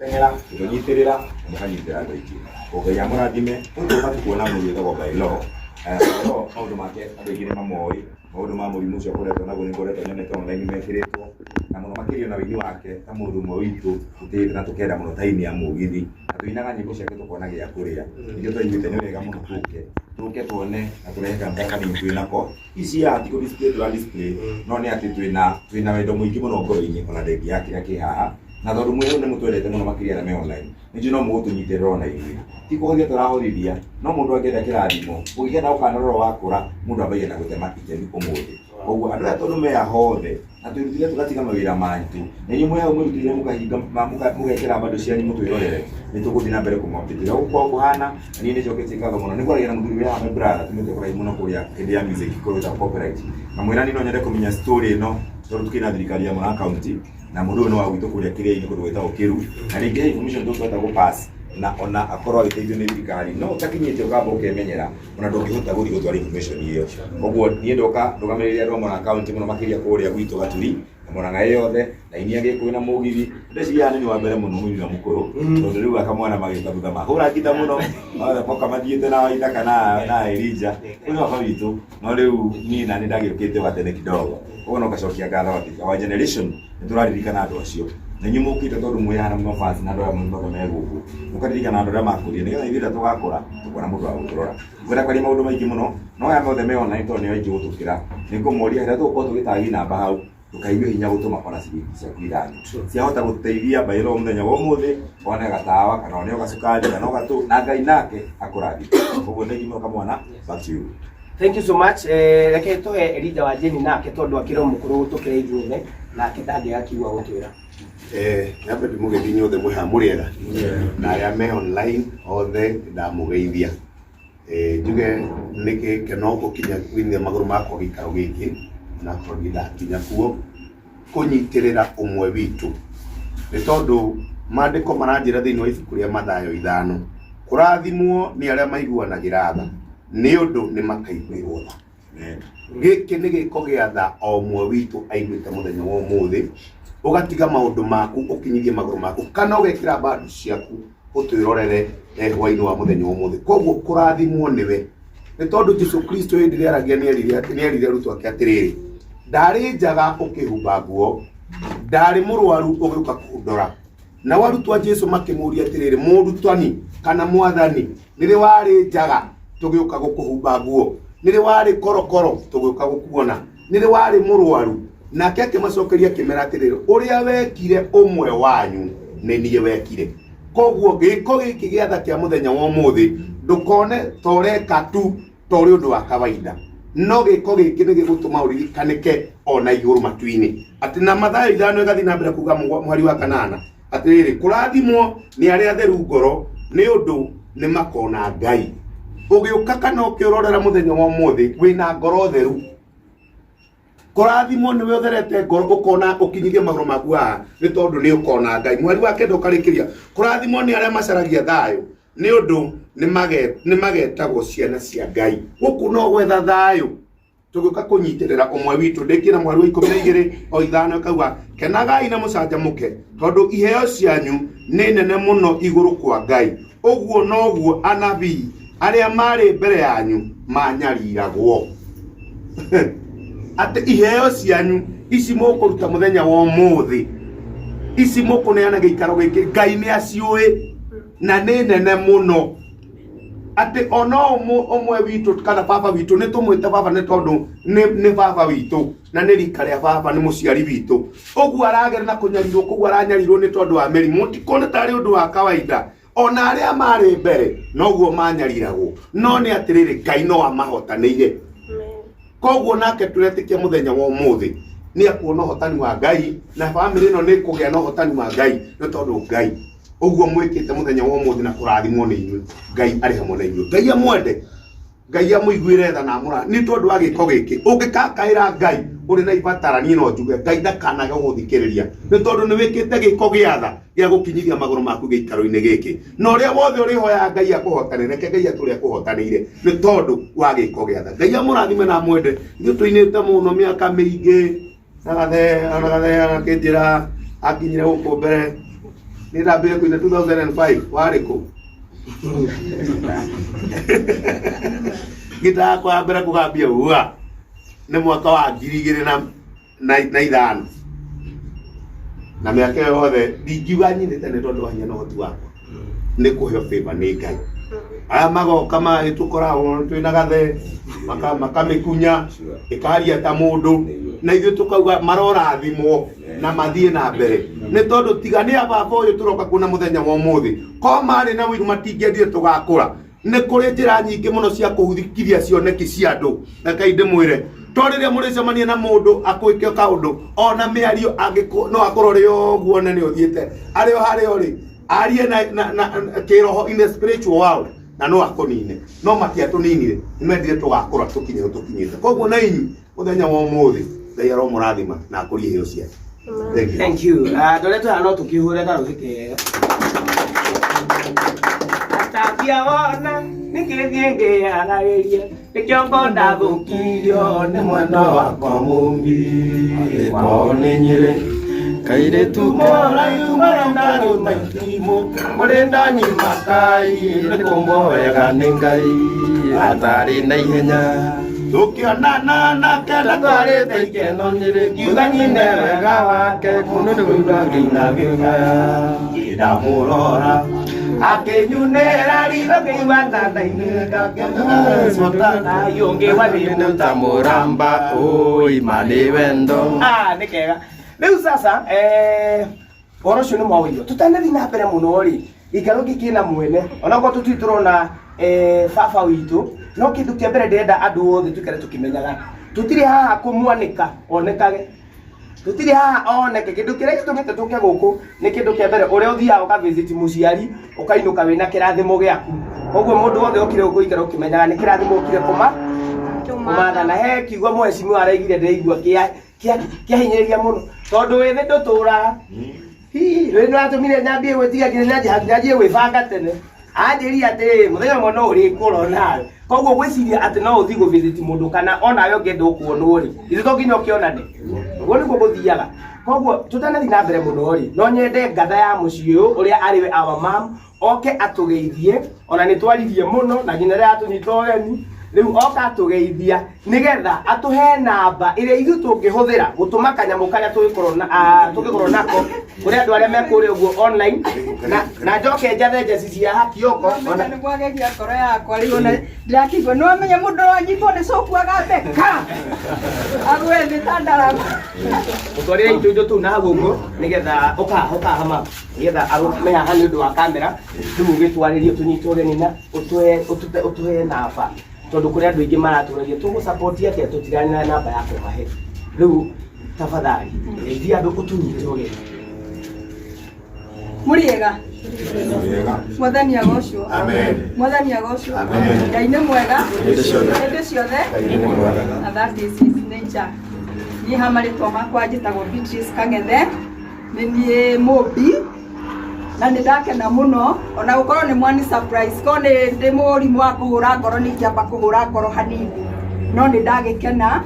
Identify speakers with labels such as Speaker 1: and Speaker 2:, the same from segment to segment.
Speaker 1: Teng'era, tũnyitĩrĩra, na mũkanyitĩrĩra andũ aingĩ. Ngai amũrathime, tũgũka tukuona mũndũ wĩtagwo Bylaw. Bylaw maũndũ make andũ aingĩ nĩ mamoĩ, maũndũ ma mũrimũ ũcio akoretwo naguo nĩ ngoretwo nyonete online mekĩrĩtwo, na mũno makĩria na ũini wake ta mũndũ ũmwe witũ tũtĩĩte na tũkenda mũno ta aini a mũgithi, na tũinaga nyĩmbo ciake tũkona gĩa kũrĩa. Nĩkĩo twaiguĩte nĩ wega mũno tũke, tũke tuone na tũrehe kambeca kanini twĩ nako. Ici haha ti kũ display tũra display, no nĩ atĩ twĩna twĩna wendo mũingĩ mũno ngoro-inĩ ona thengia ya kĩrĩa kĩ haha. Na tondũ mwĩ hau nĩ mũtwendete mũno makĩria arĩa me online, nĩ njũĩ no mũgũtũnyitĩrĩra ona ithuĩ. Ti kũhothia tũrahothithia, no mũndũ angĩenda kĩrathimo, ũngĩkenda gũkanorora wakũra, mũndũ ambagia na gũtema itemi ũmũthĩ. Koguo andũ aya tondũ me haha othe, na twĩrutĩire tũgatiga mawĩra maitũ, na inyuĩ mwĩ hau mwĩrutĩire mũkahinga mũgekĩra bando cianyu mũtwĩrorere, nĩ tũgũthiĩ na mbere kũmũ update ũrĩa gũkoragwo kũhana, na niĩ nĩ njoketie ngatho mũno. Nĩ ngwaragia na mũthuri wĩ haha my brother, tumĩte kũraihu mũno kũrĩa hĩndĩ ya music kũrĩa gwĩtagwo copyright. Ngamwĩra niĩ no nyende kũmenya story ĩno, tondũ tũkĩrĩ na thirikari ya Murang'a County, na mũndũ ũyũ nĩ wa gwitũ kũrĩa kĩrĩa-inĩ kũndũ gwĩtagwo Kĩru na rĩngĩ he information tũngĩhota gũ pass na ona akorwo agĩteithio nĩ thirikari no ũtakinyĩte ũkamba ũkemenyera ona ndũngĩhota gũthiĩ gũtwara information ĩyo. Koguo niĩ ndoka ndũgamĩrĩre andũ a Murang'a County mũno makĩria kũrĩa gwitũ Gaturi na Murang'a ĩ yothe na aini a Gĩkũyũ na mũgithi. Ndeciria haha nĩ niĩ wa mbere mũno mũini ũrĩa mũkũrũ tondũ rĩu akamwana magĩũka thutha mahũra ngita mũno othe moka mathiĩte na Waithaka na Elijah ũyũ nĩ baba witũ no rĩu niĩ nani ndagĩũkĩte wa tene kidogo. Koguo no ngacokia ngatho atĩ our generation nĩ tũraririkana andũ acio na inyuĩ mũkĩte tondũ mwĩ haha na mafans na andũ aya othe me gũkũ mũkaririkana andũ arĩa makũrire nĩgetha ithuĩ rĩrĩa tũgakũra tũkona mũndũ wa gũtũrora. Ngwenda kwaria maũndũ maingĩ mũno no aya mothe me online tondũ nĩo aingĩ gũtũkĩra nĩ ngũmoria rĩrĩa tũgũkorwo tũgĩtagi namba hau ndũkaigue hinya gũtũma ona ciringi ciaku ithano ciahota gũteithia bailo mũthenya wa ũmũthĩ one gatawa kana one o gacukari kana o gatũ na Ngai nake akũrathime. Koguo thengiũ mũno kamwana, back to you.
Speaker 2: Thank you so much. Reke tũhe Elijah wa Jane nake tondũ akĩrĩ o mũkũrũ gũtũkĩra ithuothe nake ndangĩaga kiugo gũtwĩra.
Speaker 3: Nyambe ndĩmũgeithie inyuothe mwĩ haha mũrĩ ega na arĩa me online othe ndamũgeithia. Njuge nĩ gĩkeno gũkinya gũkinyia magũrũ makwa gĩikaro gĩkĩ na akorwo ndirĩ ndakinya kuo kũnyitĩrĩra ũmwe witũ nĩ tondũ mandĩko maranjĩra thĩinĩ wa ibuku rĩa Mathayo ithano kũrathimwo nĩ arĩa maiguanagĩra tha nĩ ũndũ nĩ makaiguĩrwo tha. Gĩkĩ nĩ gĩko gĩa tha o ũmwe witũ aiguĩte mũthenya wa ũmũthĩ, ũgatiga maũndũ maku ũkinyithie magũrũ maku kana ũgekĩra mbandi ciaku ũtwĩrorere hwainĩ wa mũthenya wa ũmũthĩ. Koguo kũrathimwo nĩwe nĩ tondũ Jesu Kristo hĩndĩ ĩrĩa aragia nĩ erire arutwo ake atĩrĩrĩ, ndarĩ njaga ũkĩhumba nguo, ndarĩ mũrwaru ũgĩũka kũndora. Nao arutwo a Jesu makĩmũria atĩrĩrĩ, mũrutani kana mwathani, nĩ rĩ warĩ njaga tũgĩũka gũkũhumba nguo? Nĩ rĩ warĩ korokoro tũgĩũka gũkuona? Nĩ rĩ warĩ mũrwaru? Nake akĩmacokeria akĩmera atĩrĩrĩ, ũrĩa wekire ũmwe wanyu nĩ niĩ wekire. Koguo gĩko gĩkĩ gĩa tha kĩa mũthenya wa ũmũthĩ ndũkone ta ũreka tu ta ũrĩ ũndũ wa kawaida, no gĩko gĩkĩ nĩ gĩgũtũma ũririkanĩke ona igũrũ matu-inĩ. Atĩ na Mathayo ithano ĩgathiĩ na mbere kuga mũhari wa kanana atĩrĩrĩ, kũrathimwo nĩ arĩa atheru ngoro nĩ ũndũ nĩ makona Ngai. Ũgĩũka kana ũkĩũrorera mũthenya wa ũmũthĩ wĩna ngoro theru, kũrathimwo nĩwe ũtherete ngoro ũkona ũkinyithia magũrũ maku haha nĩ tondũ nĩ ũkona Ngai. Mweri wa kenda ũkarĩkĩria, kũrathimwo nĩ arĩa macaragia thayũ nĩ ũndũ nĩ magetagwo ciana cia Ngai. Gũkũ no gwetha thayũ tũgĩũka kũnyitĩrĩra ũmwe witũ. Ndĩkĩra mweri wa 12 o ithano ĩkauga, kenagai na mũcanjamũke tondũ iheo cianyu nĩ nene mũno igũrũ kwa Ngai. Ũguo noguo anabii arĩa marĩ mbere yanyu manyariragwo. Atĩ iheo cianyu ici mũkũruta mũthenya wa ũmũthĩ, ici mũkũneana gĩikaro gĩkĩ, Ngai nĩ aciũĩ na nĩ nene mũno. Atĩ ona ũmwe witũ kana baba witũ, nĩ tũmwĩte baba nĩ tondũ nĩ baba witũ na nĩ rika rĩa baba, nĩ mũciari witũ. Ũguo aragera na kũnyarirwo, koguo aranyarirwo nĩ tondũ wa mĩrimũ. Mũtikone tarĩ ũndũ wa kawaida. Ona arĩa marĩ mbere noguo manyariragwo, no nĩ atĩrĩrĩ, Ngai no amahotanĩire. Koguo nake tũretĩkia mũthenya wa ũmũthĩ nĩ akuona ũhotani wa Ngai, na bamĩrĩ ĩno nĩ kũgĩa na ũhotani wa Ngai, nĩ tondũ Ngai ũguo mwĩkĩte mũthenya wa ũmũthĩ na kũrathimwo nĩ inyuĩ, Ngai arĩ hamwe na inyuĩ. Ngai amwende, Ngai amũiguĩre tha na amũra nĩ tondũ wa gĩko gĩkĩ. Ũngĩkakaĩra Ngai ũrĩ na ibatara, niĩ no njuge Ngai ndakanage gũgũthikĩrĩria, nĩ tondũ nĩ wĩkĩte gĩko gĩa tha gĩa gũkinyithia magũrũ maku gĩikaro-inĩ gĩkĩ. Na ũrĩa wothe ũrĩhoyaga Ngai akũhotanĩre, reke Ngai atũre akũhotanĩire nĩ tondũ wa gĩko gĩa tha. Ngai amũrathime na amwende. Ithuĩ tũinĩte mũno mĩaka mĩingĩ, na Gathee, ona Gathee akĩnjĩra akinyire gũkũ mbere. Nĩ ndambire kũina 2005 warĩ kũ? Ngita yakwa ya mbere kũgambia ua nĩ mwaka wa 2005 na mĩaka ĩyo yothe ndingiuga nyinĩte nĩ tondũ wa hinya na ũhoti wakwa, nĩ kũheo favor nĩ Ngai. Aya magoka magĩtũkora twĩna gathe makamĩkunya ĩkaria ta mũndũ, na ithuĩ tũkauga marorathimwo na mathiĩ na mbere, nĩ tondũ tiga nĩ ababa ũyũ tũroka kuona mũthenya wa ũmũthĩ, ko marĩ na ũiru matingĩendire tũgakũra. Nĩ kũrĩ njĩra nyingĩ mũno cia kũhuthikiria cioneki cia andũ. Reke ndĩmwĩre, to rĩrĩa mũrĩcemania na mũndũ akwĩke kaũndũ, ona mĩario no akorwo rĩ ũguo one nĩ ũthiĩte arĩ o harĩa ũrĩ, arie na kĩroho, in the spiritual world, na no akũnine. No matiatũninire, nĩ mendire tũgakũra tũkinye tũkinyĩte. Koguo na inyu mũthenya wa ũmũthĩ Ngai aromũrathima na akũrie iheo ciake. Thank you.
Speaker 2: Thank you. Andũ arĩa twĩ no tũkĩhũre karũhĩ kega. Atambia wona nĩkĩthiĩ ngĩyaragĩria, nĩkĩo ngona thũkirio nĩ mwena wakwa mũmbi.
Speaker 4: Kwao nĩ Nyĩrĩ kairĩtu
Speaker 2: Mũraihu marenda itimũ, mũrĩnda nyima kai
Speaker 4: nĩ kũmbwo wega nĩ Ngai atarĩ na ihenya.
Speaker 3: Tũkĩonana nake
Speaker 4: ndatwarĩte ikeno Nyĩrĩ, ngiuga nyine wega wake kũndũ nĩ kũigua ngĩina ngĩgaya.
Speaker 2: Ndamũrora akĩnyunĩra ritho ngĩigua ndandainĩka. Ũngĩ wathiĩ
Speaker 4: ta mũramba ũi ma nĩ wendo.
Speaker 2: Ah, nĩ kega. Rĩu sasa ũhoro ũcio nĩ mwaũigua. Tũtanathiĩ na mbere mũno rĩ, gĩikaro gĩkĩ kĩna mwene, onakorwo tũtirĩ tũrona baba witũ, no kĩndũ kĩa mbere ndĩrenda andũ othe tũikare tũkĩmenyaga, tũtirĩ haha kũmwanĩka onekage, tũtirĩ haha oneke. Kĩndũ kĩrĩa gĩtũmĩte tũke gũkũ nĩ kĩndũ kĩa mbere, ũrĩa ũthiaga ũkavisit mũciari ũkainũka wĩna kĩrathimo gĩaku. Koguo mũndũ wothe ũkire gũkũ ikara ũkĩmenyaga nĩ kĩrathimo ũkire kũma kũmatha. Na he kiugo mheshimiwa araigire ndĩraigua kĩahinyĩrĩria mũno, tondũ wĩthĩ ndũtũraga. Hihi rĩu nĩratũmire nyambie gwĩtiga nginya nyanjie gwĩbanga tene. Anjĩrire atĩrĩrĩ, mũthenya ũmwe no ũrĩkũra nawe, koguo gwĩciria atĩ no ũthiĩ gũvisit mũndũ kana onawe ũngĩenda ũkuonwo rĩ, ithe to nginya ũkĩonane. Ũguo nĩguo gũthiaga. Koguo tũtanathiĩ na mbere mũno rĩ, no nyende ngatha ya mũciĩ ũyũ ũrĩa arĩ we our mom oke atũgeithie. Ona nĩ twaririe mũno na nginya rĩrĩa atũnyita ũgeni, rĩu oka atũgeithia nĩgetha atũhe namba ĩrĩa ithuĩ tũngĩhũthĩra gũtũma kanyamũ karĩa tũngĩkorwo nako kũrĩ andũ arĩa me kũrĩa ũguo online, na njoke njathe njeci cia Hakioko ona.
Speaker 5: Nĩ mwagegia ngoro yakwa rĩu, ona ndirakĩigua. Nĩ wamenya mũndũ ũranyitwo nĩ coku agatheka agwe thĩ ta ndarama.
Speaker 2: Ũtwarĩre indo tũu na hau ũguo nĩgetha ũkaha ũkaha ma nĩgetha arũme haha nĩ ũndũ wa kamera. Rĩu ũgĩtwarĩrie tũnyite ũgeni na ũtũhe namba, tondũ kũrĩ andũ aingĩ maratũragia tũgũsupport atĩa, tũtirarĩ na namba ya kũmahe. Rĩu tafadhali geithia andũ, ũtũnyite ũgeni.
Speaker 5: Mũrĩega?
Speaker 1: Wega.
Speaker 5: Mwathani agocwo.
Speaker 3: Amen.
Speaker 5: Mwathani agocwo.
Speaker 3: Amen.
Speaker 5: Ngai nĩ mwega
Speaker 4: Hĩndĩ ciothe.
Speaker 5: hĩndĩ ciothe.
Speaker 3: Ngai nĩ mwega.
Speaker 5: And that is his nature. Niĩ ha marĩtwa makwa njĩtagwo Beatrice Kang'ethe, nĩ niĩ mũmbi, na nĩ ndakena mũno ona gũkorwo nĩ mwani surprise. Ko nĩ ndĩ mũrimũ wa kũhũra ngoro, nĩ ingĩamba kũhũra ngoro hanini, no nĩ ndagĩkena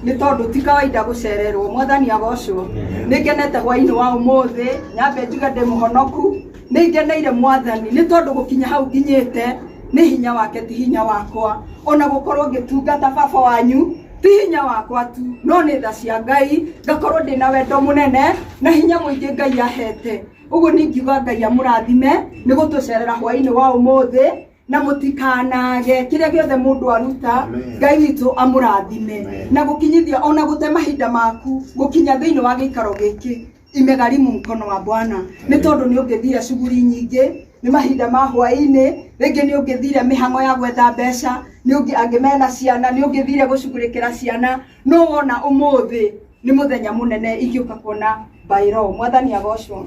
Speaker 5: nĩ tondũ ti kawaida gũcererwo. Mwathani agocwo. Nĩ ngenete hwainĩ wa ũmũthĩ. Nyambe njuge ndĩ mũhonoku, nĩ ngeneire Mwathani nĩ tondũ gũkinya hau nginyĩte nĩ hinya wake, ti hinya wakwa. Ona gũkorwo ngĩtungata baba wanyu ti hinya wakwa tu, no nĩ tha cia Ngai, ngakorwo ndĩna wendo mũnene na hinya mũingĩ Ngai ahete. Ũguo ningiuga Ngai amũrathime nĩ gũtũcerera hwainĩ wa ũmũthĩ, na mũtikanage kĩrĩa gĩothe mũndũ aruta.
Speaker 3: Amen.
Speaker 5: Ngai witũ amũrathime.
Speaker 3: Amen.
Speaker 5: Na gũkinyithia ona gũte mahinda maku gũkinya thĩinĩ wa gĩikaro gĩkĩ imegharimu mkono wa Bwana, nĩ tondũ nĩ ũngĩthire cuguri nyingĩ, nĩ mahinda ma hwaĩ-inĩ, rĩngĩ nĩ ũngĩthire mĩhang'o ya gwetha mbeca, nĩ ũngĩ angĩ mena ciana, nĩ ũngĩthire gũcugurĩkĩra ciana, no wona ũmũthĩ nĩ mũthenya mũnene ingĩũka kuona bairo. Mwathani agocwo.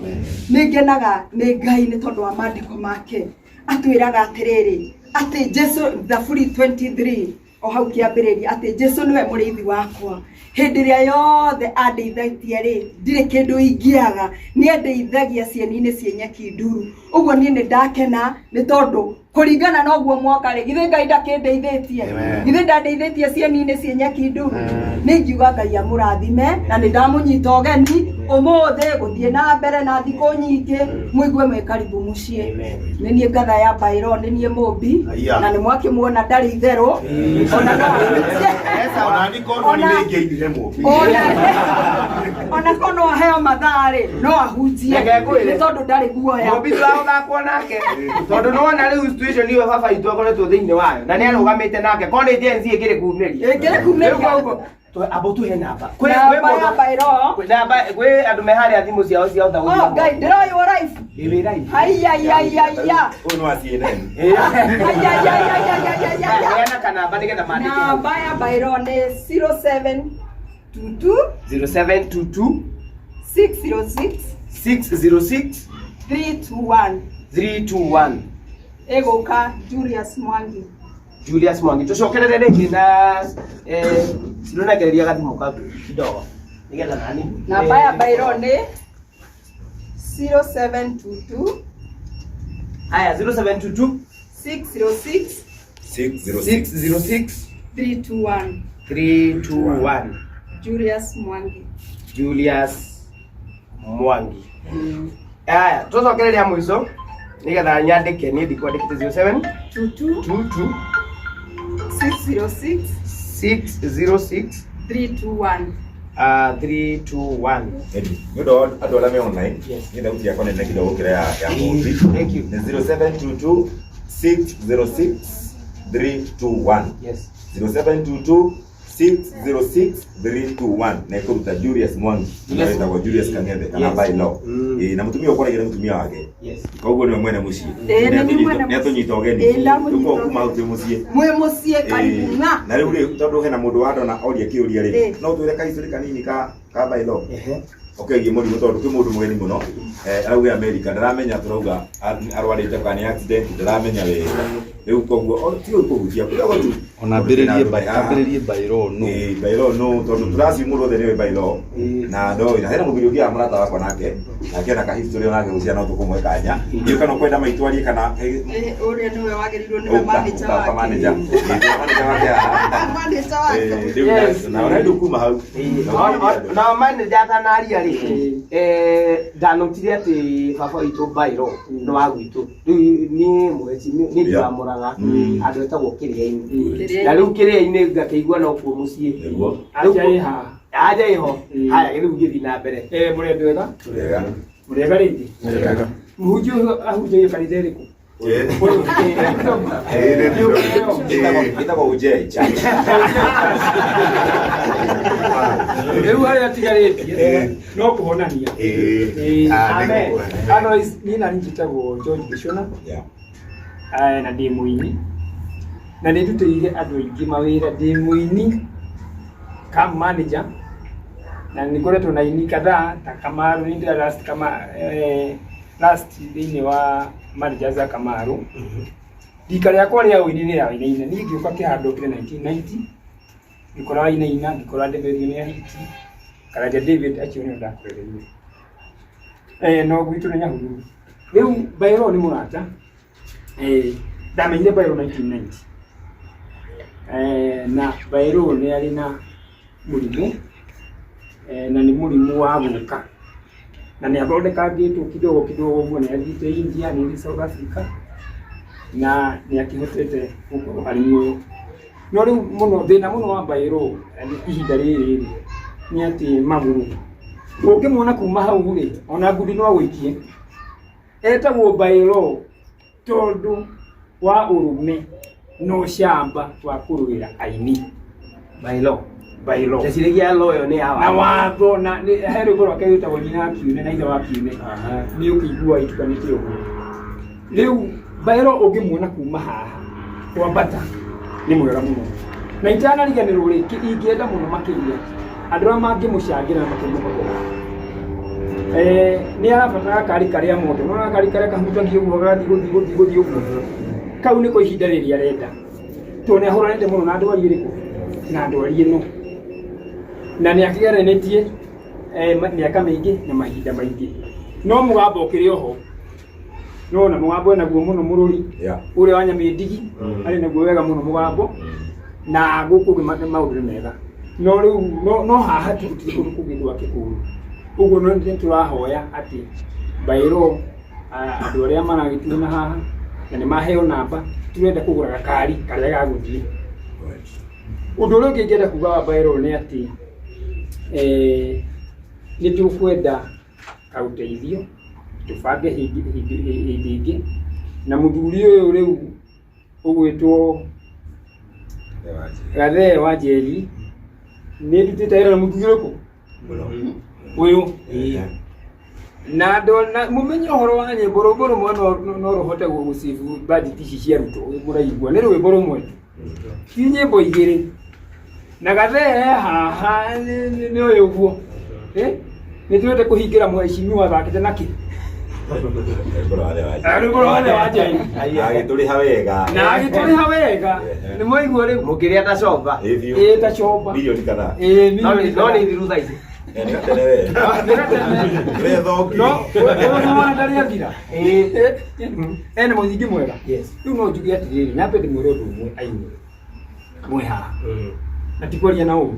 Speaker 5: Nĩ ngenaga nĩ Ngai nĩ tondũ wa maandĩko make atwĩraga atĩrĩrĩ, atĩ Jesu, Thaburi 23 o hau kĩambĩrĩria, atĩ Jesu nĩwe mũrĩithi wakwa, hĩndĩ ĩrĩa yothe andeithatie rĩ, ndirĩ kĩndũ ingĩaga, nĩ andeithagia cieni-inĩ ciĩ nyeki nduru. Ũguo niĩ nĩ ndakena nĩ tondũ Kũringana na ũguo mwoka rĩ, githĩ Ngai ndakĩndeithĩtie?
Speaker 3: Amen.
Speaker 5: Githĩ ndandeithĩtie cieni-inĩ ciĩ nyeki nduru? Nĩ ingiuga Ngai amũrathime, na nĩ ndamũnyita ũgeni ũmũthĩ gũthiĩ na mbere na thikũ nyingĩ, mũigue mwĩ karibu mũciĩ. Nĩ niĩ ngatha ya Bairo, nĩ niĩ mũmbi,
Speaker 3: Aya.
Speaker 5: na nĩ mwakĩmuona ndarĩ itherũ. Ona no ahunjie.
Speaker 3: Ona ni kono
Speaker 5: Ona-
Speaker 3: ni ingĩainire mũmbi.
Speaker 5: Ona ko no aheo mathaa rĩ, no ahunjie
Speaker 2: Reke ngwĩre.
Speaker 5: nĩ tondũ ndarĩ guoya.
Speaker 2: Mũmbi tũragũthakwo nake tondũ nĩwona rĩu situation ĩyo baba itũ akoretwo thĩinĩ wayo na nĩ arũgamĩte nake korwo nĩ Gen Z ĩngĩrĩ kumĩria.
Speaker 5: Ĩngĩrĩ kumĩria.
Speaker 2: Rĩu koguo, amba ũtũhe namba. Kwĩ
Speaker 5: Namba ya
Speaker 2: mũndũ-
Speaker 5: Bairo.
Speaker 2: kwĩ namba kwĩ andũ me harĩa thimũ ciao cia ũta
Speaker 5: Oh, Ngai ndĩroywo live.
Speaker 2: Ĩ wĩ live.
Speaker 5: Haiyaiyaiyaiya.
Speaker 1: Ũyũ nĩ wa CNN.
Speaker 5: Haiyaiyaiyaiyaiyaiya.
Speaker 2: Heana kanamba nĩgetha mandĩke.
Speaker 5: Namba ya Bairo nĩ 0722
Speaker 2: 0722
Speaker 5: 606
Speaker 2: 606
Speaker 5: 321.
Speaker 2: 321.
Speaker 5: Ĩgũka Julius Mwangi.
Speaker 2: Julius Mwangi tucokerere rĩngĩ na cironekereria gathimũ kau kidogo nĩgetha nani
Speaker 5: Namba ya Bairo nĩ 0722
Speaker 2: haya 0722
Speaker 5: 606
Speaker 1: 606.
Speaker 2: 606
Speaker 5: 321.
Speaker 2: 321
Speaker 5: Julius Mwangi.
Speaker 2: Julius Mwangi. Haya, tucokereria mũico nĩgetha nyandĩke niĩ ndikwandĩkĩte 07
Speaker 5: 22
Speaker 2: 22
Speaker 5: 606
Speaker 2: 606
Speaker 5: 321.
Speaker 2: 321.
Speaker 1: Edi, nĩ ũndũ wa andũ arĩa me online,
Speaker 2: Yes.
Speaker 1: nĩ thauti yakwa nene kidogo gũkĩra ya mũmbi.
Speaker 2: Thank you.
Speaker 1: Nĩ 0722 606 321.
Speaker 2: Yes.
Speaker 1: 0722 606 321 na ĩkũruta Julius Mwangi
Speaker 2: Julius-
Speaker 1: wĩtagwo Julius Kang'ethe kana
Speaker 2: Yes.
Speaker 1: by law.
Speaker 2: Mm.
Speaker 1: Na mũtumia ũkwaragia nĩ mũtumia wake
Speaker 2: Yes.
Speaker 1: koguo nĩwe mwene mũciĩ.
Speaker 5: Ĩĩ, nĩ niĩ mwene
Speaker 1: Nĩ atũnyita ũgeni.
Speaker 5: Ĩĩ, ndamũnyita
Speaker 1: Rĩu koguo kuma
Speaker 5: ũgeni.
Speaker 1: hau twĩ mũciĩ.
Speaker 5: Mwĩ mũciĩ karibu
Speaker 1: Ĩĩ,
Speaker 5: ng'a.
Speaker 1: na rĩu rĩ tondũ hena mũndũ wandona oria kĩũria rĩ
Speaker 5: Ĩĩ.
Speaker 1: no twĩre kaicũrĩ kanini ka by law
Speaker 2: Ehe.
Speaker 1: okegie mũrimũ tondũ kwĩ mũndũ mũgeni mũno arauga America ndaramenya tũrauga arwarĩte kana nĩ accident ndaramenya wega rĩu koguo ti ũru kũhutia kidogo tu
Speaker 4: Ona ambĩrĩrie Bairo nũ.
Speaker 1: Ĩĩ, by law no tondũ tũraci mũndũ othe nĩwe by law na ndoĩ na hena mũthuri ũngĩ wa mũrata wakwa nake nake ena kahistory onake gũcia no tũkũmwe kanya ndiũ kana ũkwenda maitũ arie kana
Speaker 5: Ũrĩa nĩwe wagĩrĩirwo nĩwe manager
Speaker 1: ũka
Speaker 5: wake.
Speaker 1: manager Ĩĩ, manager wake haha.
Speaker 5: Manager wake.
Speaker 1: Ĩĩ, rĩu
Speaker 2: Yes.
Speaker 1: na ũrenda kuma hau
Speaker 2: Na manager atanaria rĩ ndanotire atĩ baba witũ Bairo nĩ wa gwitũ rĩu niĩ mweci nĩ ndiramũraga
Speaker 1: Mm.
Speaker 2: handũ etagwo kĩrĩa-inĩ
Speaker 5: Kĩrĩa-inĩ.
Speaker 2: na rĩu kĩrĩa-inĩ ngakĩigua no kuo mũciĩ
Speaker 1: nĩguo
Speaker 6: Aja ĩ haha.
Speaker 2: aja ĩho
Speaker 6: Mm.
Speaker 2: haya rĩu ngĩthiĩ na mbere
Speaker 6: Mũrĩ andũ ega?
Speaker 1: wega
Speaker 6: Mũrĩ ega rĩngĩ? Mũhunjia ũyũ ahunjagia kanitha ĩrĩkũ?
Speaker 1: Ĩĩ.
Speaker 6: Ũyũ,
Speaker 3: Ĩĩ, nĩ
Speaker 6: Ĩĩ.
Speaker 1: Ĩtagwo Ujei Church.
Speaker 6: Rĩu harĩa atigarĩtie no kũhonania.
Speaker 3: Ĩĩ.
Speaker 6: Ĩĩ.
Speaker 3: Ah, nĩ
Speaker 2: Amen.
Speaker 3: kũhonania.
Speaker 6: Otherwise, niĩ nani njĩtagwo George Gĩcũna
Speaker 1: Yeah.
Speaker 6: na ndĩ mũini na nĩ ndutĩire andũ aingĩ mawĩra ndĩ mũini kam manager na nĩ ngoretwo na aini kadhaa ta Kamaru nĩ ndĩra last kama last thĩinĩ wa managers a Kamaru rika rĩakwa rĩa ũini nĩ rĩa Wainaina niĩ ngĩũka kĩhando kĩrĩ 1990 ngĩkora Wainaina ngĩkora Ndemerio nĩ ahiki Karanja David acio nĩo ndakorereire no gwitũ nĩ Nyahururu rĩu Bairo nĩ mũrata ndamenyire Bairo 1990 na Bairo nĩ arĩ na mũrimũ na nĩ mũrimũ wa gũka na nĩ athondekangĩtwo kidogo kidogo ũguo nĩ athiĩte India nĩ athiĩte South Africa na nĩ akĩhotete gũkorwo arĩ muoyo no rĩu mũno thĩna mũno wa Bairo ihinda rĩrĩ rĩ nĩ atĩ magũrũ ũngĩmuona kuma hau rĩ ona ngundi no agũikie etagwo Bairo tondũ wa ũrũme na ũcamba wa kũrũĩra aini
Speaker 2: Bairo
Speaker 6: Bairo
Speaker 2: ndeciragia loyo nĩ ya
Speaker 6: na watho na he rwĩmbo rwake rwĩtagwo nyina wa kiune na ithe wa kiune nĩ ũkĩigua itukanĩte ũguo rĩu Bairo ũngĩmuona kuma haha kwambata nĩ mwega mũno na itanariganĩrwo rĩ ingĩenda mũno makĩria andũ arĩa mangĩmũcangĩra na makĩmũhotera nĩ arabatara gakari karĩa moto nona gakari karĩa kahutagia ũguo gagathiĩ gũthiĩ gũthiĩ gũthiĩ ũguo kau nĩko ihinda rĩrĩa arenda tondũ nĩ ahũranĩte mũno na ndwari ĩrĩkũ na ndwari ĩno na nĩ akĩgeranĩtie mĩaka mĩingĩ na mahinda maingĩ no mũgambo ũkĩrĩ oho Nĩwona mũgambo enaguo mũno mũrũri ũrĩa wa Nyamĩndigi arĩ naguo wega mũno mũgambo na gũkũ ũngĩ maũndũ nĩ mega no rĩu no haha tu gũtirĩ kũndũ kũngĩ gwa Kĩkũyũ. Ũguo no nĩ tũrahoya atĩ bairo andũ arĩa maragĩtuona haha na nĩ maheo namba, tũrenda kũgũra gakari karĩa gagũthiĩ. Ũndũ ũrĩa ũngĩ ingĩenda kuga wa bairo nĩ atĩ nĩ tũkwenda kaũteithio tũbange hĩndĩ ĩngĩ na mũthuri ũyũ rĩu ũgwĩtwo Gathee wa Njeri. Nĩ ndutĩte wĩra na mũthuri ũrĩkũ ũyũ na ndona mũmenye ũhoro wa nyĩmbo, rwĩmbo rũmwe no rũhote gũcibu budget ici cia Ruto. Mũraigua nĩ rwĩmbo rũmwe tu, ti nyĩmbo igĩrĩ. Na Gathee haha nĩ ũyũ ũguo. Eh? Nĩ tũrenda kũhingĩra mheshimiwa athakĩte na kĩ rwĩmbo rwa Gathee wa Njeri.
Speaker 1: Agĩtũrĩha wega.
Speaker 6: Na agĩtũrĩha wega, nĩ mwaigua rĩu.
Speaker 2: Mũkĩrĩa ta comba.
Speaker 1: Ĩ biũ.
Speaker 6: Ĩ ta comba.
Speaker 1: Milioni kadhaa.
Speaker 6: Ĩ
Speaker 2: No
Speaker 6: milioni
Speaker 2: no nĩ thiru thaa ici.
Speaker 1: Nĩ gatene we. We thongi.
Speaker 6: No ũyũ nĩ wona ndarĩ athira. Ena mũthingi mwega.
Speaker 2: Yes.
Speaker 6: Rĩu no njuge atĩrĩrĩ, nyambe ndĩmwĩre ũndũ ũmwe ainyuĩ mwĩ haha na ti kwaria na ũru.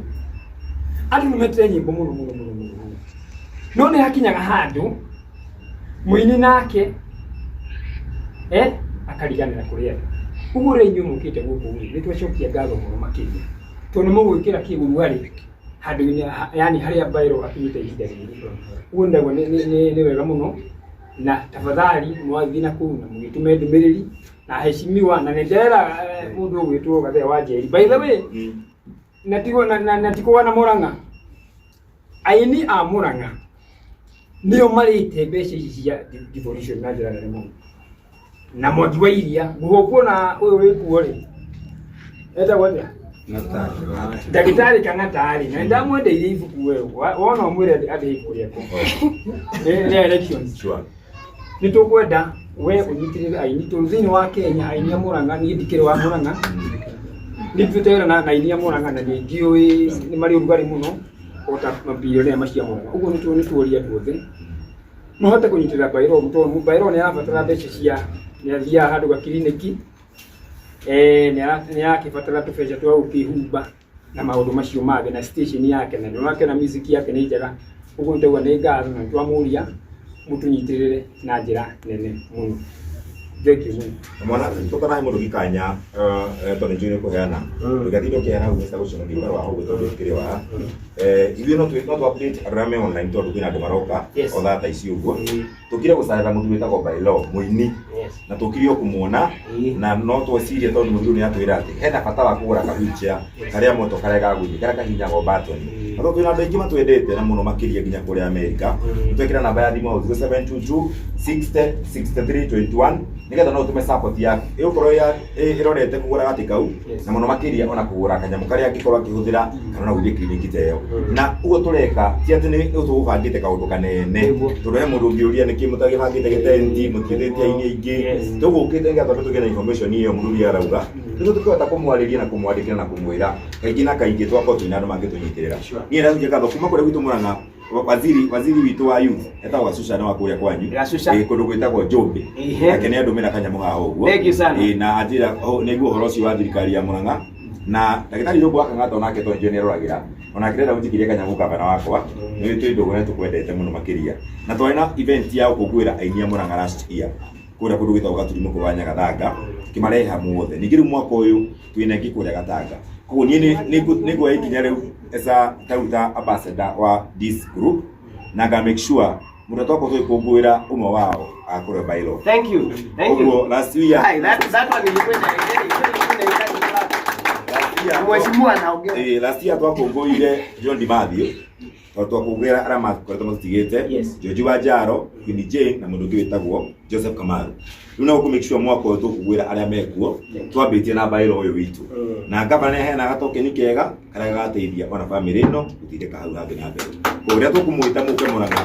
Speaker 6: Andũ nĩ metire nyĩmbo mũno mũno mũno mũno mũno, no nĩ hakinyaga handũ mũini nake akariganĩra kũrĩ andũ. Ũguo rĩu inyuĩ mũkĩte gũkũ rĩ, nĩ twacokia ngatho mũno makĩria tondũ nĩ mũgwĩkĩra kĩũrugarĩ handũ-inĩ yani harĩa Bairo akinyĩte ihinda rĩrĩ. Ũguo ndagua nĩ wega mũno, na tafadhali mwathiĩ na kũu na mũgĩtũme ndũmĩrĩri na heshimiwa na nĩ ndera mũndũ ũgwĩtwo Gathee wa Njeri, by the way, na tigo na tikuwa na Murang'a, aini a Murang'a nĩo marĩte mbeca ici cia devolution na njĩra nene mũno. Na Mwangi wa Iria ngũgũkuona ũyũ wĩkuo rĩ, etagwo atĩa, ndagĩtarĩ Kang'ata rĩ, na ndamwendeire ibuku we wona ũmwĩre andĩhe ibuku rĩakwa rĩa elections. Nĩ tũkwenda we ũnyitĩrĩre aini tondũ thĩinĩ wa Kenya aini a Murang'a, niĩ ndikĩrĩ wa Murang'a, nĩ nduĩte wĩra na aini a Murang'a na nĩ ngĩũĩ nĩ marĩ ũrugarĩ mũno o ta mabilionea macio a Murang'a. Ũguo nĩ tuoria andũ othe mahote kũnyitĩrĩra Bairo tondũ Bairo nĩ arabatara mbeca cia nĩ athiaga handũ gakiriniki, nĩ arakĩbatara tũbeca twa gũkĩhumba na maũndũ macio mangĩ na station yake na nĩ na music yake nĩ njega. Ũguo nĩtwauga nĩ ngatho na nĩtwamũria mũtũnyitĩrĩre na njĩra nene mũno. Thank you mũno.
Speaker 1: Mwana tũtanahe mũndũ gĩkanya tondũ nĩnjũĩ nĩ kũheana ndũgatinde ũkĩheana hau mĩca gũcona ndikara wa hau tondũ ũkĩrĩ wa ithuĩ no tũ update andũ arĩa me online tondũ kwĩna andũ maroka o thaa ta ici ũguo. Tũkire gũcarĩra mũthuri wĩtagwo Bailo mũini na tũkire o kũmuona na no twecirie tondũ mũthuri nĩ atwĩra atĩ hena bata wa kũgũra ka wheelchair karĩa moto karĩa gagũthiĩ karĩa kahihinyagwo button, na tondũ twĩna andũ aingĩ matwendete na mũno makĩria nginya kũrĩa Amerika, twekĩra namba ya thimũ hau 0722 60 63 21 nĩgetha no ũtũme support yaku ĩgũkorwo ĩrorete kũgũra gatĩ kau na mũno makĩria ona kũgũra kanyamũ karĩa angĩkorwo akĩhũthĩra kana ona gũthiĩ kiriniki ta ĩyo. Na ũguo tũreka ti atĩ nĩ tũgũbangĩte kaũndũ kanene, tondũ he mũndũ ũngĩũria nĩkĩ mũtagĩbangĩte gĩtenti mũtiĩtĩtie aini aingĩ. Tũgũkĩte nĩgetha twambe tũgĩe na information ĩyo mũthuri arauga nĩguo tũkĩhota kũmwarĩria na kũmwandĩkĩra na kũmwĩra kaingĩ na kaingĩ twakorwo twĩna andũ mangĩtũnyitĩrĩra. Niĩ ndacokia ngatho kuma kũrĩa gwitũ Murang'a, waziri witũ wa youth etagwo Gacuca, nĩ wa kũrĩa kwanyu.
Speaker 2: Gacuca.
Speaker 1: Ĩ, kũndũ gwĩtagwo Njũmbĩ. Nake nĩ andũmĩra kanyamũ haha ũguo.
Speaker 2: Thank you sana.
Speaker 1: Ĩ, na anjĩra nĩguo ũhoro ũcio wa thirikari ya Murang'a na ndagĩtarĩ Irũngũ wa Kang'ata onake tondũ nĩ aroragĩra onake ndĩrenda gũnjikiria kanyamũ gavana wakwa nĩ twĩ ndũgũ na tũkwendete mũno makĩria. Na twarĩ na event ya gũkũngũĩra aini a Murang'a last year kũrĩa kũndũ gwĩtagwo Gaturimũ kũrĩa Nyagathanga, tũkĩmarehe hamwe othe. Ningĩ rĩu mwaka ũyũ twĩna ĩngĩ kũrĩa Gatanga. Koguo niĩ nĩ nguoya ikinya rĩu as a tarĩu ta ambassador wa this group na nga make sure mũndũ twakorwo tũgĩkũngũĩra ũmwe wao agakorwo by law.
Speaker 2: Thank you. Thank you.
Speaker 1: Ũguo last year
Speaker 2: Hai, that one ilikuwa ilikuwa inahitaji clap.
Speaker 1: Last year
Speaker 2: Mheshimiwa anaongea.
Speaker 1: Last year twakũngũĩire John Dimathio tondũ twakũngũĩra arĩa makoretwo matũtigĩte, George wa Njaro, Queen Jane na mũndũ ũngĩ wĩtagwo Joseph Kamaru. Rĩu no gũkũ make sure mwaka ũyũ tũkũngũĩra arĩa mekuo twambĩtie na bairo ũyũ witũ na ngavana nĩ aheanaga tokeni kega karĩa gagateithia ona bamĩrĩ ĩno gũtindĩka hau hangĩ na mbere. Koguo rĩrĩa tũkũmwĩta mũke Murang'a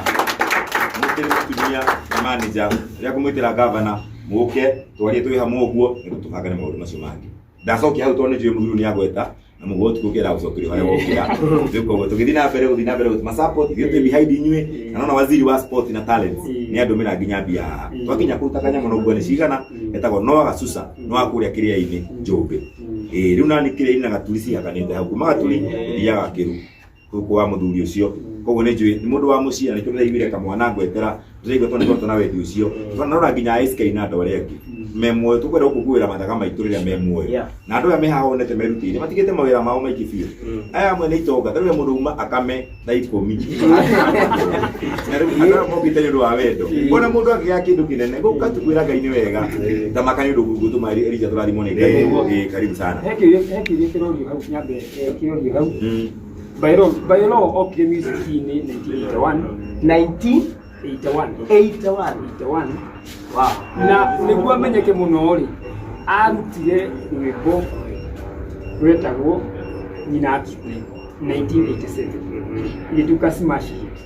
Speaker 1: mũkĩrĩ mũtumia na manager, rĩrĩa kũmwĩtĩra gavana mũke twarie twĩ hamwe ũguo nĩguo tũbangane maũndũ macio mangĩ. Ndacokia hau tondũ nĩ njũĩ mũthuri nĩ agweta na Na mũguo ũtukũ ũkĩenda gũcokerio harĩa wokĩra. Rĩu koguo tũgĩthiĩ na mbere gũthiĩ na mbere gũtũma support, ithuĩ twĩ behind inyuĩ, na nona waziri wa sport na talents nĩ andũmĩra nginya mbia haha. Twakinya kũu ta kanyamũ no nguo nĩ cigana, etagwo Noah Gasusa, nĩ wa kũrĩa kĩrĩa-inĩ Njũmbĩ. Ĩĩ, rĩu nani kĩrĩa-inĩ na Gaturi cihakanĩte hau, kuma Gaturi ũthiaga Kĩru kũu kwa mũthuri ũcio. Koguo nĩ njũĩ nĩ mũndũ wa mũciĩ na nĩkĩo ndĩraiguire kamwana ngwetera, ndĩraigua tondũ nĩkoretwo na wendi ũcio. Twanarora nginya SK na andũ arĩa angĩ me muoyo, tũkwenda gũkũngũĩra mathaga maitũ rĩrĩa me muoyo. Na andũ aya me haha wonete merutĩire matigĩte mawĩra mao maingĩ biũ. Aya amwe nĩ itonga, ta rĩu he mũndũ uma akame thaa ikũmi. Na rĩu andũ aya mokĩte nĩ ũndũ wa wendo. Ona mũndũ angĩgĩa kĩndũ kĩnene, gũka tu kwĩra Ngai nĩ wega. Thamaka nĩ ũndũ gũtũma Elijah tũrathimwo nĩ Ngai. Ĩĩ, karibu sana.
Speaker 6: He kĩũria kĩrorio hau nyambe kĩrorio hau. Bairo okire music-inĩ 1981.
Speaker 2: 1981.
Speaker 6: 81. 81.
Speaker 2: Wow.
Speaker 6: Na nĩguo amenyeke mũno rĩ, arutire rwĩmbo rwetagwo Nyina Akikue 1987. Ĩgĩtuĩka smash hit.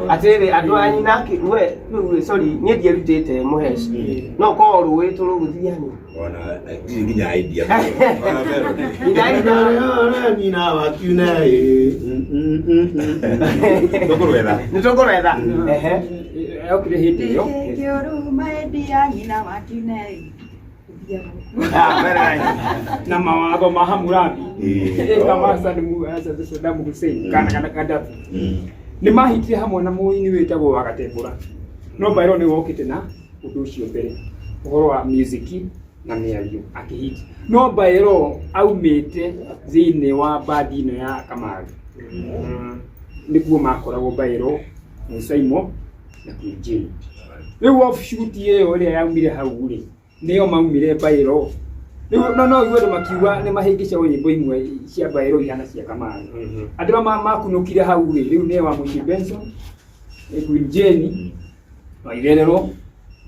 Speaker 2: Atĩrĩrĩ andũ a nyina we rĩu sorry niĩ ndierutĩte mũheci no korwo rũĩ tũrũgũthiani.
Speaker 1: Ona ndirĩ nginya idea. Ona melody.
Speaker 3: Nyina wa kiune ĩ.
Speaker 1: Tũkũrwetha.
Speaker 2: Nĩ tũkũrwetha. Ehe.
Speaker 6: Okire hĩndĩ ĩyo.
Speaker 5: Kĩũruma endia nyina wa kiune.
Speaker 2: Ah, very nice.
Speaker 6: Na mawatho ma Hammurabi.
Speaker 1: Ĩĩ.
Speaker 6: Kama Saddam Hussein kana Gaddafi. Nĩ mahitire hamwe na mũini wĩtagwo wa Gatembũra. No Bairo nĩ wokĩte na ũndũ ũcio mbere. Ũhoro wa music na mĩario akĩhiti. No Bairo aumĩte thĩinĩ wa bandi ĩno ya Kamaru. Nĩkuo makoragwo Bairo, Musaimo na Queen Jane. Rĩu offshoot ĩyo ĩrĩa yaumire hau rĩ, nĩyo maumire Bairo. Rĩu no igue andũ makiuga nĩ mahĩngĩcagwo nyĩmbo imwe cia Bairo ihana cia Kamaru. Andũ arĩa makunũkire hau rĩ, rĩu nĩ wa Mũciĩ Benson, Queen Jane, Waitherero,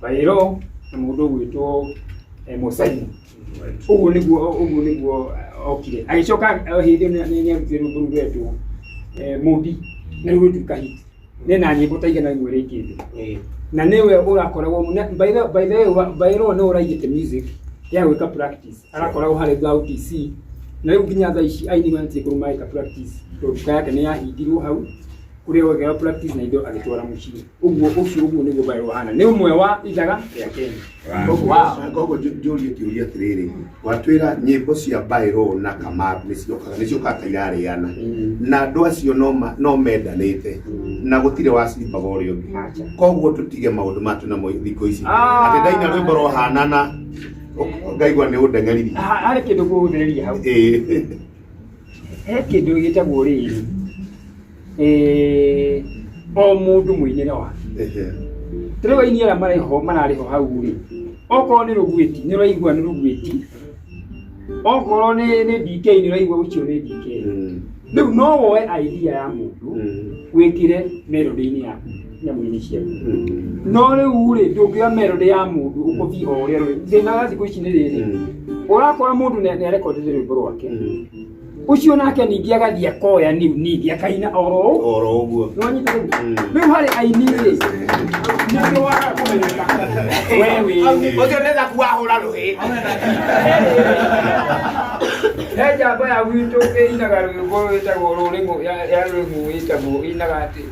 Speaker 6: Bairo na mũndũ ũgwĩtwo Musaimo. Ũguo nĩguo okire. Agĩcoka hĩndĩ ĩyo nĩ arutire rwĩmbo rũu rwetwo Mũmbi na rĩu rũtuĩka hit. Nĩ na nyĩmbo ta igana rĩmwe rĩkĩte. Na nĩwe ũrakoragwo by the way Bairo nĩwe ũraigĩte music ya gwĩka practice. Arakoragwo harĩa thutha wa UTC. Na rĩu nginya thaa ici aini matirĩ kũndũ mareka practice tondũ nduka yake nĩ yahingirwo hau kũrĩa gwekagĩra practice na indo agĩtwara mũciĩ. Ũguo ũcio ũguo nĩguo Bairo ahana. Nĩ ũmwe wa ithaga rĩa Kenya.
Speaker 3: Koguo njũrie kĩũria atĩrĩrĩ, watwĩra nyĩmbo cia Bairo na Kamaru nĩciokaga ta irarĩana na andũ acio no mendanĩte na gũtirĩ wacimbaga ũrĩa ũngĩ. Koguo tũtige maũndũ maya twĩnamo thikũ ici atĩ ndaina rwĩmbo rwahanana ngaigua nĩ ũndeng'eririe.
Speaker 6: Harĩ kĩndũ ngũgũthereria hau. He kĩndũ gĩtagwo rĩrĩ, o mũndũ mũinĩre wake. Ta rĩu aini arĩa mararĩho hau rĩ, okorwo nĩ Rũgwĩti nĩ ũraigua nĩ Rũgwĩti, okorwo nĩ DK nĩ ũraigua ũcio nĩ DK. Rĩu no woe idea ya mũndũ wĩkĩre melody-inĩ yaku nyamũ-inĩ ciaku. No rĩu rĩ ndũngĩoya melody ya mũndũ ũkũthiĩ o ũrĩa rũrĩ. Thĩna wa thikũ ici nĩ rĩrĩ, ũrakora mũndũ nĩ arekondete rwĩmbo rwake, ũcio nake ningĩ agathiĩ akoya niu ningĩ akaina oro
Speaker 3: oro ũguo.
Speaker 6: Nĩwanyita rĩu? Rĩu harĩ aini rĩ, nĩkĩo wagaga kũmenyeka we wĩ
Speaker 2: Ũcio nĩ thaku wahũra rũhĩ.
Speaker 6: He njamba ya gwitũ ĩinaga rwĩmbo rwĩtagwo rũrĩng'ũ ya rũrĩng'ũ ĩtagwo ĩinaga atĩ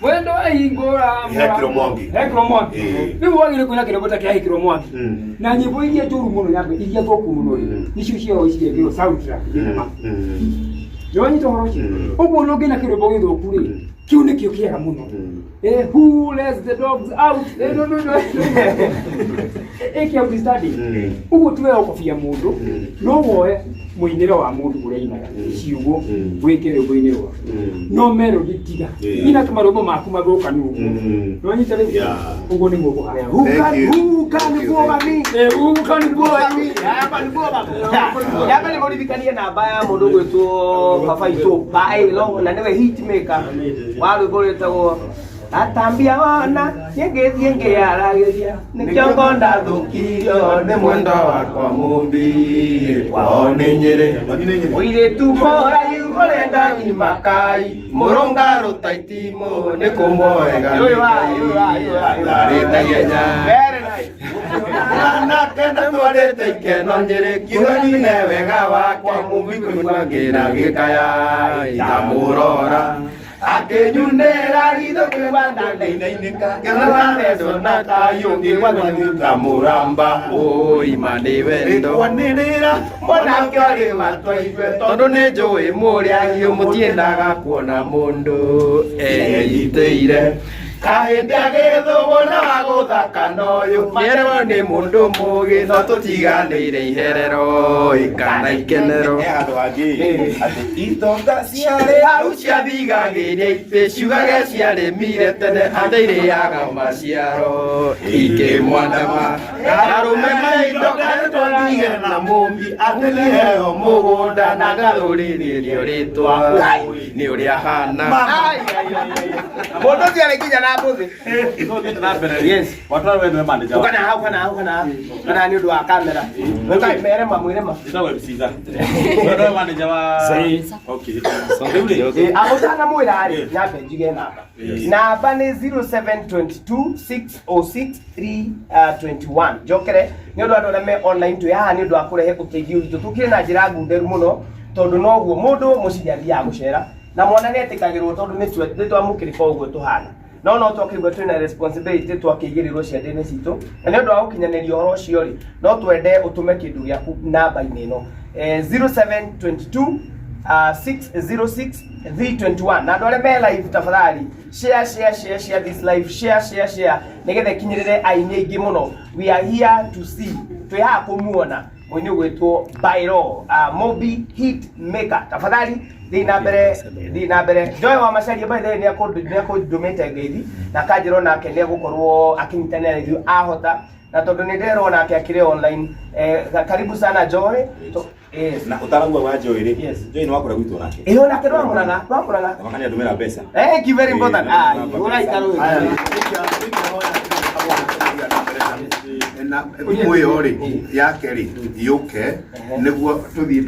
Speaker 6: mwendo ahingũra
Speaker 3: Hekĩrwo mwangi.
Speaker 6: Hekĩrwo mwangi. Rĩu wagĩrĩirwo kũina kĩrĩmbo ta kĩa hekĩrwo mwangi. Na nyĩmbo iria njũru mũno nyambe iria thũku mũno rĩ, nĩcio ciao cigekĩrwo soundtrack thinema. Nĩwanyita ũhoro ũcio? Ũguo ũngĩina kĩrĩmbo gĩthũku rĩ, kĩu nĩkĩo kĩega mũno. Who lets the dogs out? No, no, no. Ĩkĩ outstanding. Ũguo ti wega gũkobia mũndũ, no woe mũinĩre wa mũndũ ũrĩa ainaga ciugo wĩkĩre rwĩmbo-inĩ rwaku. No melody tiga. Ina tũmarwĩmbo maku mathũkanu ũguo. Nĩwanyita rĩu? Ũguo nĩguo kũhana.
Speaker 2: Who
Speaker 3: Thank
Speaker 2: can
Speaker 3: you.
Speaker 2: who can
Speaker 3: Thank you,
Speaker 2: go
Speaker 3: thank
Speaker 2: me?
Speaker 6: Who can go
Speaker 2: me? Nyambe nĩ mũririkanie namba ya mũndũ ũgwĩtwo baba itũ Bailo na nĩwe hit maker wa rwĩmbo rwĩtagwo Atambia wona nĩngĩthiĩ ngĩyaragĩria nĩkĩo ngondathũkirio nĩ mwendwa wakwa
Speaker 4: mũmbi kwao nĩ Nyĩrĩ.
Speaker 2: Mũirĩtu mũraihu ũrenda nyimakai
Speaker 4: mũrũngarũ ta itimũ nĩ kũmwega
Speaker 2: Yũyũ wa, yũyũ wa, yũyũ wa, yũyũ wa.
Speaker 4: Ndarĩte ihenya.
Speaker 2: Very nice.
Speaker 3: Na
Speaker 4: Ndakena twarĩte ikeno Nyĩrĩ ngiuga nyine wega wakwa Mũmbi kũigua ngĩra gĩkaya Ndamũrora akĩnyunĩra ritho kĩgwa ndainainĩka ngĩona thecwo na kayũ ngĩgwa ta mũramba
Speaker 7: Ũima nĩ wendo
Speaker 4: Rĩkwanĩrĩra mwanake ũrĩ matwaigue
Speaker 7: tondũ nĩ njũĩ mũrĩ ahiũ mũtiendaga kuona mũndũ enyitĩire
Speaker 4: kahĩndĩ agĩthũgwo na wagũthaka noyũ
Speaker 7: nĩerwo nĩ mũndũ mũgĩ no tũtiganĩire iherero kana ikenero
Speaker 1: He handũ hangĩ atĩ itonga
Speaker 7: ciarĩ hau ciathigagĩria itĩ ciugage ciarĩmire tene atĩ irĩaga maciaro ikĩmwandama arũme maitho
Speaker 4: twathiige na mũmbi atĩ nĩheo
Speaker 7: mũgũnda na ngathũrĩrĩrio rĩtwa nĩ ũrĩa hana
Speaker 2: Mũndũ ũcio arĩ nginya na mbũthĩ.
Speaker 8: Tũthiĩte na mbere rĩ watwara we nĩwe manager wa-
Speaker 2: Ũka na hau kana hau kana hau. Kana nĩ ũndũ wa kamera. Ũka mere ma mwĩre ma.
Speaker 8: Njĩtagwo MC Za. We nĩwe manager wa Okay. Rĩu rĩ
Speaker 2: Eh, ũtanamwĩra rĩ, nyambe njige namba. Namba nĩ 0722606321. Njokere nĩ ũndũ wa andũ arĩa me online twĩ haha nĩ ũndũ wa kũrehe ũteithio witũ. Tũkire na njĩra ngunderu mũno tondũ noguo mũndũ mũciĩ nĩ athiaga gũcera na mwana nĩ etĩkagĩrwo tondũ nĩ twamũkĩrĩka ũguo tũhana no no twakĩigua twĩna responsibility twakĩigĩrĩrwo ciande-inĩ citũ na nĩ ũndũ wa gũkinyanĩria ũhoro ũcio rĩ no twende ũtũme kĩndũ gĩaku namba-inĩ ĩno 0722 606 321 na andũ arĩa me live tafadhali share share share share this live share share share nĩgetha ĩkinyĩrĩre aini aingĩ mũno we are here to see twĩ haha kũmuona mũini ũgwĩtwo Bairo Mobi hit maker tafadhali thiĩ na mbere thiĩ na mbere Joy wa Macharia by the way nĩ akũndũmĩte ngeithi na akanjĩra onake nĩ egũkorwo akĩnyitanĩra na ithuĩ ahota na tondũ nĩ nderwo nake akĩrĩ online karibu sana Joy yes.
Speaker 1: Na ũtaraua wa Joy rĩ
Speaker 2: Yes.
Speaker 1: Joy nĩ wakũra gwitũ nake
Speaker 2: ĩyo nake ndwamũraga ndwamũraga
Speaker 1: na makania ndũmĩra mbeca
Speaker 2: thank you very important
Speaker 1: Eh,
Speaker 2: ah
Speaker 1: namba
Speaker 2: ũraikara
Speaker 3: Haya,
Speaker 2: ũyũ
Speaker 3: na thimũ ĩyo rĩ yake rĩ yũke nĩguo tũthiĩ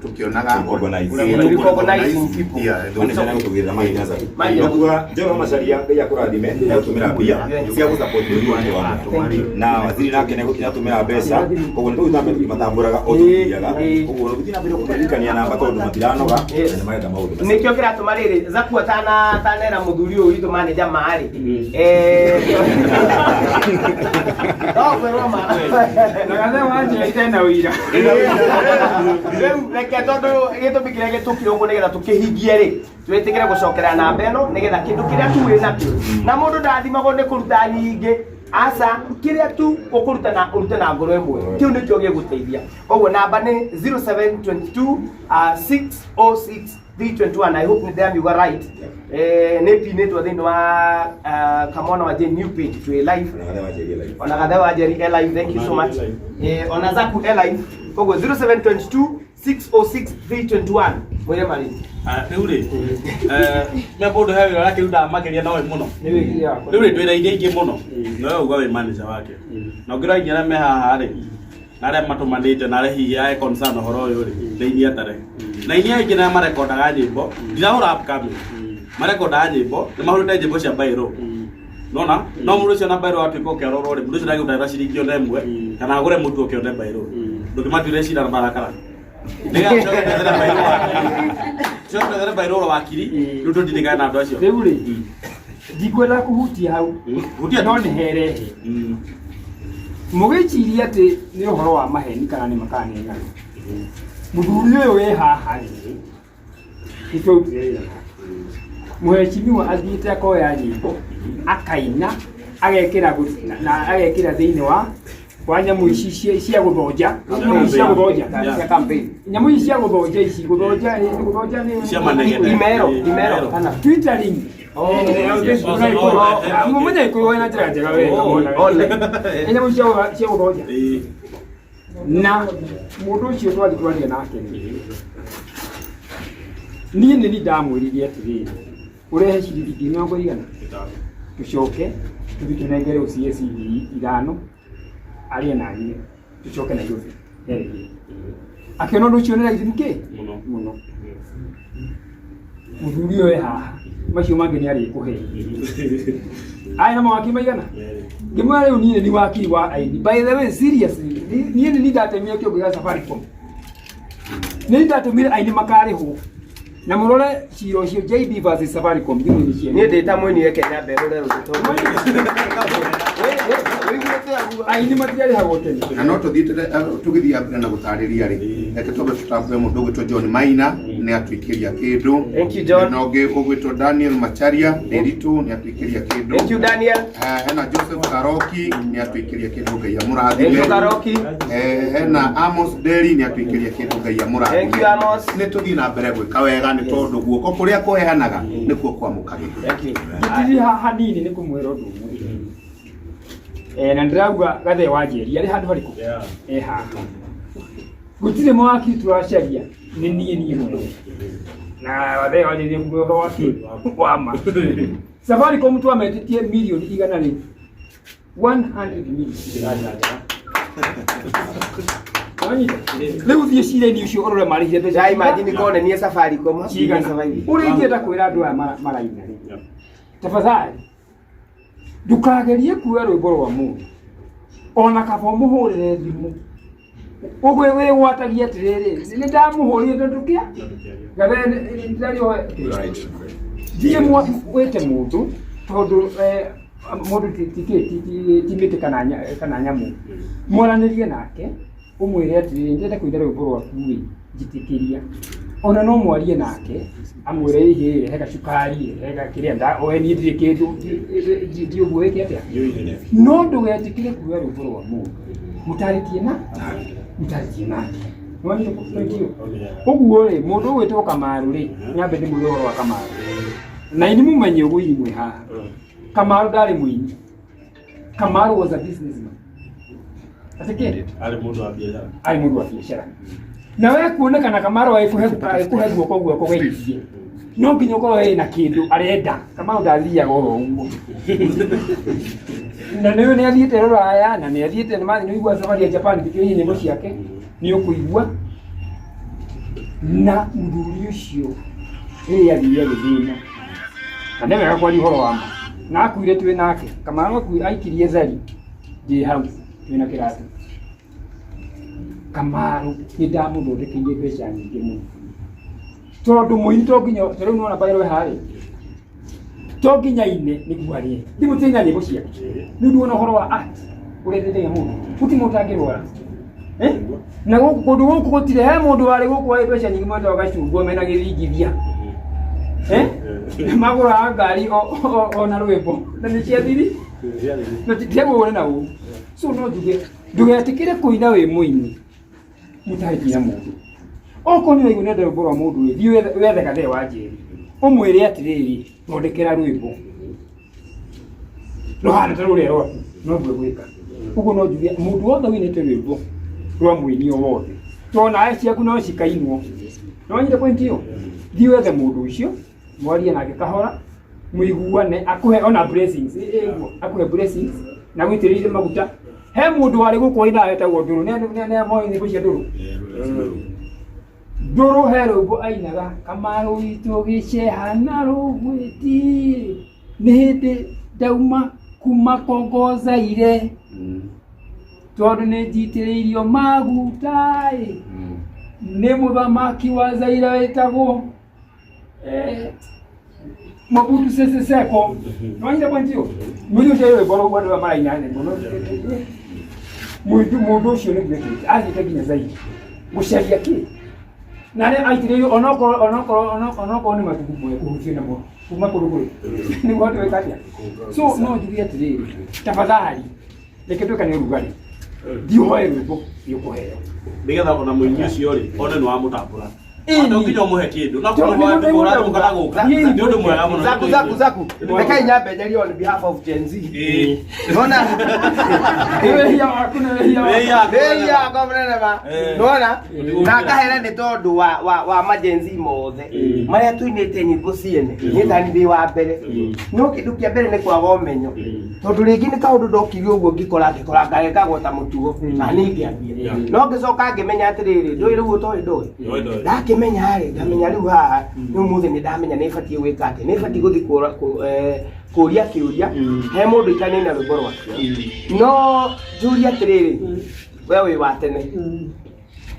Speaker 3: tũkĩonaga
Speaker 1: Organize.
Speaker 2: Recognizing people.
Speaker 3: Yeah,
Speaker 1: Manager nĩegũtũgĩrĩra manager Zaku.
Speaker 2: Manager.
Speaker 1: No kuga Joy wa Macharia Ngai akũrathime nĩegũtũmĩra mbia cia gũsupport ũrĩmi wake wa
Speaker 2: Thank
Speaker 1: na waziri nake nĩatũmĩra mbeca koguo nĩ tũgũthiĩ na mbere tũkĩmatambũraga o tũgĩthiaga koguo tũgĩthiĩ na mbere kũmaririkania namba tondũ matiranoga na nĩmarenda maũndũ macio.
Speaker 2: nĩkĩo kĩratũma rĩrĩ Zaku atanera mũthuri ũyũ witũ manager marĩ no kwĩrwo ma
Speaker 6: Nagathe wanjĩte na ũira.
Speaker 2: Rĩu reke tondũ gĩtũmi kĩrĩa gĩtũkire ũguo nĩgetha tũkĩhingie rĩ twĩtĩkĩre gũcokera namba ĩno nĩgetha kĩndũ kĩrĩa tu wĩ nakĩo na mũndũ ndathimagwo nĩ kũruta nyingĩ aca kĩrĩa tu ũkũruta na ũrute na ngoro ĩmwe kĩu nĩkĩo gĩgũteithia koguo namba nĩ 0722 606 321 I hope nĩ ndĩramiuga right nĩ pinĩtwo thĩinĩ wa kamwana wa Jane new page twĩ live
Speaker 1: Na Gathe wa Njeri e live.
Speaker 2: ona Gathe wa Njeri e live thank you so much ona Zaku e live koguo 0722 606 321 mwĩre marĩ
Speaker 8: Rĩu rĩ me mũndũ he wĩra ũrĩa akĩrutaga makĩria nowe mũno rĩu rĩ twĩna iria ingĩ mũno nowe uga wĩ manager wake na ũngĩrora inya arĩa me haha rĩ na arĩa matũmanĩte na arĩa hihi ae concern ũhoro ũyũ rĩ nĩ inia atare na inia aingĩ nĩ marekondaga nyĩmbo ndirahũra upcoming marekondaga nyĩmbo nĩ mahũrĩte nyĩmbo cia bairo nona no mũndũ ũcio na bairo atuĩka ũkĩarorwo rĩ mũndũ ũcio ndangĩruta ciringi ona ĩmwe kana agũre mũtu ũkĩone bairo ndũngĩmatuĩre cira na marakara nĩgetha ũcoke twethere bairo wakiri ũcoke twethere bairo wakiri rĩu tũndirikane na andũ acio
Speaker 6: Rĩu rĩ ndikwenda kũhutia hau
Speaker 8: Hutia
Speaker 6: no nĩ herehe mũgĩciria atĩ nĩ ũhoro wa maheni kana nĩ makana nĩ ng'ano mũthuri ũyũ wĩ haha rĩ nĩ twautire wĩra nake mũhecimiwa athiĩte akoya nyĩmbo akaina agekĩra na agekĩra thĩinĩ wa nyamũ ici cia gũthonja nyamũ ici cia gũthonja
Speaker 2: cia campaign
Speaker 6: nyamũ ici cia gũthonja ici gũthonja gũthonja nĩ
Speaker 8: Cia manegene.
Speaker 2: imero imero kana
Speaker 6: twittering mũmenye gĩkũyũ na njĩra njega wega
Speaker 2: Online.
Speaker 6: Nĩ nyamũ cia gũthonja na mũndũ ũcio twathiĩ twaria nake rĩ niĩ nĩ niĩ ndamwĩrire atĩrĩrĩ ũrehe ciringi ngiri mĩrongo igana tũcoke tũthiĩ tũnengere OCS ngiri ithano arĩe na anyue tũcoke Nairobi erĩhie akĩona ũndũ ũcio nĩ raithi kĩ
Speaker 8: Mũno.
Speaker 6: mũno mũthuri ũyũ e haha Macio mangĩ nĩ arĩkũhe. Aya na mawakiri maigana? Ngĩmwĩra rĩu niĩ nĩ wakiri wa aini. By the way, seriously, niĩ nĩ ndatemire kĩongo gĩa Safaricom. Nĩ ndatũmire aini makarĩhwo. Na mũrore cira ũcio JB versus Safaricom thimũ-inĩ cianyu.
Speaker 2: Niĩ ndĩ ta mũini reke nyambe rũre rũtũ.
Speaker 6: Aini matiarĩhagwo tene.
Speaker 3: Na no tũthiĩte tũgĩthiĩ mbere na gũtarĩria rĩ, reke twambe tũtambũre mũndũ ũgwĩtwo John Maina nĩ atuĩkĩria kĩndũ.
Speaker 2: Thank you, John.
Speaker 3: Na ũngĩ ũgwĩtwo Daniel Macharia Ndĩritũ nĩ atuĩkĩria kĩndũ.
Speaker 2: Thank you, Daniel.
Speaker 3: Hena Joseph Karoki nĩ atuĩkĩria kĩndũ, Ngai
Speaker 2: Thank you,
Speaker 3: amũrathime.
Speaker 2: Karoki.
Speaker 3: Hena Amos Deri nĩ atuĩkĩria kĩndũ, Ngai amũrathime.
Speaker 2: Thank you, Amos.
Speaker 3: Nĩ tũthiĩ na mbere gwĩka wega nĩ tondũ guoko kũrĩa kũheanaga nĩkuo kwamũkagĩra.
Speaker 2: Thank you.
Speaker 6: Ngĩthiĩ haha hanini nĩ kũmwĩra ũndũ ũmwe. Na ndĩrauga Gathee wa Njeri arĩ handũ harĩkũ? Haha. Gũtirĩ mawakiri tũracaria, nĩ niĩ niĩ mwene. Na Gathee wa Njeri nĩ ũhoro wa kĩ? Wa ma. Safaricom twametĩtie mirioni 100. 100 million. Wanyita? Rĩu thiĩ cira-inĩ ũcio ũrore marĩhire mbeca
Speaker 2: Ya imagine kone niĩ Safaricom.
Speaker 6: cigana. Ũrĩa ingĩenda kwĩra andũ aya maraina rĩ, tafadhali ndũkagerie kuoya rwĩmbo rwa mũndũ ona kaba ũmũhũrĩre thimũ ũguo wĩgwatagia atĩrĩrĩ, nĩ ndamũhũrire tondũ kĩa Gathee ndĩrarĩo. Thiĩ wĩte mũndũ tondũ mũndũ ti mĩtĩ kana nyamũ, mwaranĩrie nake ũmwĩre atĩrĩrĩ, ndĩrenda kũina rwĩmbo rwaku rĩ, njĩtĩkĩria. Ona no mwarie nake amwĩre ĩhĩ, rehe gacukari, rehe gakĩrĩa nda oe, niĩ ndirĩ kĩndũ, ndi ũguo wĩke atĩa. No ndũgetĩkĩre kuoya rwĩmbo rwa mũndũ mũtarĩtie na mũtarĩtie nake. Nĩwanyita point ĩyo? Ũguo rĩ, mũndũ ũgwĩtwo Kamaru rĩ, nyambe ndĩmwĩre ũhoro wa Kamaru na ini mumenye ũguo ini mwĩ haha. Kamaru ndarĩ mũini. Kamaru was a businessman. Atĩ
Speaker 8: Arĩ mũndũ wa biacara.
Speaker 6: Arĩ mũndũ wa biacara. Na we kuonekana Kamaru agĩkũhe guoko guoko geithie, no nginya ũkorwo wĩ na kĩndũ arenda. Kamaru ndathiaga oro ũguo. Na nĩ athiĩte rũraya na nĩ athiĩte nĩ mathiĩ, nĩ ũigua safari ya Japan, thikĩrĩria nyĩmbo ciake nĩ ũkũigua. Na mũthuri ũcio rĩrĩa athire agĩthĩna, na nĩ wega kwaria ũhoro wa ma, na akuire twĩ nake. Kamaru akuire aikirie thari ndĩ hau twĩna kĩratũ. Kamaru nĩ ndamũthondekeire mbeca nyingĩ mũno tondũ mũini to nginya ta rĩu nĩwona bairo harĩ to nginya ine nĩguo arĩe thimũ ti na nyĩmbo ciake. Rĩu nĩwona ũhoro wa art ũrĩa ĩteithagia mũndũ, gũtirĩ mũndũ ũtangĩrwara. Na gũkũ kũndũ gũkũ gũtirĩ he mũndũ warĩ gũkũ warĩ mbeca nyingĩ mwetagwo Gacungwa mena gĩthingithia. Magũraga ngari ona rwĩmbo na nĩ ciathiri na tiagwo na ũũ. So no njuge ndũgetĩkĩre kũina wĩ mũini mũtarĩ na mũndũ. Okorwo nĩ ũraigua nĩenda rwĩmbo rwa mũndũ rĩ, thiĩ wethe Gathee wa Njeri ũmwĩre atĩrĩrĩ, thondekera rwĩmbo rũhana ta rũrĩa rwaku noguo gwĩka ũguo. No njuge mũndũ wothe ũinĩte rwĩmbo rwa mũini o wothe, tondũ nawe ciaku no cikainwo. Nĩwanyita point ĩyo? Thiĩ wethe mũndũ ũcio, mwarie nake kahora, mũiguane, akũhe ona blessings, ĩguo akũhe blessings na gwĩtĩrĩire maguta. He mũndũ warĩ gũkũ wainaga wetagwo Ndũrũ, nĩ moĩ nyĩmbo cia Ndũrũ. Ndũrũ he rwĩmbo ainaga, Kamaru witũ gĩceha na rũgwĩti, nĩ hĩndĩ ndauma kuma Kongo Zaire, tondũ nĩ njitĩrĩirio maguta ĩ nĩ mũthamaki wa Zaire wĩtagwo Mobutu Sese Seko. Nĩwanyita point ĩyo? Mũini ũcio rwĩmbo rũu andũ aya maraina nĩ mũno. Mũndũ ũcio nĩguo ekĩte, athiĩte nginya Zaire gũcaria kĩ na nĩ aitĩrĩirio onokorwo nĩ mathugumo ekũhutia namo kuma kũndũ kũrĩ nĩguo hote gwĩka atĩa. So no njuge atĩrĩrĩ, tafadhali reke twĩkane ũrugarĩ, thiĩ ũhoe rwĩmbo, nĩ ũkũheo.
Speaker 8: Nĩgetha ona mũini ũcio rĩ one nĩ wamũtambũra.
Speaker 6: Ĩni.
Speaker 8: Andũ nginya ũmũhe kĩndũ na
Speaker 6: Tondũ
Speaker 8: kũmũhoya
Speaker 6: nĩ
Speaker 8: thimũ ũrathiĩ kana gũka
Speaker 6: Ĩni.
Speaker 8: nĩ ũndũ mwega mũno.
Speaker 2: Zaku zaku zaku. Rekai nyambe njarie on behalf of Gen Z.
Speaker 8: Ĩĩ.
Speaker 2: Nona.
Speaker 6: Nĩ wĩhia waku, nĩ wĩhia waku.
Speaker 8: Wĩhia waku.
Speaker 2: Wĩhia wakwa mũnene ma. Nona. Na ngahere nĩ tondũ wa ma Gen Z mothe marĩa tũinĩte nyĩmbo ciene, niĩ tani ndĩ wa mbere. No kĩndũ kĩa mbere nĩ kwaga ũmenyo, tondũ rĩngĩ nĩ kaũndũ ndokire ũguo ngĩkora ngagekagwo ta mũtugo na niĩ ngĩambia, no ngĩcoka ngĩmenya atĩrĩrĩ, ndũĩ rĩu ũtoĩ ndũĩ.
Speaker 8: Ndũĩ, ndũĩ.
Speaker 2: Ndakĩmenya. Ngĩkĩmenya rĩ, ngamenya rĩu haha nĩ ũmũthĩ nĩ ndamenya nĩ batiĩ gwĩka atĩ nĩ batiĩ gũthiĩ kũria kĩũria he mũndũ itanina rwĩmbo rwake. No njũrie atĩrĩrĩ, we wĩ wa tene.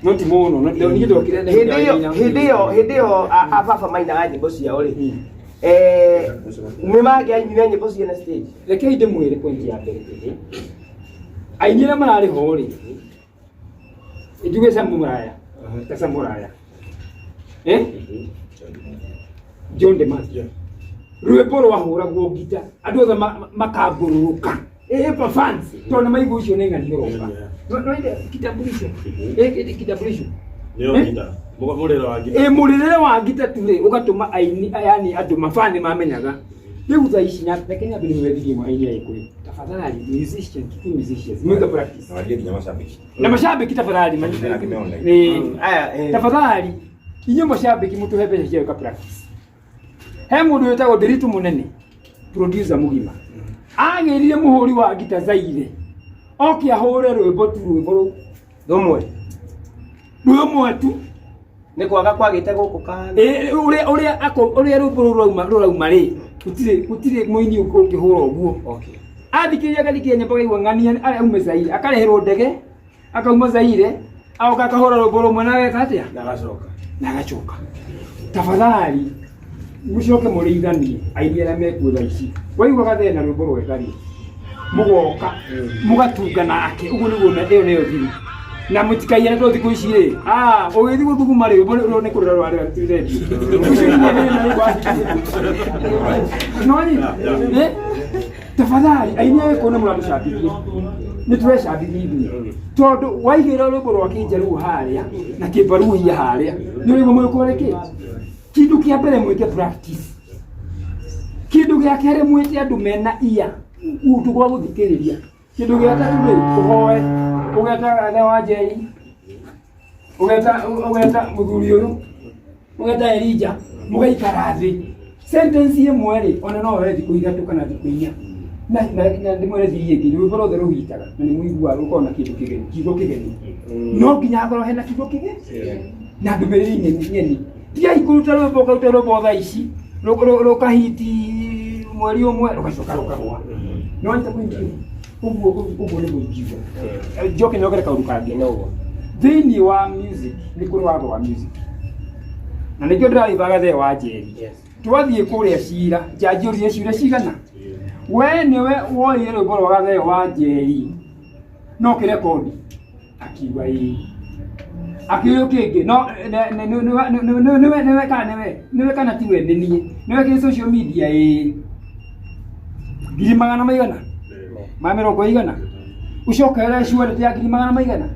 Speaker 6: No ti mũno, no niĩ ndokire na
Speaker 2: Hĩndĩ ĩyo a baba mainaga nyĩmbo ciao rĩ, nĩ mangĩainire nyĩmbo ciene stage?
Speaker 6: Rekei ndĩmwĩre point ya mbere. Aini arĩa mararĩ ho rĩ, njuge Sam Muraya, ta Sam Muraya, eh, John de Matthew, rwĩmbo rwahũragwo ngita andũ othe makangũrũrũka, fans, tondũ nĩ maigua ũcio nĩ ng'ani ũroka. No ile kitambulisho, kitambulisho.
Speaker 8: Nĩyo ngita. Mũrĩre wa ngita.
Speaker 6: Ĩ, mũrĩre wa ngita tu rĩ, ũgatũma aini, yani andũ mabani mamenyaga. Rĩu thaa ici na reke nyambe nĩmwethirie mwe aini a Gĩkũyũ, tafadhali musician, Kikuyu musicians, mwĩke practice.
Speaker 1: Na warie nginya macambĩki.
Speaker 6: Na macambĩki tafadhali.
Speaker 1: Nĩ nginya online.
Speaker 2: Aya.
Speaker 6: Tafadhali inyuĩ macambĩki mũtũhe mbeca cia gwĩka practice. He mũndũ wĩtagwo Ndiritu Mũnene, producer mũgima, agĩrire mũhũri wa ngita Zaire oke ahũre rwĩmbo tu, rwĩmbo rũu
Speaker 2: Rũmwe.
Speaker 6: Rũmwe tu.
Speaker 2: Nĩ kwaga kwagĩte gũkũ kana?
Speaker 6: Ũrĩa rwĩmbo rũu rũrauma rĩ, gũtirĩ mũini ũngĩhũra ũguo. Athikĩrĩria, agathikĩrĩria nyĩmbo, akaigua ng'ania aume Zaire, akarĩhĩrwo ndege akauma Zaire, agoka akahũra rwĩmbo rũmwe na ageka atĩa?
Speaker 8: Na agacoka.
Speaker 6: Na agacoka. Tafadhali mũcoke mũrĩithanie aini arĩa mekuo thaa ici. Waigua gathena rwĩmbo rwega rĩ, mũgoka mũgatunga nake ũguo nĩguo, na ĩyo nĩyo thiri na mũtikaiyane, tondũ thikũ ici rĩ, ah, ũgĩthiĩ gũthuguma rĩ, rwĩmbo rũrũ nĩ kũrĩra rwarĩra redio ũcio nĩ no nyita. Tafadhali aini a Gĩkũyũ nĩ mũratũcambithia, nĩ tũrecambithia ithuĩ, tondũ waigĩrĩra rwĩmbo rwa kĩnjaruo harĩa na kĩmbaruhia harĩa nĩ ũraigua mũgĩkũyũ rĩkĩ. Kĩndũ kĩa mbere mwĩke practice. Kĩndũ gĩa kerĩ mwĩte andũ mena iya gũtũ gwa gũthikĩrĩria. Kĩndũ gĩa gatatũ rĩ, ũhoe ũgeta Ithe wa Njeri, ũgeta mũthuri ũyũ, ũgeta Elija, mũgaikara thĩ. Sentence ĩmwe rĩ, ona no yoe thikũ 3 kana thikũ 4. Na ndĩmwĩre thiri ĩngĩ, rwĩmbo ruothe rũhitaga na nĩ mũiguaga rũkoragwo na kĩndũ kĩgeni, kiugo kĩgeni. No nginya hakorwo hena kiugo kĩgeni na ndũmĩrĩri ng'eni ng'eni. Tigai kũruta rwĩmbo, ũkaruta rwĩmbo thaa ici rũkahiti mweri ũmwe, rũgacoka rũkagwa. No nĩ ta kũingia ũguo, ũguo nĩguo ingiuga. Njoke nyongere kaũndũ kangĩ. Thĩinĩ wa music nĩ kũrĩ watho wa music, na nĩkĩo ndĩrarithaga thee wa Njeri. Twathiĩ kũrĩa cira, njanji ũrire ciũria cigana, we nĩwe woire rwĩmbo rwa Gathee wa Njeri no kĩrekondi? Akiuga ĩĩ. Akĩũrio kĩngĩ, no nĩwe kana nĩwe kana tiwe? Nĩ niĩ. Nĩwe kĩ social media? Ĩĩ. Ngiri magana maigana ma mĩrongo igana, ũcokerere surety ya ngiri magana maigana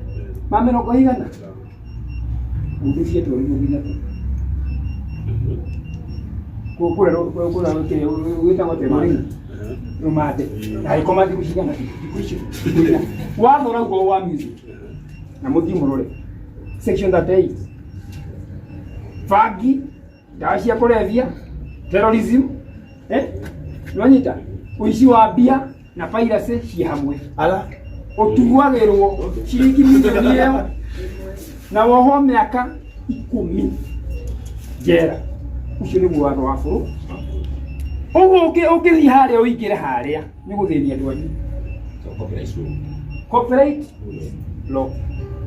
Speaker 6: ma mĩrongo igana. Mũndũ ũcio atwarirwo nginya kũ? Kũrĩa kĩrĩa gwĩtagwo atĩa, rũrĩmĩ rũmande, na agĩkoma thikũ cigana? Thikũ icio thikũ 4. Watho ũrauga wa music, na mũthiĩ mũrore section 38, bangi, ndawa cia kũrebia, terrorism, nĩwanyita, ũici wa mbia na piracy ciĩ hamwe.
Speaker 2: Ala.
Speaker 6: Ũtuagĩrwo ciringi milioni ĩyo na wohwo mĩaka 10 njera. Ũcio nĩguo watho wa bũrũri. Ũguo ũngĩthiĩ harĩa ũingĩre harĩa nĩ gũthĩnia andũ anyu. Copyright law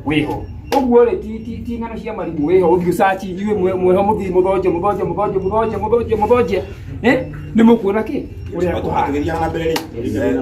Speaker 6: wĩho ũguo rĩ, ti ng'ano cia marimũ. Wĩho, ũthiĩ ũcaci inyuĩ mwĩho, mũthiĩ mũthonje mũthonje mũthonje mũthonje mũthonje mũthonje, nĩ mũkuona kĩ ũrĩa kũhana.
Speaker 1: Tũgĩthiaga na mbere rĩ,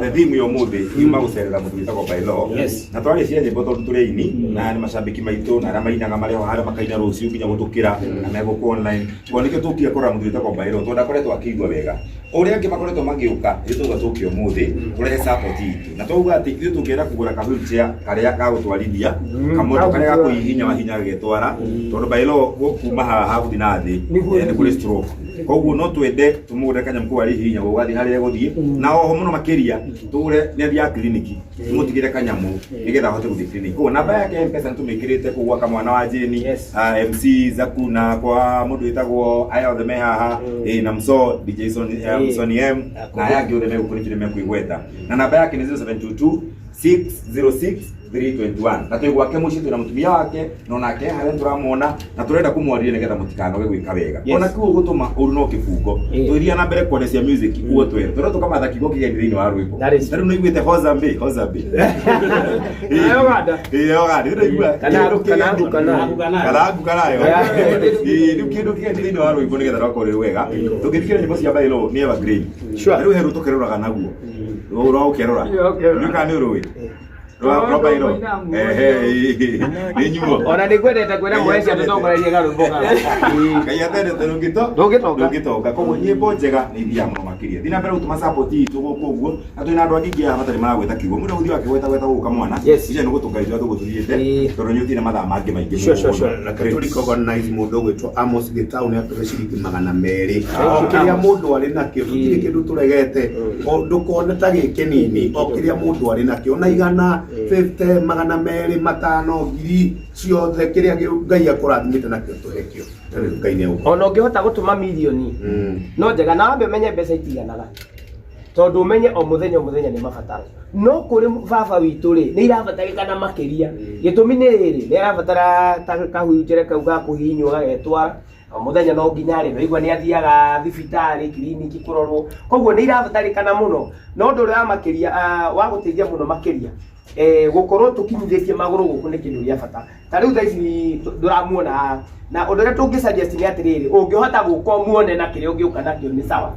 Speaker 1: the theme ya ũmũthĩ yuma gũcerera mũndũ wĩtagwo Bylaw. Na twarĩ cia nyĩmbo tondũ tũrĩ aini na nĩ macambĩki maitũ na arĩa mainaga marĩ ho harĩa makaina rũciũ nginya gũtũkĩra na megũkũ online. Koguo nĩkĩo tũkire kũrora mũndũ wĩtagwo Bylaw tondũ ndakoretwo akĩigua wega. Ũrĩa angĩ makoretwo magĩũka, ithuĩ twauga tũke ũmũthĩ tũrehe support itũ. Na twauga atĩ ithuĩ tũngĩenda kũgũra ka wheelchair karĩa ga gũtwarithia kamũtũ karĩa ga kũhihinya mahinya gagetwara, tondũ Bylaw kuma haha gũthiĩ na thĩ nĩ kũrĩ stroke. Koguo no twende tũmũgũrĩre kanyamũ kau arĩhihinya gũgathiĩ harĩa egũthiĩ. Na oho mũno makĩria tũgũre, nĩ athiaga kiriniki, tũmũtigĩre kanyamũ nĩgetha ahote gũthiĩ kiriniki. Koguo namba yake ya M-Pesa nĩtũmĩkĩrĩte kũu gwa kamwana wa Jane, MC Zaku, na kwa mũndũ wĩtagwo aya othe me haha, na Mso DJ Sony M na aya angĩ othe megũkũ nĩkĩrĩ mekwĩgweta. Na namba yake nĩ 0722 606 321 na twĩ gwake mũciĩ twĩna mũtumia wake na onake harĩa nĩtũramuona na tũrenda kũmwarĩria nĩgetha mũtikanoge gwĩka wega
Speaker 2: Yes.
Speaker 1: ona kiugo gũtũma ũru no kĩbungo
Speaker 2: Eh.
Speaker 1: tũthiaga na mbere kwaria cia music uguo twere tũrĩa tũkamatha kiugo kĩgeni thĩinĩ wa rwĩmbo
Speaker 2: That is
Speaker 1: na rĩu nĩiguĩte hozambe hozambe
Speaker 6: Nayo Uganda.
Speaker 1: ĩĩ Uganda nĩũraigua
Speaker 7: Kana-
Speaker 1: kĩndũ
Speaker 7: kana
Speaker 1: kĩgeni.
Speaker 7: ngukanayo.
Speaker 1: kana ngukanayo Ĩĩ, rĩu kĩndũ kĩgeni thĩinĩ wa rwĩmbo nĩgetha rwakorwo rwĩ rwega tũngĩthikĩrĩria nyĩmbo cia bailo nĩ evergreen
Speaker 2: Sure.
Speaker 1: rĩu he rũtũ kerũraga naguo rũu rwa ũkerũra
Speaker 6: Ĩĩ, ũkerũra.
Speaker 1: rĩu kana nĩ ũrũĩ rwa rwa bailo ehe ĩĩ, nĩ nyuo
Speaker 2: ona nĩ ngwendete kwĩra mwecia tũtongorerie karwĩmbo kau
Speaker 1: ngai atendete rũngĩto
Speaker 2: Ndũngĩtonga.
Speaker 1: ndũngĩtonga koguo nyĩmbo njega nĩ ithiaga mũno makĩria thiĩ na mbere gũtũma support itũ gũkũ ũguo na twĩna andũ angĩ ingĩ haha matarĩ maragweta kiugo mũndũ ũthiĩ akĩgweta gweta gũka mwana
Speaker 2: Yes.
Speaker 1: icio nĩ gũtũnga ithuĩ tũgũtũthiĩte
Speaker 2: Ĩĩ.
Speaker 1: tondũ nĩ ũthiĩ na mathaa mangĩ maingĩ
Speaker 2: Sure, sure, sure.
Speaker 3: Reke tũ recognize mũndũ ũgwĩtwo Amos Gĩtaũ nĩ atũhe ciringi 200
Speaker 2: Thank
Speaker 3: o
Speaker 2: you,
Speaker 3: kĩrĩa
Speaker 2: Amos.
Speaker 3: mũndũ arĩ nakĩo tũtirĩ kĩndũ tũregete O, ndũkone ta gĩ kĩnini o kĩrĩa mũndũ arĩ nakĩo ona 100 50 200 500 ngiri ciothe kĩrĩa Ngai akũrathimĩte nakĩo tũhe kĩo Na rĩu Ngai nĩ egũkũhe.
Speaker 2: ona ũngĩhota gũtũma mirioni no njega na wambe ũmenye mbeca itiganaga tondũ ũmenye o mũthenya o mũthenya nĩ mabataro no kũrĩ baba witũ rĩ nĩ irabatarĩkana makĩria gĩtũmi nĩ rĩrĩ nĩ arabatara ta kahunjere kau ga kũhihinywo gagetwara o mũthenya no nginya rĩ waigua nĩ athiaga thibitarĩ kiriniki kũrorwo koguo nĩ irabatarĩkana mũno no ũndũ ũrĩa wa makĩria wa gũteithia mũno makĩria gũkorwo tũkinyithĩtie magũrũ gũkũ nĩ kĩndũ gĩa bata ta rĩu thaa ici ndũramuona haha na ũndũ ũrĩa tũngĩ suggest nĩ atĩrĩrĩ ũngĩhota gũka ũmuone na kĩrĩa ũngĩũka nakĩo nĩ sawa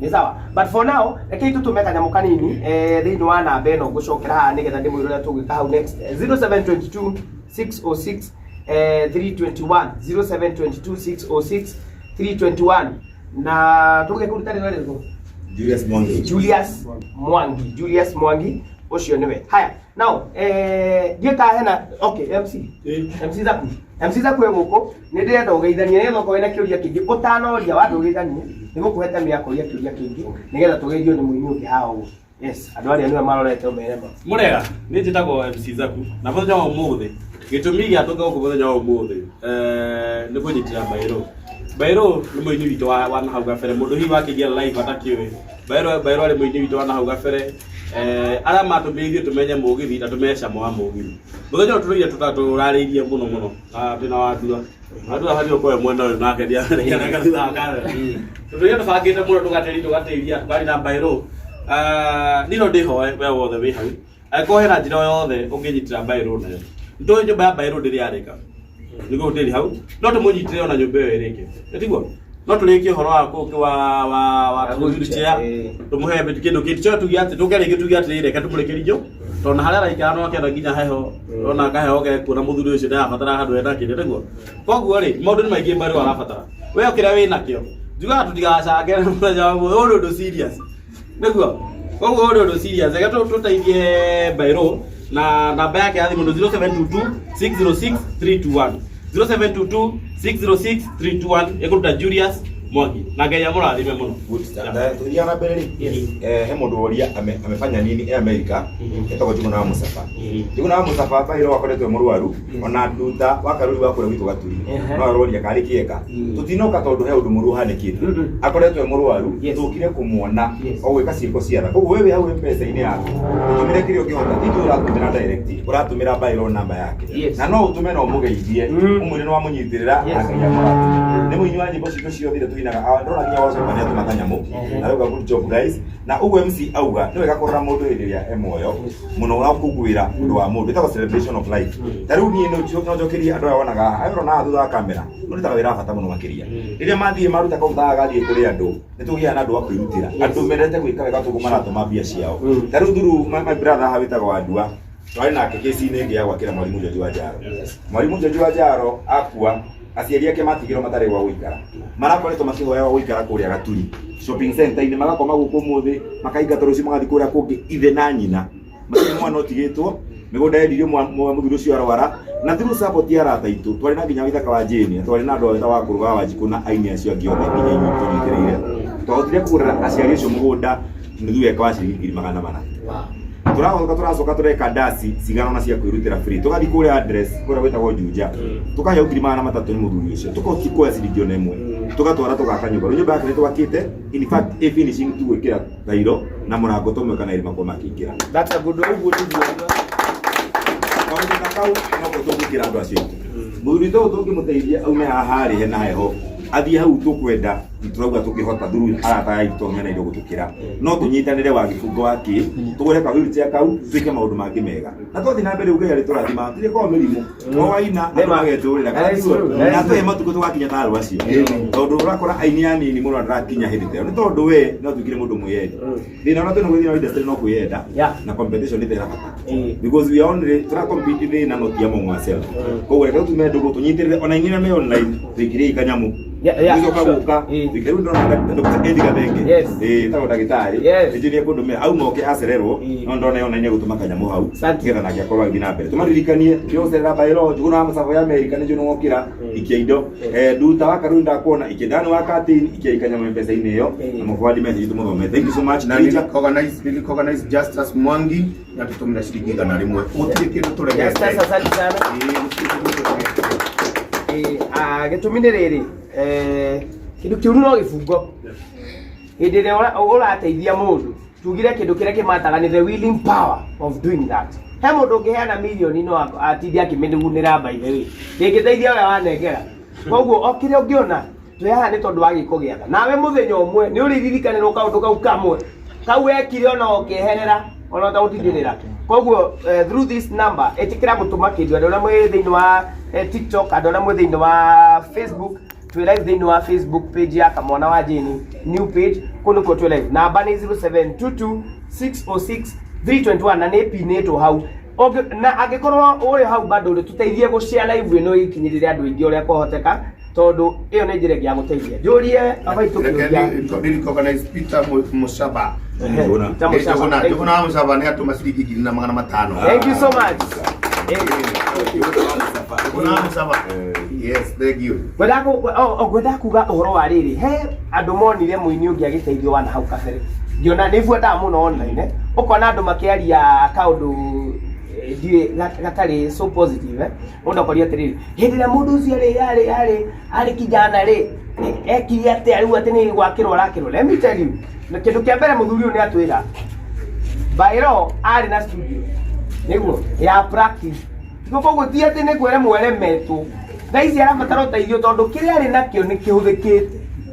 Speaker 2: nĩ sawa but for now rekei tũtũme kanyamũ kanini thĩinĩ wa namba ĩno ngũcokera haha nĩgetha ndĩmwĩre ũrĩa tũgwĩka hau next 0722 606 321 0722 606 321 na tũgĩkũruta rĩrĩa rĩrĩkũ
Speaker 1: Julius Mwangi
Speaker 2: Julius Mwangi Julius Mwangi ũcio nĩwe haya now ndiĩ ka hena okay MC MC Zaku MC Zaku e gũkũ nĩ ndĩrenda ũgeithanie nĩgetha ũkorwo wĩna kĩũria kĩngĩ ũtanoria wambe ũgeithanie nĩ gũkũhete mĩaka ũria kĩũria kĩngĩ nĩgetha tũgeithio nĩ mũini ũngĩ haha ũguo yes andũ arĩa nĩwe marorete ũmere ma
Speaker 8: Mũrega, nĩ njĩtagwo MC Zaku na mũthenya wa ũmũthĩ gĩtũmi gĩa tũke gũkũ mũthenya wa ũmũthĩ nĩ kũnyitĩra Bairũ. Bairũ nĩ mũini witũ wa nahau gabere mũndũ hihi wakĩingĩra live atakĩũĩ Bairũ Bairũ arĩ mũini witũ wa nahau gabere arĩa matũmire ithuĩ tũmenye mũgithi na tũmenye cama wa mũgithi mũthenya ũyũ tũrũire tũrarĩirie mũno mũno na twĩna Wandua Wandua hadi ũkorwe mwena ũyũ nake ndiarekanaga thutha wa kamera tũtũire tũbangĩte mũno tũgatĩri tũgatĩria tũkarĩ na Bairũ niĩ no ndĩhoe we wothe wĩ hau angĩkorwo hena njĩra o yothe ũngĩnyitĩra Bairũ nayo nĩtũĩ nyũmba ya Bairũ ndĩrĩ yarĩka nĩguo tĩri hau no tũmũnyitĩre ona nyũmba ĩyo ĩrĩke ĩtiguo no tũrĩkie ũhoro wa kũ wa wa wa wheelchair tũmũhe kĩndũ kĩndũ kĩo tuge atĩ tũke rĩngĩ tuge atĩrĩrĩ reke tũmũrĩkĩrie njo tondũ na harĩa araikara no akĩenda nginya heho ona kaheho gekuo na mũthuri ũcio ndarabatara handũ hena kĩndũ nĩguo koguo rĩ maũndũ nĩ maingĩ Bairũ arabatara we kĩrĩa wĩ nakĩo njugaga tũtigacange mũthenya wa ũmũthĩ ũyũ nĩ ũndũ serious nĩguo koguo ũyũ nĩ ũndũ serious reke tũteithie Bairũ na namba yake ya thimũ nĩ 0722 606 321 0722 606 321 ĩkũruta Julius Mwangi na Ngai amũrathime mũno
Speaker 1: Good. Na tũthiaga na mbere rĩ he mũndũ woria amefanya nini e America etagwo Njuguna wa Mũcaba Njuguna wa Mũcaba Bairũ akoretwo e mũrwaru ona nduta wa karũri wa kũrĩa gwitũ Gaturi no aroria karĩ kĩeka tũtinoka tondũ he ũndũ mũru ũhanĩkĩte akoretwo e mũrwaru tũkire kũmuona o gwĩka ciĩko cia tha koguo we wĩ hau M-Pesa-inĩ yaku ũtũmĩre kĩrĩa ũngĩhota ti tu ũratũmĩra direct ũratũmĩra Bairũ namba yake na no ũtũme na ũmũgeithie ũmwĩre nĩ wamũnyitĩrĩra na Ngai amũrathime nĩ mũini wa nyĩmbo citũ ciothe iria tũinaga ndona nginya wacoka nĩ atũma kanyamũ na rauga good job guys na ũguo MC auga nĩ wega kũrora mũndũ hĩndĩ ĩrĩa e muoyo mũno ũrakũnguĩra ũndũ wa mũndũ ĩtagwo celebration of life ta rĩu niĩ no njokerie andũ aya wonaga haha aya ũrona haha thutha wa kamera marutaga wĩra wa bata mũno makĩria rĩrĩa mathiĩ maruta kaũndũ gathiĩ kũrĩ andũ nĩ tũgĩaga na andũ a kwĩrutĩra andũ mendete gwĩka wega tũguo maratũma mbia ciao ta rĩu through my brother haha wĩtagwo Wandua twarĩ nake kesi-inĩ ĩngĩ ya gwakĩra mwarimũ George wa Njaro mwarimũ George wa Njaro akua aciari ake matigirwo matarĩ gwa gũikara marakoretwo makĩhoya gwa gũikara kũrĩa Gaturi shopping center-inĩ magakoma gũkũ ũmũthĩ makaingata rũciũ magathiĩ kũrĩa kũngĩ ithe na nyina matirĩ mwana ũtigĩtwo mĩgũnda yendirio mũthuri ũcio arwara na through support ya arata aitũ twarĩ na nginya Waithaka wa Jane twarĩ na andũ a wa kũruga wa Wanjikũ na aini acio angĩ othe nginya inyuĩ tũnyitĩrĩire twahotire kũgũrĩra aciari acio mũgũnda nuthu eka wa ciringi 400,000 tũracoka tũracoka tũreka ndasi cigana ũna cia kwĩrutĩra free tũgathiĩ kũrĩa address kũrĩa gwĩtagwo Juja tũkaheo 300,000 nĩ mũthuri ũcio tũkahoti kuoya ciringi ona ĩmwe tũgatwara tũgaka nyũmba rĩu nyũmba yake nĩ twakĩte in fact ĩ finishing tu gwĩkĩra tairo na mũrango ta ũmwe kana ĩrĩ makorwo makĩingĩra
Speaker 2: That's a good one. Ũguo nĩguo.
Speaker 1: Kaũndũ ta kau noko tũngĩkĩra andũ acio aitũ. Mũthuri ta ũyũ tũngĩmũteithia aume haha arĩ hena heho athiĩ hau tũkwenda tũrauga tũkĩhota through arata aitũ tondũ mena indo gũtũkĩra no tũnyitanĩre wa gĩbungo wa kĩ tũgũre ka wheelchair kau twĩke maũndũ mangĩ mega na twathiĩ na mbere uge arĩ tũrathima tũtirĩ korwo mĩrimũ o waina andũ magetũrĩra kana
Speaker 2: That is
Speaker 1: tiguo?
Speaker 2: true. That is
Speaker 1: na tũhe matukũ tũgakinya ta andũ acio tondũ ũrakora aini anini mũno ndarakinya hĩndĩ ta ĩyo nĩ tondũ we no tuĩkire mũndũ mwĩyendi thĩna ũrĩa twĩna thĩinĩ wa industry no kwĩyenda
Speaker 2: Yeah.
Speaker 1: na competition nĩ tera bata
Speaker 2: Eh.
Speaker 1: because we are only tũra compete thĩna not among ourselves koguo reke tũtume ndũgũ tũnyitĩrĩre ona inyuĩ me online twĩkĩrei kanyamũ
Speaker 2: Yeah, yeah,
Speaker 1: gũcoka
Speaker 2: sure.
Speaker 1: gũka
Speaker 2: Eh.
Speaker 1: twĩkĩre rĩu ndĩrona Dr. Eddie Gathenge
Speaker 2: Yes.
Speaker 1: eh tagwo ndagĩtarĩ
Speaker 2: Yes.
Speaker 1: engineer kũndũmĩra auma oke acererwo
Speaker 2: Eh.
Speaker 1: no ndona online gũtũma kanyamũ hau
Speaker 2: Asante.
Speaker 1: nĩgetha nake akorwo agĩthiĩ na mbere tũmaririkanie kĩũcerera bairo njũgũna wa mũcabo ya Amerika nĩ njũgũna wokĩra ikia indo Eh, nduta wa karuri ndakuona ikia ndani wa katini ikia ikanyamũ mbeca-inĩ ĩyo
Speaker 2: Eh.
Speaker 1: na mũbwandi message tũmũthome thank you so much
Speaker 3: Na
Speaker 1: Teacher.
Speaker 3: niliorganize Justus Mwangi na tũtũmĩra ciringi 100. Gũtirĩ kĩndũ tũregete.
Speaker 2: Justus, asante sana.
Speaker 3: Ĩĩ, gũtirĩ kĩndũ tũregete.
Speaker 2: Eh, ah, gĩtũmi nĩ rĩrĩ eh, kĩndũ kĩũru no gĩbungo hĩndĩ ĩrĩa ũrateithia mũndũ tugire kĩndũ kĩrĩa kĩmataga nĩ the willing power of doing that he mũndũ ũngĩheana mirioni no atinde akĩmĩnugunĩra by the way ndĩngĩteithia ũrĩa wanengera koguo o kĩrĩa ũngĩona twĩ haha nĩ tondũ wa gĩko gĩaka nawe mũthenya ũmwe nĩ ũrĩririkanĩrwo kaũndũ kau kamwe kau wekire ona ũkĩeherera ona ũtagũtindĩrĩra koguo eh, through this number ĩtĩkĩra gũtũma kĩndũ andũ arĩa mwĩ thĩinĩ wa eh, tiktok andũ arĩa mwĩ thĩinĩ wa facebook twĩ live thĩinĩ wa facebook page ya kamwana wa jeni new page kũu nĩkuo twĩ live namba nĩ 0722 606 321 na nĩ ĩpinĩtwo hau na angĩkorwo ũrĩ hau bado rĩ tũteithie gũshare live ĩno ĩkinyĩrĩre andũ aingĩ ũrĩa kwahoteka tondũ ĩyo nĩ njĩra ĩngĩ ya gũteithia njũrie baba itũ
Speaker 3: Reke
Speaker 2: kĩũria
Speaker 3: ni recognize Peter Mushaba.
Speaker 1: Njũgũna.
Speaker 2: Peter Mushaba.
Speaker 3: Njũgũna
Speaker 2: Thank you.
Speaker 3: Njũgũna wa Mushaba nĩ atũma ciringi 1500.
Speaker 2: Thank you so much.
Speaker 3: Njũgũna wa Mushaba. Yes, thank you.
Speaker 2: Ngwendaga kuga ũhoro wa rĩrĩ he andũ monire mũini ũngĩ agĩteithio wana hau kabere ngĩona nĩ buataga mũno online eh. Ũkona andũ makĩaria kaũndũ eh, ndiũĩ gatarĩ so positive eh. Mũndũ akoria atĩrĩrĩ hĩndĩ ĩrĩa mũndũ ũcio arĩ arĩ arĩ arĩ kijana rĩ ekire atĩa rĩu atĩ nĩ gwakĩrwo arakĩrwo let me tell you na kĩndũ kĩa mbere mũthuri ũyũ nĩ atwĩra Bairo arĩ na studio nĩguo ya practice tiguo koguo ti atĩ nĩ kwĩremwo eremetwo thaa ici arabatara ũteithio tondũ kĩrĩa arĩ nakĩo nĩ kĩhũthĩkĩte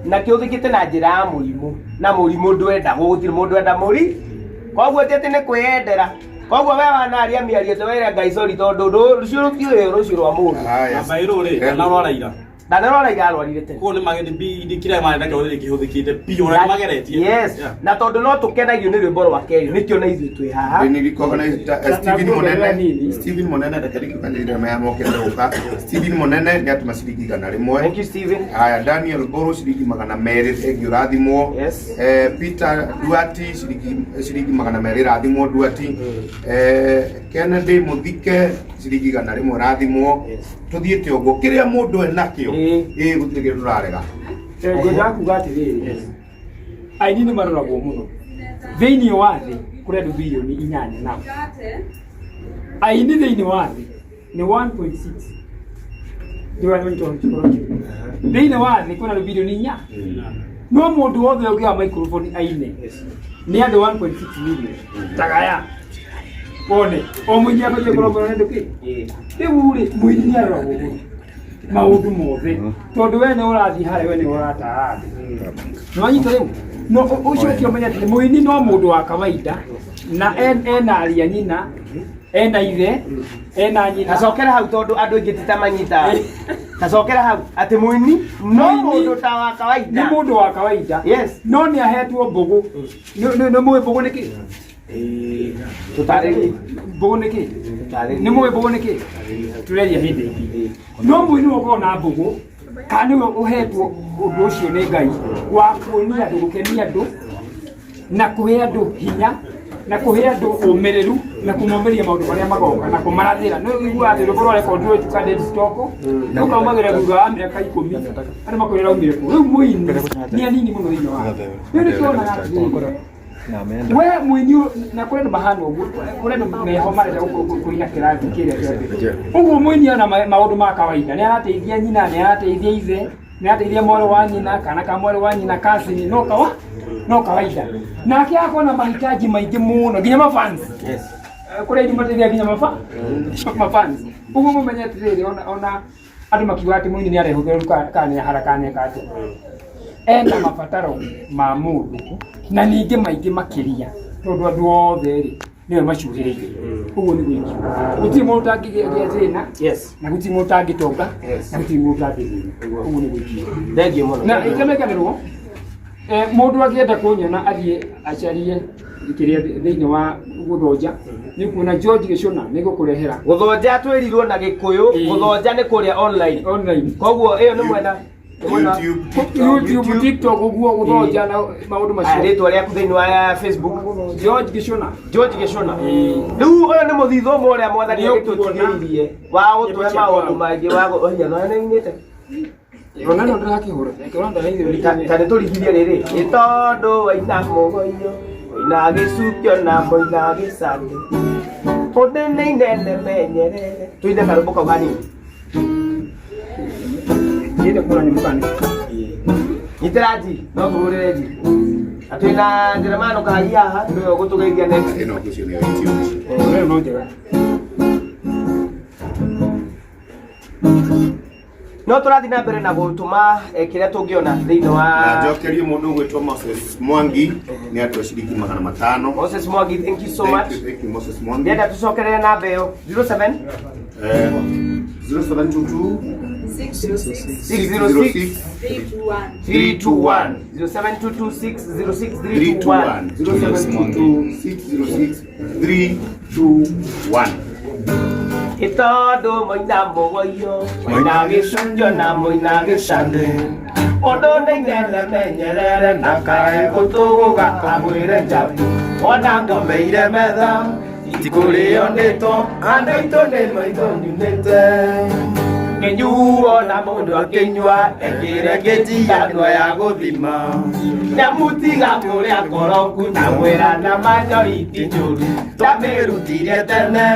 Speaker 2: na kĩhũthĩkĩte na njĩra ya mũrimũ na mũrimũ ndwendagwo gũtirĩ mũndũ enda mũri koguo ti atĩ nĩ kwĩyendera koguo we wanaria mĩario te were ngai sorry tondũ rũciũ rũtiũĩ rũciũ rwa mũndũ
Speaker 3: Haya.
Speaker 8: Na bairũ rĩ kana rwara ira
Speaker 2: ndanarora ira arwarire tene
Speaker 8: koguo nĩ mageni kĩrĩa marĩ nakĩo nĩ kĩhũthĩkĩte biũ na nĩ mageretie
Speaker 2: yes
Speaker 8: Yeah.
Speaker 2: na tondũ no tũkenagio nĩ rwĩmbo rwa kerĩ nĩkĩo na ithuĩ twĩ haha
Speaker 3: Ni recognize
Speaker 6: Na-
Speaker 3: Stephen
Speaker 6: na
Speaker 3: Munene.
Speaker 6: nini?
Speaker 3: Stephen Munene reke ndikũkanjĩrĩre maya mokĩte gũka. Stephen Munene nĩ atũma ciringi 100.
Speaker 2: thank you Steven
Speaker 3: Haya, Daniel Mburu ciringi 200 thengi ũrathimwo.
Speaker 2: Yes.
Speaker 3: Eh, Peter Duati ciringi 200 rathimwo Duati. Eh, Kennedy Muthike ciringi 100 rathimwo.
Speaker 2: Yes.
Speaker 3: Tuthiĩte ũguo kĩrĩa mũndũ enakĩo
Speaker 2: Ĩĩ.
Speaker 3: ĩĩ gũtirĩ kĩndũ tũrarega.
Speaker 6: Ngwendaga kuga atĩrĩrĩ aini nĩ maroragwo mũno thĩinĩ wa thĩ kũrĩ andũ bilioni 8 nao aini thĩinĩ wa thĩ nĩ 1.6 thĩinĩ wa thĩ kwĩna andũ bilioni 4 no mũndũ wothe ũngĩoya microphone aine nĩ andũ 1.6 million tagaya one o mũini abatiĩ gũkorwo mwena nĩ kĩ rĩu rĩ mũini nĩ aroragwo mũno maũndũ mothe tondũ we nĩ ũrathiĩ harĩa we nĩ ũratara andũ nĩwanyita rĩu no ũcoke ũmenye atĩ mũini no mũndũ wa kawaida na ena aria nyina ena ithe ena nyina
Speaker 2: tacokera hau tondũ andũ aingĩ ti ta manyita tacokera hau atĩ mũini no
Speaker 6: Mũini
Speaker 2: mũndũ ta wa
Speaker 6: nĩ
Speaker 2: kawaida
Speaker 6: mũndũ wa kawaida
Speaker 2: Yes.
Speaker 6: no nĩ ahetwo mbũgũ nĩ mũĩ mbũgũ nĩ kĩ
Speaker 2: tũtarĩrie
Speaker 6: mbũgũ nĩ kĩ
Speaker 2: tũtarĩrie
Speaker 6: nĩ mũĩ mbũgũ nĩ kĩ tũreria hĩndĩ ĩngĩ no mũini ũkorwo na mbũgũ kana nĩwe ũhetwo ũndũ ũcio nĩ ngai wa kuonia andũ gũkenia andũ na kũhe andũ hinya na kũhe andũ ũmĩrĩru na kũmomĩria maũndũ marĩa magoka na kũmarathĩra nĩ ũiguaga atĩ rwĩmbo rwa rekondi rwĩtuka dead stock rũkaumagĩra thutha wa mĩaka 10 andũ makwĩra raumire kũ rĩu mũini nĩ anini mũno thĩinĩ wa rĩu nĩkĩonaga atĩrĩrĩ we mũini na kũrĩ andũ mahana ũguo kũrĩ andũ meho marenda kũina kĩrathi kĩrĩa kĩa thĩ ũguo mũini ona maũndũ ma kawaida nĩ arateithia nyina nĩ arateithia ithe nĩ arateithia mwarĩ wa nyina kana ka mwarĩ wa nyina kasini no kawa no kawaida nake akona mahitaji maingĩ mũno nginya mafans
Speaker 2: Yes.
Speaker 6: Kũrĩ aini mateithagia nginya maba mafans. Ũguo mũmenye atĩrĩrĩ, ona andũ makiuga atĩ mũini nĩ arehũthĩra kana nĩ ahara kana nĩ eka atĩa, ena mabataro ma mũndũ na ningĩ maingĩ makĩria, tondũ andũ othe rĩ nĩwe macuhĩrĩire. Ũguo nĩguo ingiuga, gũtirĩ mũndũ ũtangĩgĩa thĩna, na gũtirĩ mũndũ ũtangĩtonga, na gũtirĩ mũndũ ũtangĩthĩna. Ũguo nĩguo ingiuga.
Speaker 2: Thengiũ mũno.
Speaker 6: Na itamekanĩrwo, mũndũ angĩenda kũnyona athiĩ acarie kĩrĩa thĩinĩ wa gũthonja, nĩ kuona George Gĩcũna nĩ gũkũrehera.
Speaker 2: Gũthonja twĩrirwo na Gĩkũyũ. Gũthonja nĩ kũrĩa online.
Speaker 6: Online.
Speaker 2: Koguo ĩyo nĩ mwena nĩ mwena.
Speaker 3: YouTube.
Speaker 6: YouTube, TikTok, ũguo gũthonja na maũndũ
Speaker 2: Aya,
Speaker 6: macio.
Speaker 2: rĩtwa rĩaku thĩinĩ wa Facebook?
Speaker 6: George Gĩcũna.
Speaker 2: George Gĩcũna. Rĩu ũyũ nĩ mũthithũ ũmwe ũrĩa mwathani
Speaker 6: Nĩ ũkuona.
Speaker 2: agĩtũtigĩirie wa gũtũhe
Speaker 6: Nyĩmbo cia
Speaker 2: maũndũ
Speaker 6: kwao.
Speaker 2: maingĩ wa ohinya no nĩinĩte.
Speaker 6: Ona no ndĩrakĩhũra kĩhũra ndaraithĩrĩria.
Speaker 2: Ta nĩ tũrigirie rĩrĩ nĩ tondũ waina mũgoinyo, waina gĩcukio na mũina gĩcangĩ ũndĩ nĩ inene menyerere. Tũine karũmbo kau hanini.
Speaker 6: Ndiende kuona nyamũ kana.
Speaker 2: Nyitĩra nji no tũhũrĩre nji na twĩna Jeremano Kahagi haha, nĩwe ũgũtũgeithia next.
Speaker 3: Ĩno ngũcio nĩ YouTube.
Speaker 6: Ĩno no njega.
Speaker 2: No tũrathiĩ na mbere na gũtũma kĩrĩa tũngĩona thĩinĩ wa
Speaker 3: Na njokerie mũndũ ũgwĩtwo Moses Mwangi nĩ atwa ciringi 500.
Speaker 2: Moses Mwangi, thank you so
Speaker 3: Thank
Speaker 2: much.
Speaker 3: you, thank you, Moses Mwangi.
Speaker 2: Ndĩrenda tũcokerere namba ĩyo, 07
Speaker 3: 0722
Speaker 5: 606
Speaker 2: 606
Speaker 5: 321.
Speaker 2: 321, 0722606321.
Speaker 3: 321, 0722 606 321.
Speaker 2: Ĩtondũ moina mũgoiyo, moina gĩcunjo na moina gĩcande ũndũ nĩ inene menyerere na kae gũtũgũga kamwĩre njambi ona ngomeire metha itikũrĩo nĩto andũ aitũ nĩ maitho nyunĩte kĩnyuo na mũndũ akĩnyua ekĩre kĩnjiganwa ya gũthima nyamutiga kũrĩa koroku na mwĩra na manjori ti njũru twamĩrutire tene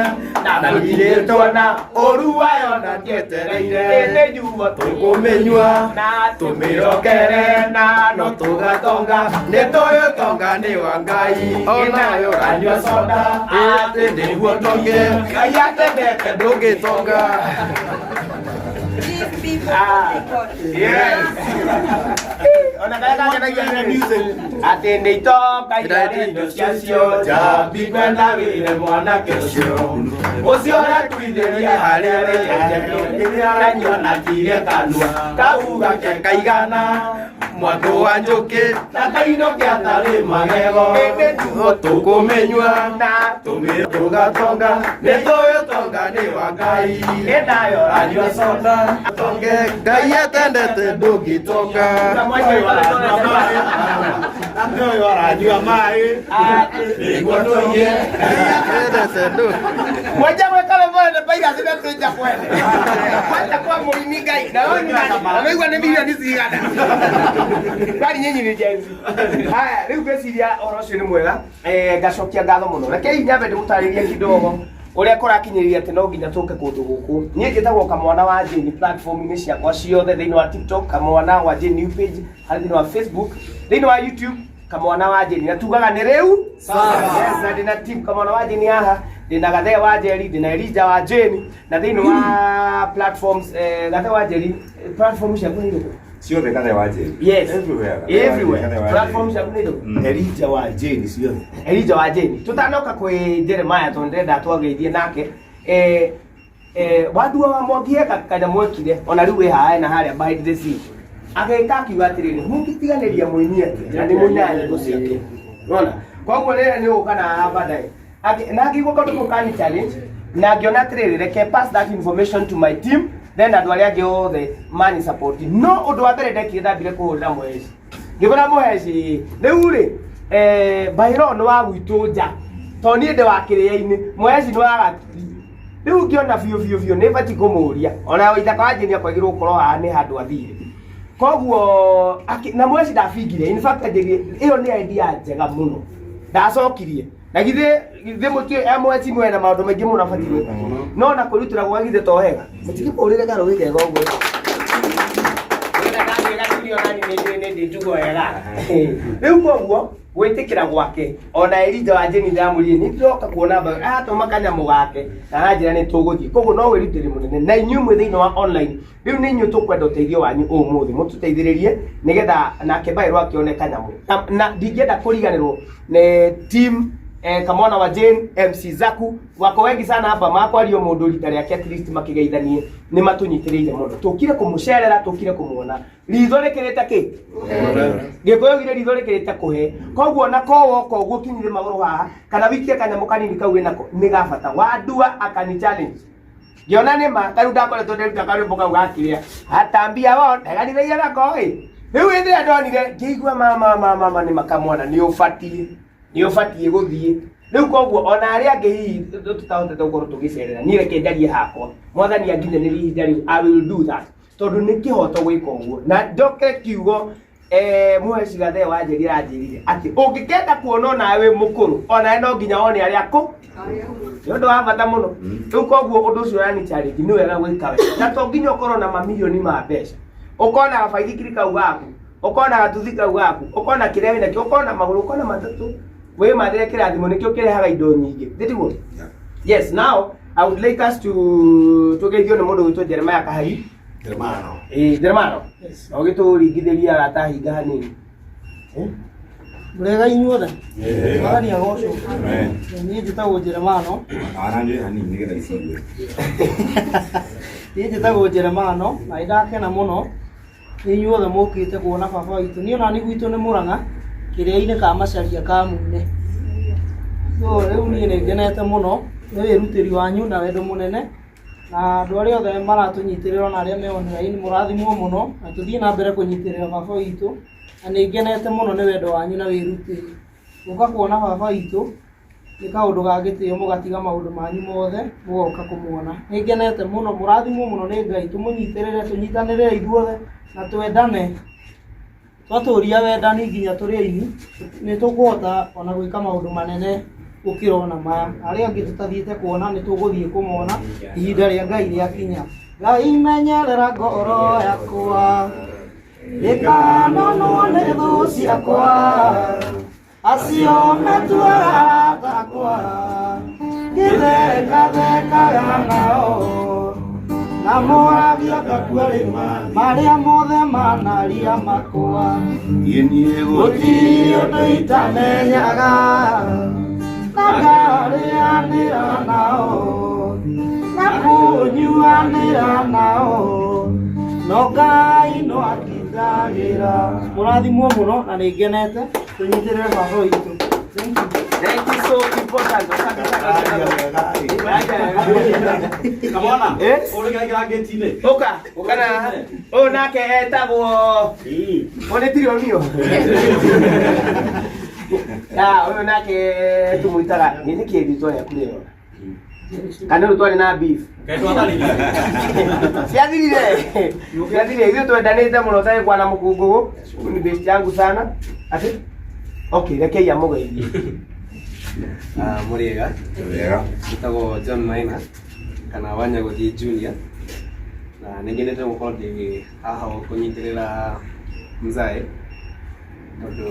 Speaker 2: na tũtirĩ tuona ũru wayo na ndietereire ĩnĩnyuo tũkũmĩnyua na tũmĩrokere na no tũgatonga nĩ tũĩ ũtonga nĩ wa Ngai ĩnayo ranyua soda atĩ nĩguo tonge Ngai atendete ndũngĩtonga.
Speaker 5: These people record.
Speaker 2: Yes. Ona karĩa kangenagia nĩ atĩ nĩ itonga itarĩ indo ciacio njambi kwenda wĩre mwanake ũcio ũcio ũratuithĩria harĩa rĩenje aranyua na kire kanua kau gake kaigana mwatũ wa njũkĩ na kaino kĩatarĩ magego ĩnĩtuo tũkũmĩnyua na tũmĩ tũgatonga nĩ tũĩ ũtonga nĩ wa Ngai ĩnayo ranyua soda
Speaker 4: Tonge Ngai atendete ndũngĩtonga.
Speaker 3: Ũyũ aranyua maĩ
Speaker 4: Nĩguo tũiye. Atendete ndũ.
Speaker 2: Mwaja gwĩka rwĩmbo rũrĩ Pairasi na twĩnja kwene. Kwanja kwa mũini Ngai na wewe ni nani? Na wewe nĩ milioni cigana? Kwani nyinyi nĩ Gen Z. Haya, rĩu ngwĩciria ũhoro ũcio nĩ mwega. Ngacokia ngatho mũno. Rekei nyambe ndĩmũtarĩrie kidogo ũrĩa kũrakinyĩrĩria atĩ no nginya tũke kũndũ gũkũ. Niĩ njĩtagwo Kamwana wa Jane platform-inĩ ciakwa ciothe, thĩinĩ wa TikTok Kamwana wa Jane new page, harĩ thĩinĩ wa Facebook, thĩinĩ wa YouTube Kamwana wa Jane, na tugaga nĩ rĩu. Yes, na ndĩna team Kamwana wa Jane haha, ndĩna Gathee wa Njeri, ndĩna Elijah wa Jane, na thĩinĩ wa platforms, Gathee wa Njeri, platform ciaku nĩ irĩkũ?
Speaker 1: Ciothe Gathee wa Njeri.
Speaker 2: Yes.
Speaker 1: Everywhere. Gathee wa Njeri,
Speaker 2: Everywhere.
Speaker 1: Gathee wa Njeri.
Speaker 2: Platform ciaku nĩ irĩkũ?
Speaker 3: Elijah wa Jane ciothe.
Speaker 2: Elijah wa Jane. Tutanoka kwĩ Jeremiah tondũ ndĩrenda twageithie nake. Wandua wa Mwangi eka kanyamũ ekire ona rĩu wĩ haha na harĩa behind the scene. Agĩka akiuga atĩrĩrĩ, mũngĩtiganĩria mũini atĩa na nĩ mũinaga nyĩmbo ciake. Unaona? Koguo rĩrĩa nĩ ũgũka na haha baadaye. Na ngĩigua kaũndũ kau kani challenge na ngĩona atĩrĩrĩ, reke pass that information to my team, then andũ arĩa angĩ othe mani support. No ũndũ wa mbere ndekire, ndambire kũhũrĩra Mũheci. Ngĩbũra Mũheci, rĩu rĩ, bylaw nĩ wa gwitũ nja. Tondũ niĩ ndĩ wa kĩrĩa-inĩ, Mũheci nĩ wa Gaturi. Rĩu ngĩona biũ biũ biũ nĩ batiĩ kũmũria. Ona Waithaka wa Jane akwagĩrĩirwo gũkorwo haha nĩ handũ athire. Koguo na Mũheci ndabingire. In fact anjĩrire ĩyo nĩ idea njega mũno. Ndacokirie. Na githĩ githĩ mũtiũĩ Mũheci mwena maũndũ maingĩ mũno abatiĩ gwĩka. No na kwĩrutĩra gwa githĩ to wega. Mũtikĩmũhũrĩre karũgĩ kega ũguo. Gaturio nani nĩ ndĩ njugo wega. Rĩu koguo gwĩtĩkĩra gwake ona Elija wa Jeni ndamũrire nĩ ndĩroka kuona mbaũ aratũma kanyamũ gake na aranjĩra nĩ tũgũthiĩ. Koguo no wĩrutĩri mũnene na inyuĩ mwĩ thĩinĩ wa online rĩu nĩ inyuĩ tũkwenda ũteithio wanyu ũmũthĩ mũtũteithĩrĩrie nĩgetha nake Mbaĩrũ akĩone kanyamũ na ndingĩenda kũriganĩrwo nĩ team kamwana wa Jane MC Zaku wako wengi sana hapa makwario mũndũ rita rĩake at least makĩgeithanie nĩ matũnyitĩrĩire mũno. Tũkire kũmũcerera, tũkire kũmuona ritho rĩkĩrĩte kĩ gĩkũyũ gire ritho rĩkĩrĩte kũhe. Koguo na ko woka ũguo kinyire magũrũ haha kana wikie kanyamũ kanini kau wĩnako nĩ ga bata. Wandua akani challenge ngĩona nĩ ma tarĩu ndakoretwo ndĩruta karwĩmbo kau gakĩrĩa atambia wo ndeganithĩire nako ĩ. Rĩu hĩndĩ ĩrĩa ndonire ngĩigua mama mama mama nĩ makamwana nĩ ũbatiĩ nĩ ũbatiĩ gũthiĩ rĩu. Koguo ona arĩa angĩ hihi tũtahotete gũkorwo tũgĩcerera, niĩ reke njarie hakwa, mwathani anginyanĩrie ihinda rĩu, I will do that tondũ nĩ kĩhoto gwĩka ũguo. Na njoke kiugo muhe cigathe wa njeri aranjĩrire atĩ ũngĩkenda kuona onawe wĩ mũkũrũ onawe no nginya wone arĩa akũ nĩ ũndũ wa bata mũno. Rĩu koguo ũndũ ũcio ũrani challenge nĩ wega gwĩka wega na to nginya ũkorwo na mamirioni ma mbeca, ũkona gabaithikiri kau gaku, ũkona gatuthi kau gaku, ũkona kĩrĩa wĩnakĩo, ũkona magũrũ, ũkona matatũ, wĩmathĩre kĩrathimo nĩkĩo kĩrehaga indo nyingĩ thĩtiguo. Yes, now I would like us to tũgeithio nĩ mũndũ gwĩtwo Jeremiah Kahai.
Speaker 3: Jeremano.
Speaker 2: Ĩĩ, Jeremiah no ũgĩtũringithĩria arata hinga hanini.
Speaker 9: Mũrega inyuothe, mwathani agocwo. Niĩ njĩtagwo Jeremano.
Speaker 1: Aranjĩ hanini nĩgetha icigue.
Speaker 9: Niĩ njĩtagwo Jeremano na nĩ ndakena mũno nĩ inyuothe mũkĩte kuona baba witũ. Niĩ ona niĩ gwitũ nĩ Mũrang'a, kĩrĩa-inĩ ka Macaria ka Mune. So rĩu niĩ nĩ ngenete mũno nĩ wĩrutĩri wanyu na wendo mũnene na andũ arĩa othe maratũnyitĩrĩra ona arĩa me online, mũrathimwo mũno na tũthiĩ na mbere kũnyitĩrĩra baba witũ. Na nĩ ngenete mũno nĩ wendo wanyu na wĩrutĩri gũka kuona baba witũ. Nĩ kaũndũ ga gĩtĩo mũgatiga maũndũ manyu mothe mũgoka kũmuona. Nĩ ngenete mũno, mũrathimwo mũno nĩ Ngai. Tũmũnyitĩrĩre, tũnyitanĩrĩre ithuothe na twendane. Twatũria wendani nginya tũrĩ aini nĩ tũkũhota ona gwĩka maũndũ manene gũkĩra ona maya. Arĩa angĩ tũtathiĩte kuona nĩ tũgũthiĩ kũmona ihinda rĩa Ngai rĩakinya. Ngai menyerera ngoro yakwa ndĩkanonwo nĩ thũ ciakwa, acio metuaga takwa ngĩthekathekaga nao na moragia ngakua rĩ marĩa mothe manaria makwa. Gũtirĩ ũndũ itamenyaga na ngarĩanĩra nao na kũnyuanĩra nao, no Ngai no akindagĩra. Mũrathimwo mũno na nĩ ngenete. Tũnyitĩrĩre baba witũ. Thank you.
Speaker 2: Thank you, so important. Asante sana.
Speaker 8: Kamwana,
Speaker 2: Eh?
Speaker 8: ũrĩgagĩra ngĩti-inĩ.
Speaker 2: Ũka, kana ũyũ nake etagwo Onetironio. Na ũyũ nake tũmwĩtaga nĩ nĩkĩ rĩtwa rĩaku rĩo? Kana rĩu twarĩ na beef.
Speaker 8: Kaĩ twatharĩria?
Speaker 2: Ciathirire. Ciathirire, ithuĩ twendanĩte mũno tarĩ kwana mũkũngũgũ. Huyu ni best yangu sana. Ati? Okay, rekei amũgeithie.
Speaker 7: Mũrĩega.
Speaker 1: Wega.
Speaker 7: Njĩtagwo John Maina kana Wanyagũthiĩ Junior na nĩ ngenete gũkorwo ndĩ haha kũnyitĩrĩra mzae tondũ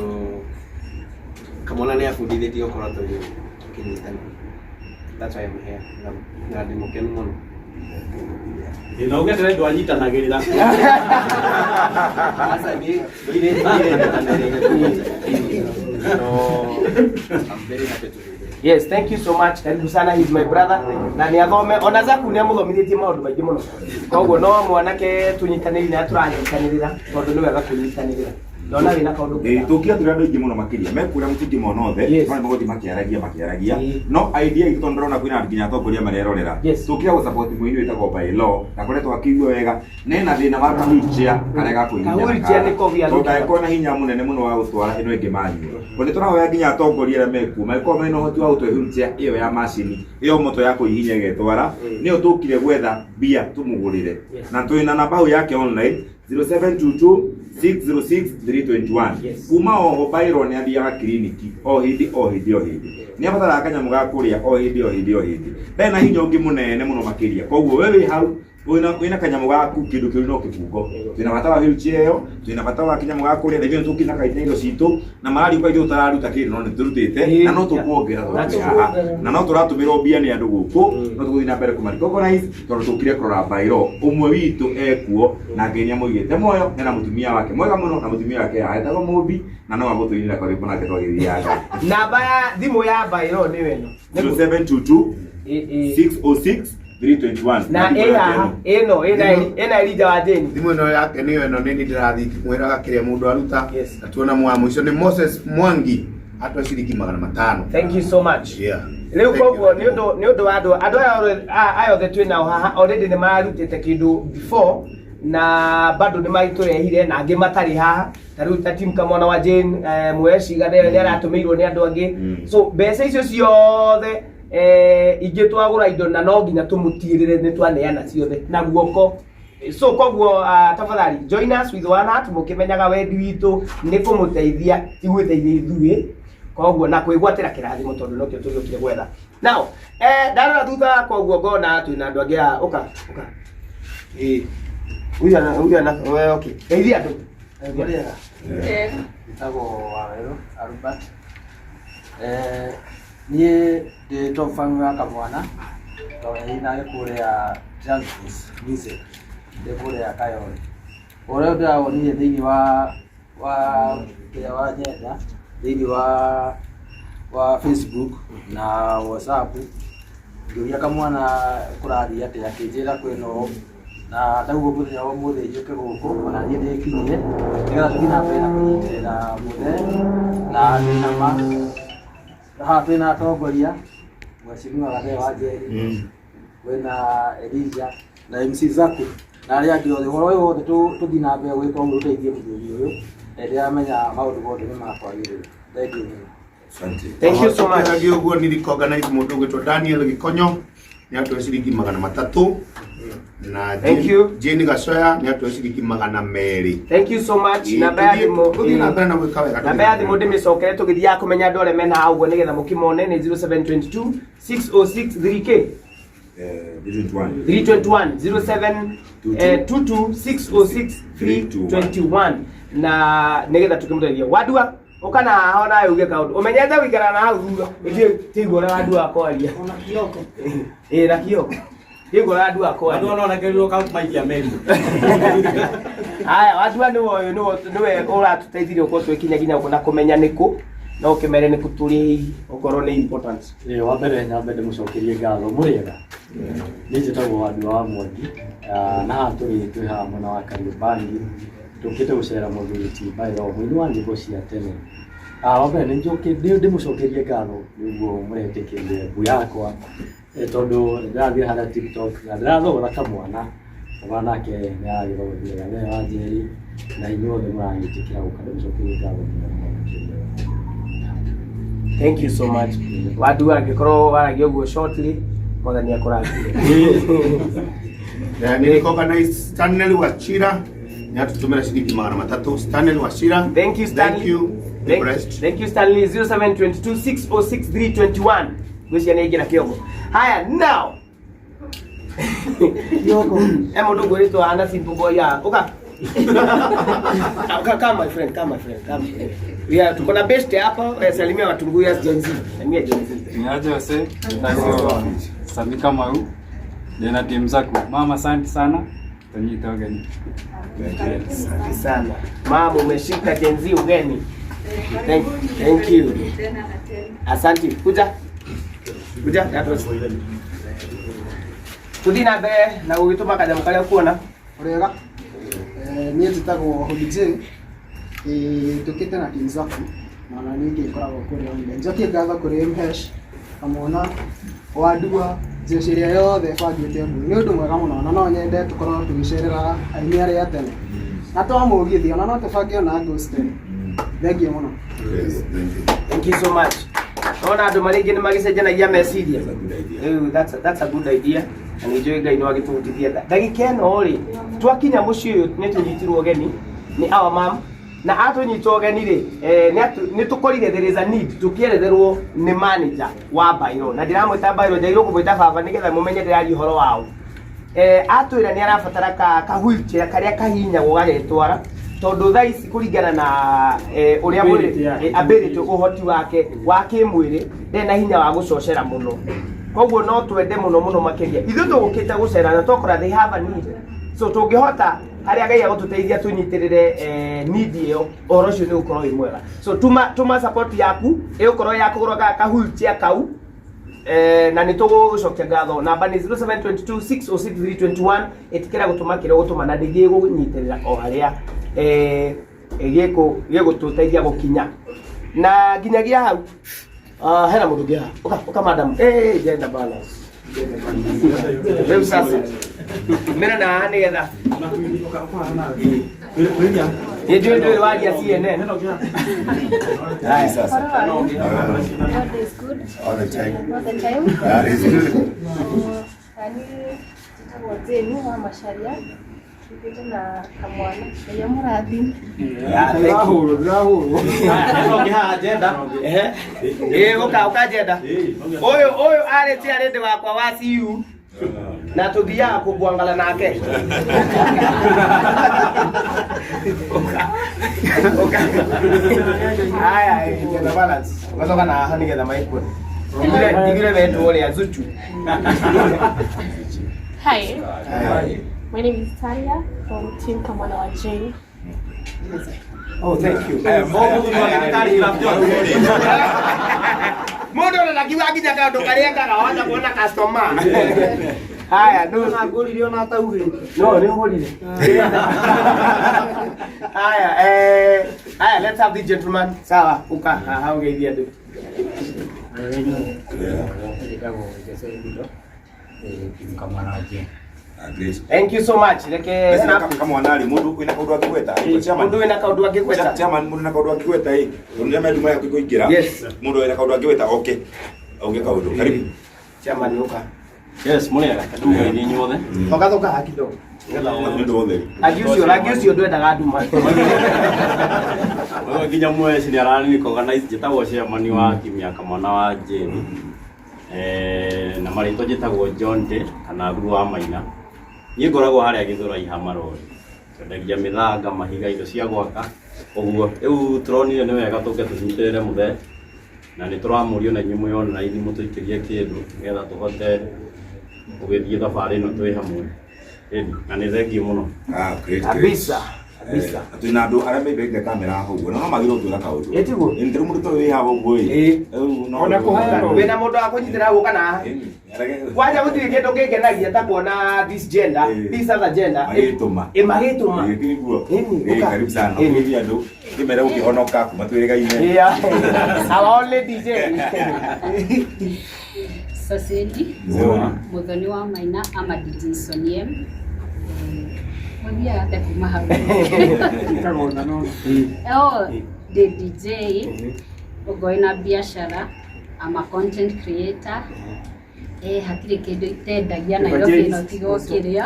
Speaker 7: kamwana nĩ abundithĩtie gũkorwo tũkĩnyitana. That's why I'm here na ndĩ mũkenu mũno.
Speaker 8: Ĩ, na uge tene ndwanyitanagĩrĩra.
Speaker 7: Sasa niĩ ndũire nyitanĩrĩire, so I'm very happy to be here.
Speaker 2: Yes, thank you so much. Karibu sana, he's my brother. Na nĩ athome, ona Zaku nĩ amũthomithĩtie maũndũ maingĩ mũno. Koguo no mwanake tũnyitanĩri na tũranyitanĩrĩra tondũ nĩ wega kũnyitanĩrĩra. Ndona wĩna kaũndũ
Speaker 1: Ĩ,
Speaker 2: kega.
Speaker 1: tũkira tũrĩ andũ aingĩ mũno makĩria mekũrĩa mũtingĩmona othe no nĩ magũthiĩ makĩaragia makĩaragia no idea itũ tondũ ndĩrona kwĩna nginya atongoria marerorera. Tũkira gũ support mũini wĩtagwo by law na koretwo akĩigua wega nena thĩna wa ka wheelchair karĩa ga kwĩhihinya
Speaker 2: Ka
Speaker 1: na
Speaker 2: wheelchair
Speaker 1: kara.
Speaker 2: nĩko we are
Speaker 1: Tondũ
Speaker 2: looking.
Speaker 1: ndangĩkorwo na hinya mũnene mũno wa gũtwara ĩno ĩngĩ manual. Tondũ nĩ tũrahoya nginya atongoria arĩa mekuo mangĩkorwo mena ũhoti wa gũtũhe wheelchair ĩyo ya macini ĩyo moto ya kwĩhihinya ĩgetwara, nĩyo tũkire gwetha mbia tũmũgũrĩre na twĩna namba hau yake online 0722 606 321. Kuma oho Byron nĩ athiaga kiriniki o hĩndĩ o hĩndĩ o hĩndĩ, nĩ abataraga kanyamũ ga kũrĩa o hĩndĩ o hĩndĩ o hĩndĩ, ndarĩ na hinya ũngĩ mũnene mũno makĩria. Koguo we wĩ hau Wĩna kanyamũ gaku kĩndũ kĩu no kĩbungo. Twĩna bata wa wheelchair ĩyo, twĩna bata wa kĩnyamũ ga kũrĩa, na ithuĩ nĩtũkĩte na indo citũ, na marariũka ithuĩ tũtararuta kĩndũ no nĩtũrutĩte, na no tũkuongerera tondũ twĩ haha. Na no tũratũmĩrwo mbia nĩ andũ gũkũ, no tũgũthiĩ na mbere kũma recognize tondũ tũkire kũrora bairo. Ũmwe witũ ekuo na Ngai nĩamũigĩte muoyo, ena mũtumia wake mwega mũno, na mũtumia wake haha etagwo Mũmbi, na no agũtũinĩra karwĩmbo nake twagĩthiaga.
Speaker 2: Namba ya thimũ ya bairo nĩyo ĩno.
Speaker 1: 0722 606 321.
Speaker 2: Na ĩ haha ĩno ĩna Elijah wa Jane.
Speaker 3: Thimũ ĩno yake nĩyo ĩno nĩ niĩ ndĩrathiĩ ngĩmwĩraga kĩrĩa mũndũ aruta. Na tuona mwa mũico nĩ Moses Mwangi atwa ciringi 500.
Speaker 2: Thank you so much.
Speaker 3: Yeah.
Speaker 2: Rĩu koguo nĩ ũndũ nĩ ũndũ wa andũ andũ aya aya othe twĩ nao haha already nĩ mararutĩte kĩndũ before na bado nĩ magĩtũrehire na angĩ matarĩ haha ta rĩu ta team kamwana wa Jane Mweshi Gatheo nĩ aratũmĩirwo nĩ andũ angĩ so mbeca icio ciothe ingĩ twagũra indo na no nginya tũmũtigĩrĩre nĩ twaneana ciothe na guoko. So koguo tafadhali join us with one heart mũkĩmenyaga wendi witũ nĩ kũmũteithia ti gwĩteithia ithuĩ koguo na kwĩgwatĩra kĩrathimo tondũ nokĩo tũgĩũkire gwetha. Now ndarora thutha wakwa ũguo ngona twĩna andũ angĩ a ũka ũka ĩĩ huyu ana huyu ana we okay geithia andũ.
Speaker 10: Mũrĩega? Njĩtagwo Wawerũ Albert. Niĩ ndĩ top fan wa kamwana tondũ nĩ kũrĩa Transforce Music ndĩ kũrĩa Kayole. Ũrĩa ndĩrawonire thĩinĩ wa wa kĩrĩa wa nyenda thĩinĩ wa wa Facebook na WhatsApp ngĩũria kamwana kũrathiĩ atĩa akĩnjĩra kwĩna ũũ na ndauga mũthenya wa ũmũthĩ njũke gũkũ ona niĩ ndĩkinyie nĩgetha tũthiĩ na mbere na kũnyitĩrĩra mũthee na ndĩna ma haha twĩna atongoria mheshimiwa Gathee wa Njeri kwĩna Elijah na MC Zaku na arĩa angĩ othe ũhoro ũyũ wothe tũthiĩ na mbere gwĩka ũguo tũteithie mũthuri ũyũ na ndĩramenya maũndũ mothe nĩ makwagĩrĩra. Thank you mũno.
Speaker 2: Thank you so much.
Speaker 3: Tũkĩaragia ũguo nĩ recognize mũndũ ũgwĩtwo Daniel Gĩkonyo nĩ atũhe ciringi 300 na
Speaker 2: Thank you.
Speaker 3: Jane Gacoya nĩ atũhe ciringi 200.
Speaker 2: Thank you so much.
Speaker 3: Ĩĩ,
Speaker 2: Namba ya thimũ
Speaker 3: tũthiĩ na mbere na gwĩka wega.
Speaker 2: Namba ya thimũ ndĩmĩcokere tũgĩthiaga kũmenya andũ arĩa mena hau ũguo nĩgetha mũkĩmone nĩ 0722 606 3K
Speaker 1: 321.
Speaker 2: 321 07 22 606 321 na nĩgetha tũkĩmũteithia wadua ũka na haha ona uge kaũndũ ũmenyete gũikara na hau thutha ĩthiĩ tiguo ũrĩa wadua akwaria
Speaker 9: Ona kioko.
Speaker 2: Ĩĩ na kioko tiguo ũrĩa wadua akwaria.
Speaker 8: Andũ ona onekerirwo kamaikia meri.
Speaker 2: Haya wadua nĩwe ũyũ nĩwe nĩwe ũratũteithirie gũkorwo twĩkinya nginya gũkũ na kũmenya nĩkũ no ũkĩmere nĩkũ tũrĩ okorwo nĩ important.
Speaker 11: Ĩĩ wa mbere nyambe ndĩmũcokerie ngatho mũrĩega. Niĩ njĩtagwo Wandua wa Mwangi na haha tũrĩ twĩ haha mwena wa Kariobangi tũkĩte gũcera mũthuri ti Mbaĩro mũini wa nyĩmbo cia tene. Wa mbere nĩ ndĩmũcokerie ngatho nĩguo mũretĩkĩrire mbu yakwa tondũ nĩndĩrathiĩ harĩa TikTok na ndĩrathogora kamwana kamwana nake nĩ aragĩthogorire Gathee wa Njeri na inyuothe mũragĩtĩkĩra gũka ndĩmũcokerie ngatho mũno mũno makĩria.
Speaker 2: Thank you so much. Wadua angĩkorwo waragia ũguo shortly mwathani akũrathime.
Speaker 3: Nĩ recognize Stanley Wachira nĩ atũtũmĩra ciringi 300. Stanley Wachira.
Speaker 2: Thank you Stanley.
Speaker 3: Thank you. Be blessed.
Speaker 2: Thank you Stanley. 0722 606 321. Ngwĩciria nĩ aingĩra kĩongo. Haya now.
Speaker 9: Kioko.
Speaker 2: He mũndũ ngwĩrĩtwo hana simple boy ya. Ũka. Come, come my friend, come my friend, come. We are tuko na best hapa, salimia watu Nguya Gen Z. Salimia Gen Z.
Speaker 12: Niaje wase, njĩtagwo Sami Kamau, ndĩna team Zaku. Mama, asante sana, tũnyite ũgeni.
Speaker 2: Asante sana. Mama umeshika Gen Z ugeni. Thank you.
Speaker 5: Tena na tena.
Speaker 2: Asante. Kuja. Kuja. Tuthi na mbere na gũgĩtũma kanyamũ karĩa kuona.
Speaker 10: Ũrĩega? Niĩ njĩtagwo Holy J. Tũkĩte na team Zaku na ona niĩ ngĩkoragwo kũrĩa online. Njokie ngatho kũrĩ Mhesh, Kamwana, Wandua, jeshi ĩrĩa yothe ĩbangĩte ũndũ ũyũ. Nĩ ũndũ mwega mũno na no nyende tũkorwo tũgĩcerera aini arĩa a tene. Na twamũgithi ona no tũbange ona gospel. Thengiũ mũno.
Speaker 2: Thank you so much. Ona andũ marĩa aingĩ nĩ magĩcenjanagia meciria. Rĩu that's a good idea. Na nĩ njũĩ Ngai no agĩtũhutithia. Ndagĩka ĩno rĩ, twakinya mũciĩ ũyũ nĩ tũnyitirwo ũgeni nĩ our mom. Na atũnyita ũgeni rĩ, nĩ tũkorire there is a need tũkĩeretherwo nĩ manager wa Bairo. Na ndĩramwĩta Bairo, njagĩrĩirwo kũmwĩta baba nĩgetha mũmenye ndĩraria ũhoro wao. Atwĩra nĩ arabatara ka wheelchair karĩa kahihinyagwo gagetwara tondũ thaa ici kũringana na ũrĩa
Speaker 6: Ability
Speaker 2: mwĩrĩ
Speaker 6: yake.
Speaker 2: Ability ũhoti wake wa kĩmwĩrĩ ndarĩ na hinya wa gũcocera mũno, koguo no twende mũno mũno makĩria ithuĩ tũgũkĩte gũcera na twakora they have a need, so tũngĩhota harĩa Ngai agũtũteithia tũnyitĩrĩre need ĩyo, ũhoro ũcio nĩ ũgũkorwo wĩ mwega. So tuma support yaku ĩgũkorwo ya kũgũra ka wheelchair kau, na nĩ tũgũcokia ngatho. Namba nĩ 0722 606 321. Ĩtĩkĩra gũtũma kĩrĩa ũgũtũma na ndĩgĩgũnyitĩrĩra o harĩa gĩgũtũteithia gũkinya na nginyagia hau. Ah, hena mũndũ ũngĩ haha. Ũka, ũka madam. Gender balance. Gender balance. Rĩu sasa mena na haha nĩgetha nĩ njũĩ ndũĩ waria CNN.
Speaker 3: Haya sasa.
Speaker 13: God is good.
Speaker 3: All the time.
Speaker 13: All the time.
Speaker 3: God is good.
Speaker 13: Nani njĩtagwo Jane wa Macharia, njũkĩte na kamwana. Ngai amũrathime.
Speaker 6: Ndĩrahũrwo, ndĩrahũrwo.
Speaker 2: Ehe. Ĩĩ, ũka ũka njenda ũyũ arĩ chairlady wakwa wa CU na tũthiaga kũbwangala nake. Ũka. Ũka. Haya, gender balance. Ũgacoka na haha nĩgetha maikuone. Ndigire wetwo ũrĩa Zuchu.
Speaker 14: Hi. My name is Talia from Team Kamwana wa Jane.
Speaker 2: Oh, thank you. Mũndũ ona ndakiuga nginya kaũndũ karĩa kaga wacha kuona customer. Haya, no
Speaker 9: ngũrire ona ataugĩte.
Speaker 2: No, nĩ ũgũrire. Haya, haya, let's have the gentleman. Sawa, uka haha ũgeithie andũ.
Speaker 15: Njĩtagwo Jose Gudo, team Kamwana wa Jane.
Speaker 2: Thank you so much. Reke
Speaker 1: Kamwana rĩ, mũndũ wĩna kaũndũ angĩgweta? Chairman.
Speaker 2: Mũndũ wĩna kaũndũ angĩgweta?
Speaker 1: Chairman, mũndũ na kaũndũ angĩgweta ĩ, tondũ nĩ menduma yaku kũingĩra.
Speaker 2: Yes.
Speaker 1: Mũndũ wĩna kaũndũ angĩgweta oke auge kaũndũ. Karibu.
Speaker 2: Chairman, ũka.
Speaker 11: Yes, mũrĩega, ndũgeithie inyuothe.
Speaker 2: Thoka thoka haha kidogo.
Speaker 1: Nĩ ũndũ wa ũtheri.
Speaker 2: Rangi ũcio, rangi ũcio ndwendaga nduma.
Speaker 11: Wewe nginya mweci nĩ arani recognize. Njĩtagwo chairman wa timu ya Kamwana wa Jane. Na marĩtwa njĩtagwo John Day kana Guru wa Maina. Niĩ ngoragwo harĩa Gĩthũrai Hamarori. Twendagia mĩthanga, mahiga, indo cia gwaka. Ũguo rĩu tũronire nĩ wega tũke tũnyitĩrĩre mũthee na nĩ tũramũrio na inyuĩ mwĩ online mũtũikĩrie kĩndũ nĩgetha tũhote gũgĩthiĩ thabarĩ ĩno twĩ hamwe. Ĩni, na nĩ thengiũ mũno.
Speaker 1: Ah, great, great.
Speaker 2: Kabisa. Kabisa.
Speaker 1: Twĩna andũ arĩa meigĩte kamera haha ũguo na no magĩrĩirwo twĩra kaũndũ.
Speaker 2: Ĩ tiguo?
Speaker 1: Ĩ, rĩu mũndũ ta ũyũ wĩ haha ũguo ĩ. Rĩu no-
Speaker 2: Ona kũheo. Wĩna mũndũ wa kũnyitĩra gũka na haha. Kwanja gũtirĩ kĩndũ kĩngenagia ta kuona this gender, this other gender.
Speaker 1: Magĩtũma.
Speaker 2: Ĩ magĩtũma.
Speaker 1: Ĩ, nĩguo.
Speaker 2: Ĩni,
Speaker 1: Ĩ,
Speaker 2: ũka.
Speaker 1: karibu sana. Ũgeithie andũ kĩmere gũkĩhonoka kuma twĩrĩgaine.
Speaker 2: Yeah. Our only DJ.
Speaker 16: Sasendi
Speaker 1: Nzuri.
Speaker 16: Muthoni wa Maina ama DJ Soniem. Mũthiaga atĩa kuma hau? Oh, ndĩ DJ ũngorĩ na biacara, I'm a content creator. Hatirĩ kĩndũ itendagia Nairobi ĩno tiga o kĩrĩa.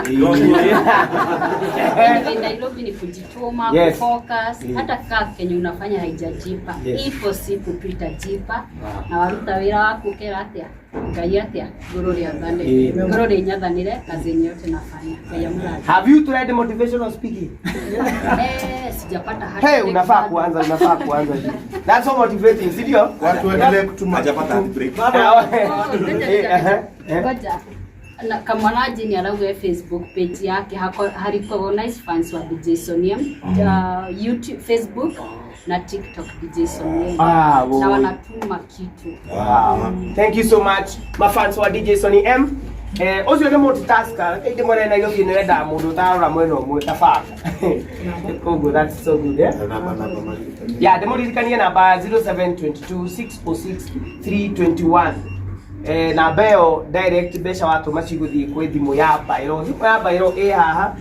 Speaker 16: Anyway, Nairobi ni kujituma, kufocus. Hata kaa kenye unafanya haijajipa. Ipo siku tu itajipa. Na waruta wĩra waku ũkera atĩa? Ngai atĩa? Ngũrũ rĩathane. Ngũrũ rĩnyathanĩre kazi yenye yote nafanya. Ngai amũrathime.
Speaker 2: Have you tried motivational speaking?
Speaker 16: Sijapata hata.
Speaker 2: Hey, unafaa kuanza, unafaa kuanza. That's so motivating, si ndio?
Speaker 3: Watu waendelee kutuma.
Speaker 1: Hajapata heartbreak.
Speaker 16: Ngoja,
Speaker 2: Eh,
Speaker 16: ngoja, ngoja. Na Kamwanaji ni arauga Facebook page yake harecognize fans wa DJ Soniem, YouTube, Facebook na TikTok DJ Soniem.
Speaker 2: Ah,
Speaker 16: na
Speaker 2: woi.
Speaker 16: wanatuma kitu.
Speaker 2: Wow. Thank you so much mafans wa DJ Sonny M. Ũcio nĩ multitasker, ĩndĩ mwena Nairobi nĩ wendaga mũndũ ũtarora mwena ũmwe ta baba. Koguo that's so good, eh? Ya, ndĩmũririkanie namba 0722 606 321. Namba ĩyo direct mbeca watũma cigũthiĩ kwĩ thimũ ya Bairo. Thimũ ya Bairo ĩ haha.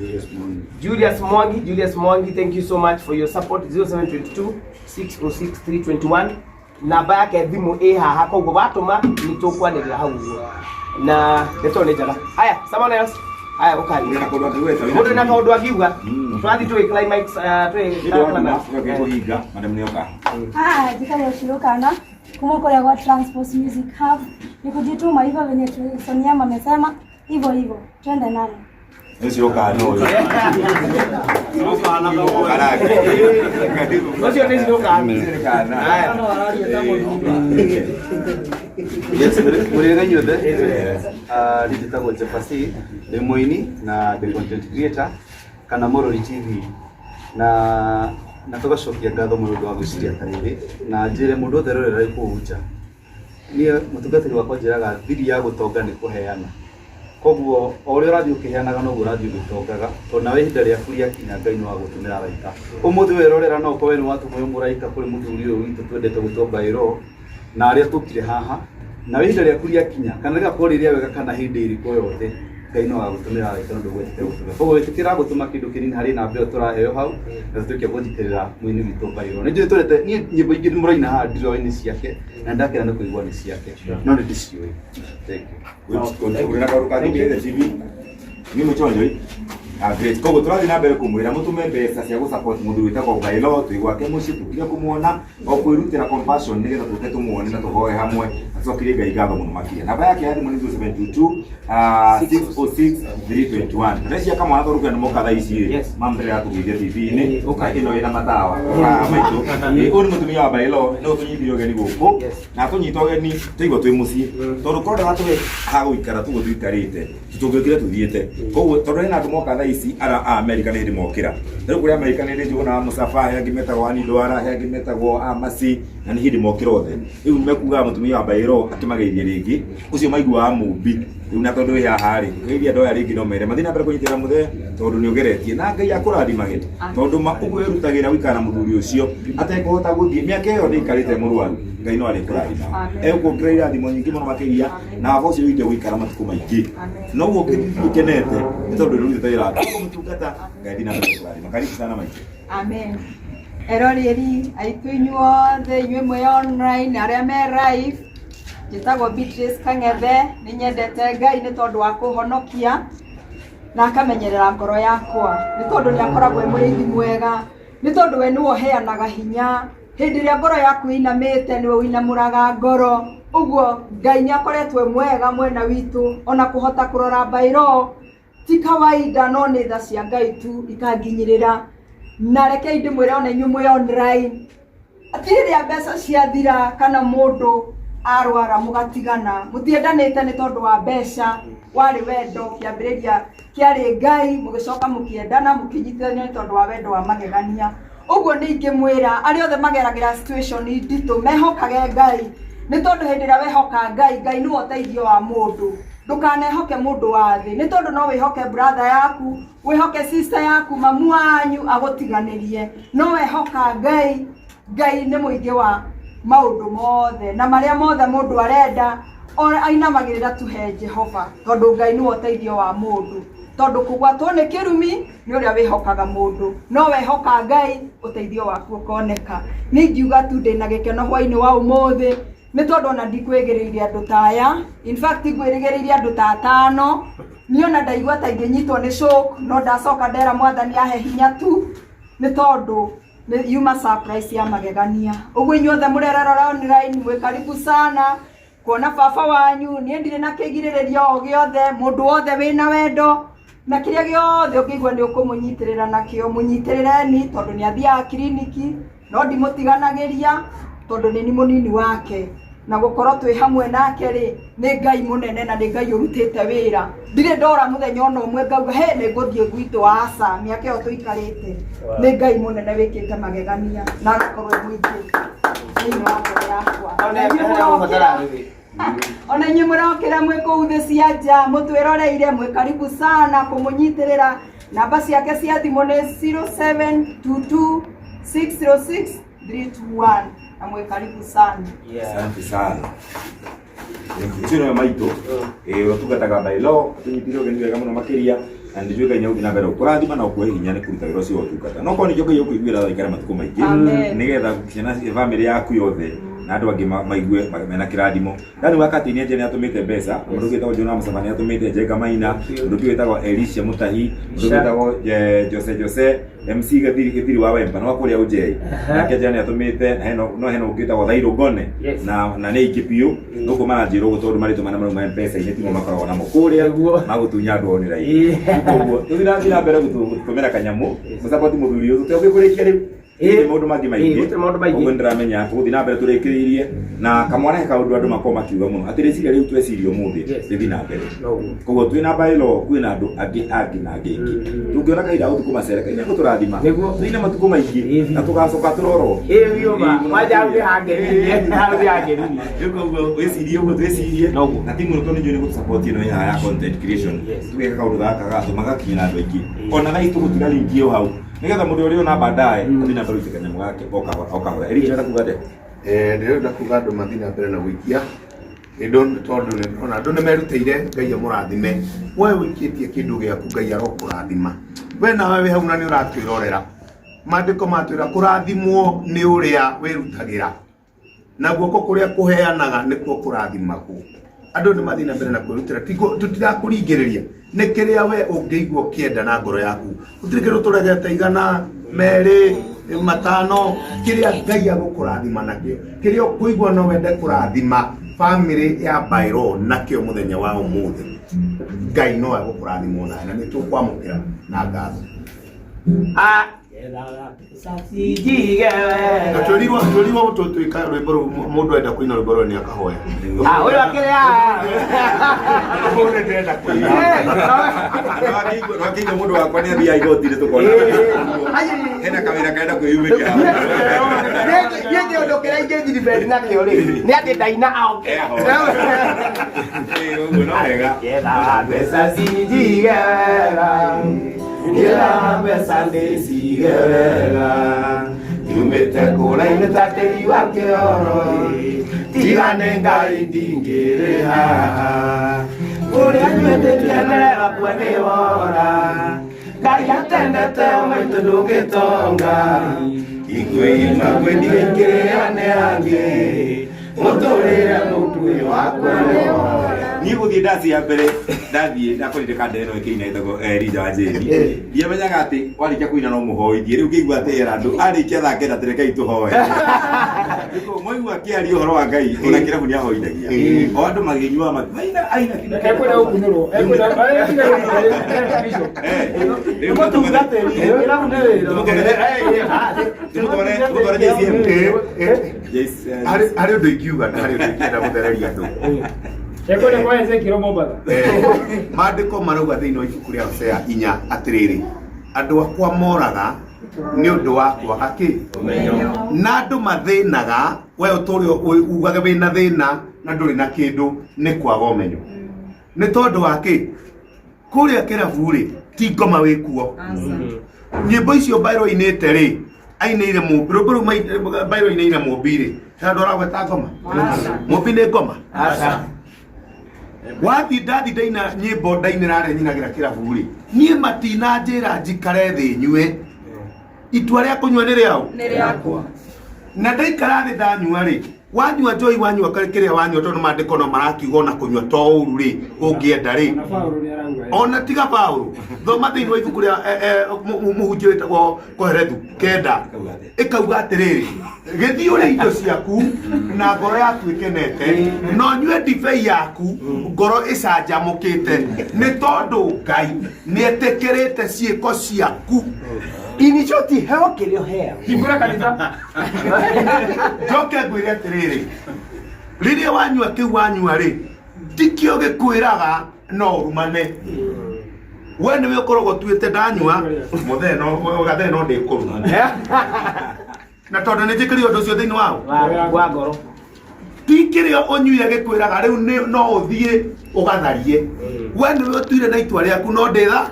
Speaker 2: Julius Mwangi, Julius Mwangi, thank you so much for your support. 0722 606 321. Namba yake thimũ ĩ haha, koguo watũma nĩ tũkwanĩrĩra hau ũguo. Na ndeto nĩ njega. Haya, someone else. Haya, ũkani.
Speaker 1: Wĩna kaũndũ angĩgweta, wĩna
Speaker 2: Mũndũ na kaũndũ angiuga. Tũrathiĩ tũgĩ climax, twĩ
Speaker 1: Nĩ ũndũ wa nduma, tũgakĩrĩ kũhinga, madam nĩoka.
Speaker 17: Ah, njĩtagwo Shirokana kuma kũrĩa gwa Transport Music Hub. Ni kujituma hivyo venye Soniam amesema hivyo hivyo, twende nalo.
Speaker 1: Nĩ ũcio ũkana ũyũ.
Speaker 2: Ũcio nĩ cirũkana.
Speaker 1: Cirũkana.
Speaker 18: Yes, mũrĩega inyuothe. Ah, niĩ njĩtagwo Jefasi, ndĩ mũini na ndĩ content creator kana Mũrori TV na na tũgacokia ngatho mũno ũndũ wa gwĩciria ta rĩrĩ na njĩre mũndũ wothe ũrerorera kũu nja niĩ mũtungatĩri wakwa njĩraga thiri ya gũtonga nĩ kũheana koguo o ũrĩa ũrathiĩ ũkĩheanaga noguo ũrathiĩ ũgĩtongaga tondũ nawe ihinda rĩaku rĩakinya Ngai no agũtũmĩra araika ũmũthĩ werorera no ũkorwo we nĩ watũmwo wĩ mũraika kũrĩ mũthuri ũyũ witũ twendete gwĩtwo Mbaĩro na arĩa tũkire haha nawe ihinda rĩaku rĩakinya kana rĩgakorwo rĩ rĩa wega kana hĩndĩ ĩrĩkũ yothe Ngai no agagũtũmĩra araika na ndũgwetete gũtũma koguo wĩtĩkĩra gũtũma kĩndũ kĩnini harĩ namba ĩyo tũraheo hau na tũtuĩke a kũnyitĩrĩra mũini witũ Mbaĩro nĩ njũĩ twendete niĩ nyĩmbo ingĩ mũraina haha ndiroĩ nĩ ciake na ndakena nĩ kũigua nĩ ciake no nĩ ndĩciũĩ thank you
Speaker 1: Ũrĩ na kaũndũ kangĩ kĩrĩ TV nĩ mũchonjoi. Ah, great. Koguo tũrathiĩ na mbere kũmwĩra mũtũme mbeca cia gũsupport mũthuri wĩtagwo Bailo twĩ gwake mũciĩ tũkire kũmuona o kwĩrutĩra compassion nĩgetha tũke tũmuone na tũhoe hamwe na tũcokerie Ngai ngatho mũno makĩria. Namba yake ya thimũ nĩ 0722 606 321. Ndĩreciria kamwana tondũ kwĩna moka thaa ici rĩ mamũtĩre atũgeithia TV-inĩ ĩno ĩna matawa maitũ. Ũyũ nĩ mũtumia wa Bailo nĩ ũtũnyitire ũgeni gũkũ na atũnyita ũgeni twaigua twĩ mũciĩ tondũ korwo ndagatũhe ha gũikara tuguo tũikarĩte tũngĩokire tũthiĩte koguo tondũ hena andũ moka thaa ici ara a Amerika nĩ hĩndĩ mokĩra rĩu kũrĩ Amerika nĩ ndĩ njũgũna wa Mũcaba he angĩ metagwo Ani Ndwara he angĩ metagwo Amasi na nĩ hĩndĩ mokĩra othe rĩu mekugaga mũtumia wa Mbaĩro akĩmageithie rĩngĩ ũcio maiguaga mũmbi rĩu na tondũ wĩ haha rĩ ũgeithia andũ aya rĩngĩ no mere mathiĩ na mbere kũnyitĩrĩra mũthee tondũ nĩ ũgeretie na Ngai akũrathimage tondũ ma ũguo wĩrutagĩra gũikara na mũthuri ũcio atekũhota gũthiĩ mĩaka ĩyo ndĩikarĩte mũrwaru Ngai no arĩkũrathima egũkuongerera irathimo nyingĩ mũno makĩria na baba ũcio witũ gũikara matukũ maingĩ noguo ũkĩthiĩ ũkenete nĩ tondũ nĩ ũrutĩte wĩra waku kũmũtungata Ngai thiĩ na mbere gũkũrathima karibu sana maitũ.
Speaker 5: Amen. Eroreri aitũ inyuothe inyuĩ mwĩ online arĩa me live njĩtagwo Beatrice Kang'ethe nĩ nyendete Ngai nĩ tondũ wa kũhonokia na akamenyerera ngoro yakwa nĩ tondũ nĩ akoragwo e mũrĩithi mwega nĩ tondũ we nĩwe ũheanaga hinya hĩndĩ ĩrĩa ngoro yaku ĩinamĩte nĩwe ũinamũraga ngoro ũguo Ngai nĩ akoretwo e mwega mwena witũ ona kũhota kũrora mbaĩro ti kawaida no nĩ tha cia Ngai tu ikanginyĩrĩra na rekei ndĩmwĩre ona inyuĩ mwĩ online ti rĩrĩa mbeca ciathira kana mũndũ arwara mũgatigana mũtiendanĩte nĩ tondũ wa mbeca warĩ wendo kĩambĩrĩria kĩarĩ Ngai mũgĩcoka mũkĩendana mũkĩnyitithania nĩ tondũ wa wendo wa magegania ũguo nĩ ingĩmwĩra arĩa othe mageragĩra situation nditũ mehokage Ngai nĩ tondũ hĩndĩ ĩrĩa wehoka Ngai Ngai nĩwe ũteithio wa mũndũ ndũkanehoke mũndũ wa thĩ nĩ tondũ no wĩhoke brother yaku wĩhoke sister yaku mamu wanyu agũtiganĩrie no wehoka Ngai Ngai nĩ mũingĩ wa maũndũ mothe na marĩa mothe mũndũ arenda ainamagĩrĩra tu he Jehova tondũ Ngai nĩwe ũteithio wa mũndũ tondũ kũgwatwo nĩ kĩrumi nĩ ũrĩa wĩhokaga mũndũ no wehoka Ngai ũteithio waku ũkoneka niĩ ingiuga tu ndĩna gĩkeno hwainĩ wa ũmũthĩ nĩ tondũ ona ndikwĩgĩrĩire andũ ta aya in fact ngwĩrĩgĩrĩire andũ ta atano niĩ ona ndaigua ta ingĩnyitwo nĩ shock no ndacoka ndera mwathani ahe hinya tu nĩ tondũ nĩ yuma surprise ya magegania ũguo inyuothe mũrerorera online mwĩ karibu sana kuona baba wanyu niĩ ndirĩ na kĩgirĩrĩria o gĩothe mũndũ wothe wĩna wendo na kĩrĩa gĩothe ũngĩigua nĩ ũkũmũnyitĩrĩra nakĩo mũnyitĩrĩreni tondũ nĩ athiaga kiriniki no ndimũtiganagĩria tondũ nĩ ni mũnini wake na gũkorwo twĩ hamwe nake rĩ nĩ Ngai mũnene na nĩ Ngai ũrutĩte wĩra ndirĩ ndora mũthenya ona ũmwe ngauga he nĩ ngũthiĩ gwitũ aca mĩaka ĩyo tũikarĩte nĩ Ngai mũnene wĩkĩte magegania na agakorwo e mũingĩ thĩinĩ wa ngoro yakwa Na inyuĩ mũrokĩra ona inyuĩ mũrokĩra mwĩ kũu thĩ cia nja mũtwĩroreire mwĩ karibu sana kũmũnyitĩrĩra namba ciake cia thimũ nĩ 0722 606 321 na mwĩ karibu sana.
Speaker 1: Asante sana. Ũcio nĩwe maitũ ũtungataga by law atũnyitire ũgeni wega mũno makĩria na nĩ njũĩ Ngai nĩ egũthiĩ na mbere gũkũrathima na gũkũhe hinya nĩ kũruta wĩra ũcio wa ũtungata no korwo ningĩ Ngai ũkũiguĩra tha ũikare matukũ maingĩ
Speaker 5: Amen.
Speaker 1: nĩgetha ciana cia bamĩrĩ yaku yothe Na andũ angĩ maigue mena kĩrathimo. Dani wa Katini nĩ atũmĩte mbeca, mũndũ ũngĩ wĩtagwo Jonah Mũcaba nĩ atũmĩte, Njenga Maina, mũndũ ũngĩ wĩtagwo Elisha Mũtahi, mũndũ ũngĩ wĩtagwo Jose Jose MC Gĩthiri Gĩthiri wa Wemba no kũrĩa Ũnjei. Nake Njera nĩ atũmĩte na hena no hena ũngĩ wĩtagwo Thairũ Ngone na nĩ aingĩ biũ gũkũ maranjĩra ũguo tondũ marĩtwa marĩa marauma M-Pesa-inĩ timo makoragwo namo kũrĩa magũtunya andũ online. Koguo tũthiĩ na mbere gũtũmĩra kanyamũ mũsapoti mũthuri ũyũ tũtegũkĩrĩkia rĩu. Ĩĩ maũndũ mangĩ maingĩ.
Speaker 2: Gũtirĩ maũndũ maingĩ.
Speaker 1: Ũguo nĩndĩramenya tũgũthiĩ na mbere tũrĩkĩrĩirie na kamwana he kaũndũ andũ makoragwo makiuga mũno atĩ rĩciria rĩu tweciria ũmũthĩ rĩthiĩ na mbere. Koguo twĩna bylaw kwĩna andũ angĩ angĩ na angĩ aingĩ. Tũngĩona kahinda ga gũthiĩ kũmacera Ngai nĩegũtũrathima. Tũine matukũ maingĩ na tũgacoka tũrorwo.
Speaker 2: Ĩĩ biũ ma. Kwanja hau nĩhangenirie. Hau nĩhangenirie.
Speaker 1: Rĩu koguo wĩcirie ũguo twĩcirie na timu ĩno tondũ nĩ njũĩ nĩ gũtũsupport ĩno ĩ haha ya content creation. Tũgeka kaũndũ gaka gatũma gakinyĩra andũ aingĩ. Ona thaa ici tũgũtiga link ĩyo hau. Nĩgetha mũndũ ũrĩa ũrona baadaye athiĩ na mbere gũikia kanyamũ gake o kahora o kahora. Eric ũrenda kuga atĩa?
Speaker 3: Ndĩrenda kuga andũ mathiĩ na mbere na gũikia Nĩ tondũ nĩ ndĩrona andũ nĩ merutĩire Ngai amũrathime. We ũikĩtie kĩndũ gĩaku Ngai arokũrathima. We nawe wĩ hau na nĩ ũratwĩrorera. Maandĩko matwĩra kũrathimwo nĩ ũrĩa wĩrutagĩra. Na guoko kũrĩa kũheanaga nĩkuo kũrathimagwo. Andũ nĩ mathiĩ na mbere na kwĩrutĩra. Tũtirakũringĩrĩria. Nĩ kĩrĩa we ũngĩigua ũkĩenda na ngoro yaku. Gũtirĩ kĩndũ tũregete igana, merĩ, matano, kĩrĩa Ngai agũkũrathima nakĩo. Kĩrĩa ũkũigua no wende kũrathima bamĩrĩ ya Bairro nakĩo mũthenya wa ũmũthĩ. Ngai no agũkũrathima onawe na nĩ tũkwamũkĩra na ngatho. Na twĩrirwo twĩrirwo tũtuĩka rwĩmbo rũu mũndũ enda kũina rwĩmbo rũu nĩ akahoya.
Speaker 2: Ah, ũyũ akĩrĩ haha.
Speaker 3: Ũguo nĩ ndĩrenda kũina.
Speaker 1: Wakĩigua mũndũ wakwa nĩ athiaga igoti-inĩ tũkona. Hena kawĩra karenda kwĩyumĩria hau.
Speaker 2: Niĩ kĩũndũ kĩrĩa ingĩnjiribeti nakĩo rĩ, nĩ atĩ ndaina aoke.
Speaker 1: Ũguo no wega.
Speaker 2: Getha mbeca cinjige wega. Ngetha mbeca ndĩcige wega. Nyumĩte kũrainĩ ta tĩri wa kĩoro tiga nĩ Ngai ndingĩrĩ haha. Ũrĩa nyendete wakwa nĩ wora. Ngai atendete maitũ ndũngĩtonga. Ingwĩima ngwendie kĩrĩa nĩ angĩ. Mũtũrĩre mũtwe wakwa nĩ wora.
Speaker 1: Niĩ gũthiĩ ndaci ya mbere ndathiĩ ndakorire kanda ĩno ĩkĩina ĩtagwo Elijah wa Njeri. Ndiamenyaga atĩ warĩkia kũina no mũhoithie. Rĩu ngĩigua atĩ era andũ arĩkia thaa kenda atĩ rekei tũhoe. Rĩu mwaigua akĩaria ũhoro wa Ngai ona kĩrabu nĩ ahoithagia. O andũ magĩnyua maina aina
Speaker 6: Ekwenda gũkunũrwo. Ekwenda
Speaker 1: Tũmũtware JCM.
Speaker 3: Harĩ harĩ ũndũ ingiuga na harĩ ũndũ ingĩenda gũthereria andũ.
Speaker 6: Ekwenda kwa Ezekiel Mombatha.
Speaker 3: Maandĩko marauga thĩinĩ wa ibuku rĩa Hosea inya atĩrĩrĩ, andũ akwa moraga nĩ ũndũ wa kwaga kĩ na andũ mathĩnaga we ũtũre ugage wĩna thĩna na ndũrĩ na kĩndũ nĩ kwaga ũmenyo nĩ tondũ wa kĩ kũrĩa kĩrabu rĩ ti ngoma wĩ kuo nyĩmbo icio Bairro ainĩte rĩ ainĩire mũmbi rwĩmbo rũu Bairro ainĩire mũmbi rĩ he andũ aragweta ngoma mũmbi nĩ ngoma wathi ndathi ndaina nyĩmbo ndainĩra arĩa nyinagĩra kĩrabu rĩ niĩ matinanjĩra njikare thĩ nyue itua rĩa kũnyua nĩ rĩaũ
Speaker 5: Nĩ rĩakwa.
Speaker 3: Na ndaikara thĩ ndanyua rĩ wanyua njoi wanyua kĩrĩa wanyua tondũ maandĩko no marakiuga ona kũnyua to ũru rĩ ũngĩenda rĩ ona tiga Paũlũ thoma thĩinĩ wa ibuku rĩa mũhunjia wĩtagwo Kohelethu kenda ĩkauga atĩrĩrĩ gĩthiĩ ũrĩe indo ciaku na ngoro yaku ĩkenete na ũnyue ndibei yaku ngoro ĩcanjamũkĩte nĩ tondũ Ngai nĩ etĩkĩrĩte ciĩko ciaku.
Speaker 2: In short, heo kĩrĩa ũheagwo.
Speaker 6: Hingũra kanitha.
Speaker 3: Njoke ngwĩre atĩrĩrĩ, rĩrĩa wanyua kĩu wanyua rĩ, tikĩo gĩkwĩraga no ũrumane. We nĩwe ũkoragwo ũtuĩte ndanyua mũthee no gathee no ndĩkũruma. Na tondũ nĩ njĩkĩrire ũndũ ũcio thĩinĩ wao
Speaker 2: Wa ngoro.
Speaker 3: Ti kĩrĩa ũnyuire gĩkwĩraga rĩu no ũthiĩ ũgatharie. We nĩwe ũtuire na itua rĩaku no ndĩtha.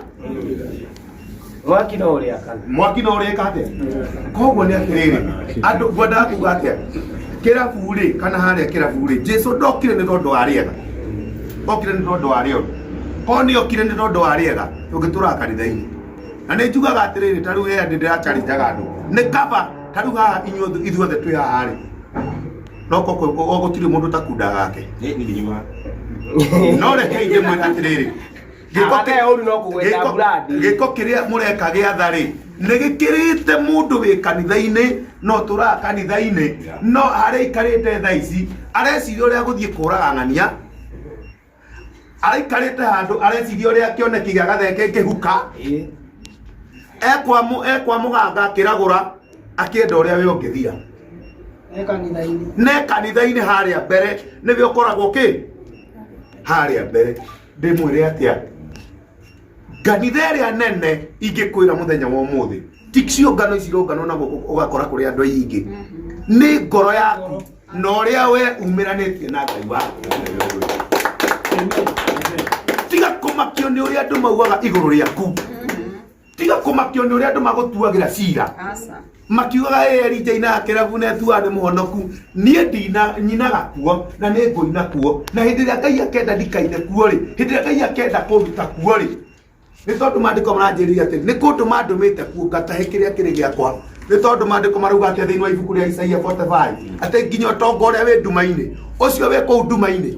Speaker 2: Mwaki no ũrĩakana.
Speaker 3: Mwaki no ũrĩka atĩa? Koguo nĩ atĩrĩrĩ, andũ ngwendaga kuga atĩa? Kĩrabu rĩ, kana harĩa kĩrabu rĩ, Jesu ndokire nĩ tondũ wa rĩega. Okire nĩ tondũ wa rĩoru. Korwo nĩ okire nĩ tondũ wa rĩega, tũngĩtũraga kanitha-inĩ. Na nĩ njugaga atĩrĩrĩ, ta rĩu he hĩndĩ ndĩracarinjaga andũ. Nĩ kaba, ta rĩu haha inyuothe ithuothe twĩ haha rĩ. No koko gũtirĩ mũndũ ũtakunda gake. No rekei ndĩmwĩre atĩrĩrĩ, gĩko
Speaker 2: Ate ũru no kũgweta brand.
Speaker 3: Gĩko kĩrĩa mũreka gĩa tha rĩ, nĩ gĩkĩrĩte mũndũ wĩ kanitha-inĩ no tũraga kanitha-inĩ no harĩa aikarĩte thaa ici areciria ũrĩa gũthiĩ kũraga ng'ania, araikarĩte handũ areciria ũrĩa kĩoneki gĩa gatheke kĩhuka ekwa mũganga akĩragũra akĩenda ũrĩa we ũngĩthira.
Speaker 9: E kanitha-inĩ.
Speaker 3: Ne kanitha-inĩ harĩa mbere nĩwe ũkoragwo kĩ harĩa mbere. Ndĩmwĩre atĩa, kanitha ĩrĩa nene ingĩkwĩra mũthenya wa ũmũthĩ ti ciũngano ici irũnganwo na gũkũ ũgakora kũrĩ andũ aingĩ, nĩ ngoro yaku na ũrĩa we umĩranĩtie na Ngai waku. Tiga kũmakio nĩ ũrĩa andũ maugaga igũrũ rĩaku, tiga kũmakio nĩ ũrĩa andũ magũtuagĩra cira
Speaker 5: Aca.
Speaker 3: Makiugaga ĩ Elija inaga kĩrabu na etuaga nĩ mũhonoku. Niĩ ndina nyinaga kuo na nĩ ngũina kuo, na hĩndĩ ĩrĩa Ngai akenda ndikaine kuo rĩ, hĩndĩ ĩrĩa Ngai akenda kũruta kuo rĩ, nĩ tondũ maandĩko maranjĩrire atĩ nĩ kũndũ mandũmĩte kuo ngatahe kĩrĩa kĩrĩ gĩakwa, nĩ tondũ maandĩko marauga atĩ thĩinĩ wa ibuku rĩa Isaia 45 atĩ nginya ũtonga ũrĩa wĩ nduma-inĩ ũcio wĩ kũu nduma-inĩ,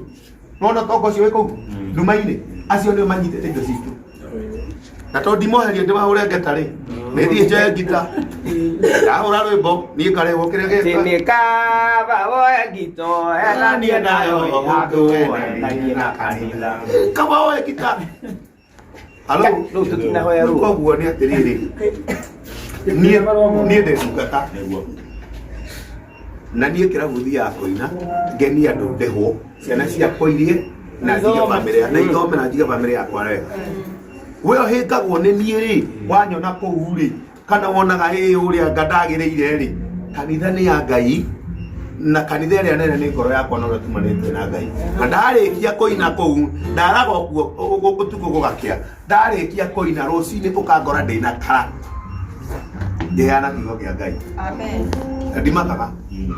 Speaker 3: nona ũtonga ũcio wĩ kũu nduma-inĩ, acio nĩo manyitĩte indo citũ. Na tondũ ndimoherie ndĩmahũre ngeta rĩ, nĩ thiĩ njoe ngita ndahũra rwĩmbo niĩ ngarehwo kĩrĩa gĩka.
Speaker 2: Nĩ kaba woe ngito endanie nayo handũ endanie na kanitha.
Speaker 3: Kaba woe ngita. Halo,
Speaker 2: Rĩu tũtinahoya rũtha.
Speaker 3: Koguo nĩ atĩrĩrĩ, niĩ ndĩ ndungata na niĩ kĩrabu thiaga kũina ngenie andũ, ndĩhwo ciana ciakwa irie na njige bamĩrĩ na ithome na njige bamĩrĩ yakwa wega. We ũhĩngagwo nĩ niĩ rĩ, wanyona kũu rĩ, kana wonaga ĩ ũrĩa nga ndagĩrĩire rĩ, kanitha nĩ ya Ngai na kanitha ĩrĩa nene nĩ ngoro yakwa na ũrĩa tumanĩtie na Ngai. Na ndarĩkia kũina kũu ndaraga kuo ũtukũ gũgakĩa, ndarĩkia kũina rũcinĩ ũkangora ndĩna kara ngĩheana kiugo kĩa Ngai.
Speaker 5: Amen.
Speaker 3: Na ndimakaga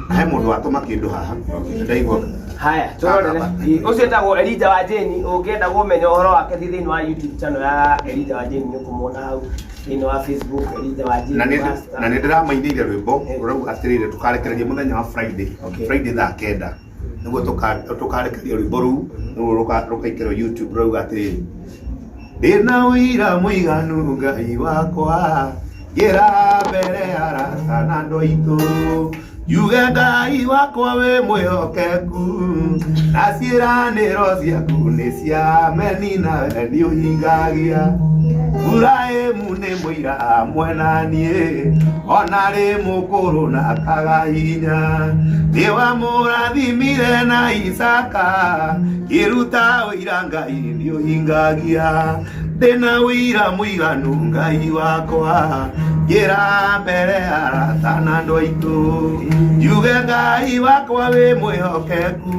Speaker 3: na he mũndũ watũma kĩndũ haha ndaigua.
Speaker 2: Haya, tũrorere. Ũcio etagwo Elija wa Jane. Ũngĩenda kũmenya ũhoro wake, thiĩ thĩinĩ wa YouTube channel ya Elija wa Jane, nĩ ũkũmuona hau. Thĩinĩ wa Facebook, Elija wa Jane. Master.
Speaker 3: Na nĩ ndĩramainĩire rwĩmbo rũrauga atĩrĩrĩ, tũkarekereria mũthenya wa Friday. Friday thaa 9 nĩguo tũkarekereria rwĩmbo rũu, nĩguo rũkaingĩrwo YouTube. Rũrauga atĩrĩrĩ: ndĩna ũira mũiganu Ngai wakwa, ngĩra mbere ya arata na andũ aitũ, njuge Ngai wakwa wĩ mwĩhokeku, na ciĩranĩro ciaku nĩ cia meni nawe nĩ ũhingagia. Ibrahimu nĩ mũira hamwe na niĩ, ona rĩ mũkũrũ na akaga hinya, nĩ wamũrathimire na Isaka, kĩruta ũira Ngai nĩ ũhingagia. Ndĩna ũira mũiganu Ngai wakwa, ngĩra mbere ya arata na andũ aitũ, njuge Ngai wakwa wĩ mwĩhokeku,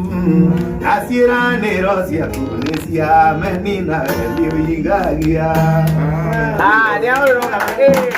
Speaker 3: na ciĩranĩro ciaku nĩ cia meni nawe nĩ ũhingagia.
Speaker 2: Ah, nĩ ahũrĩrwo eh,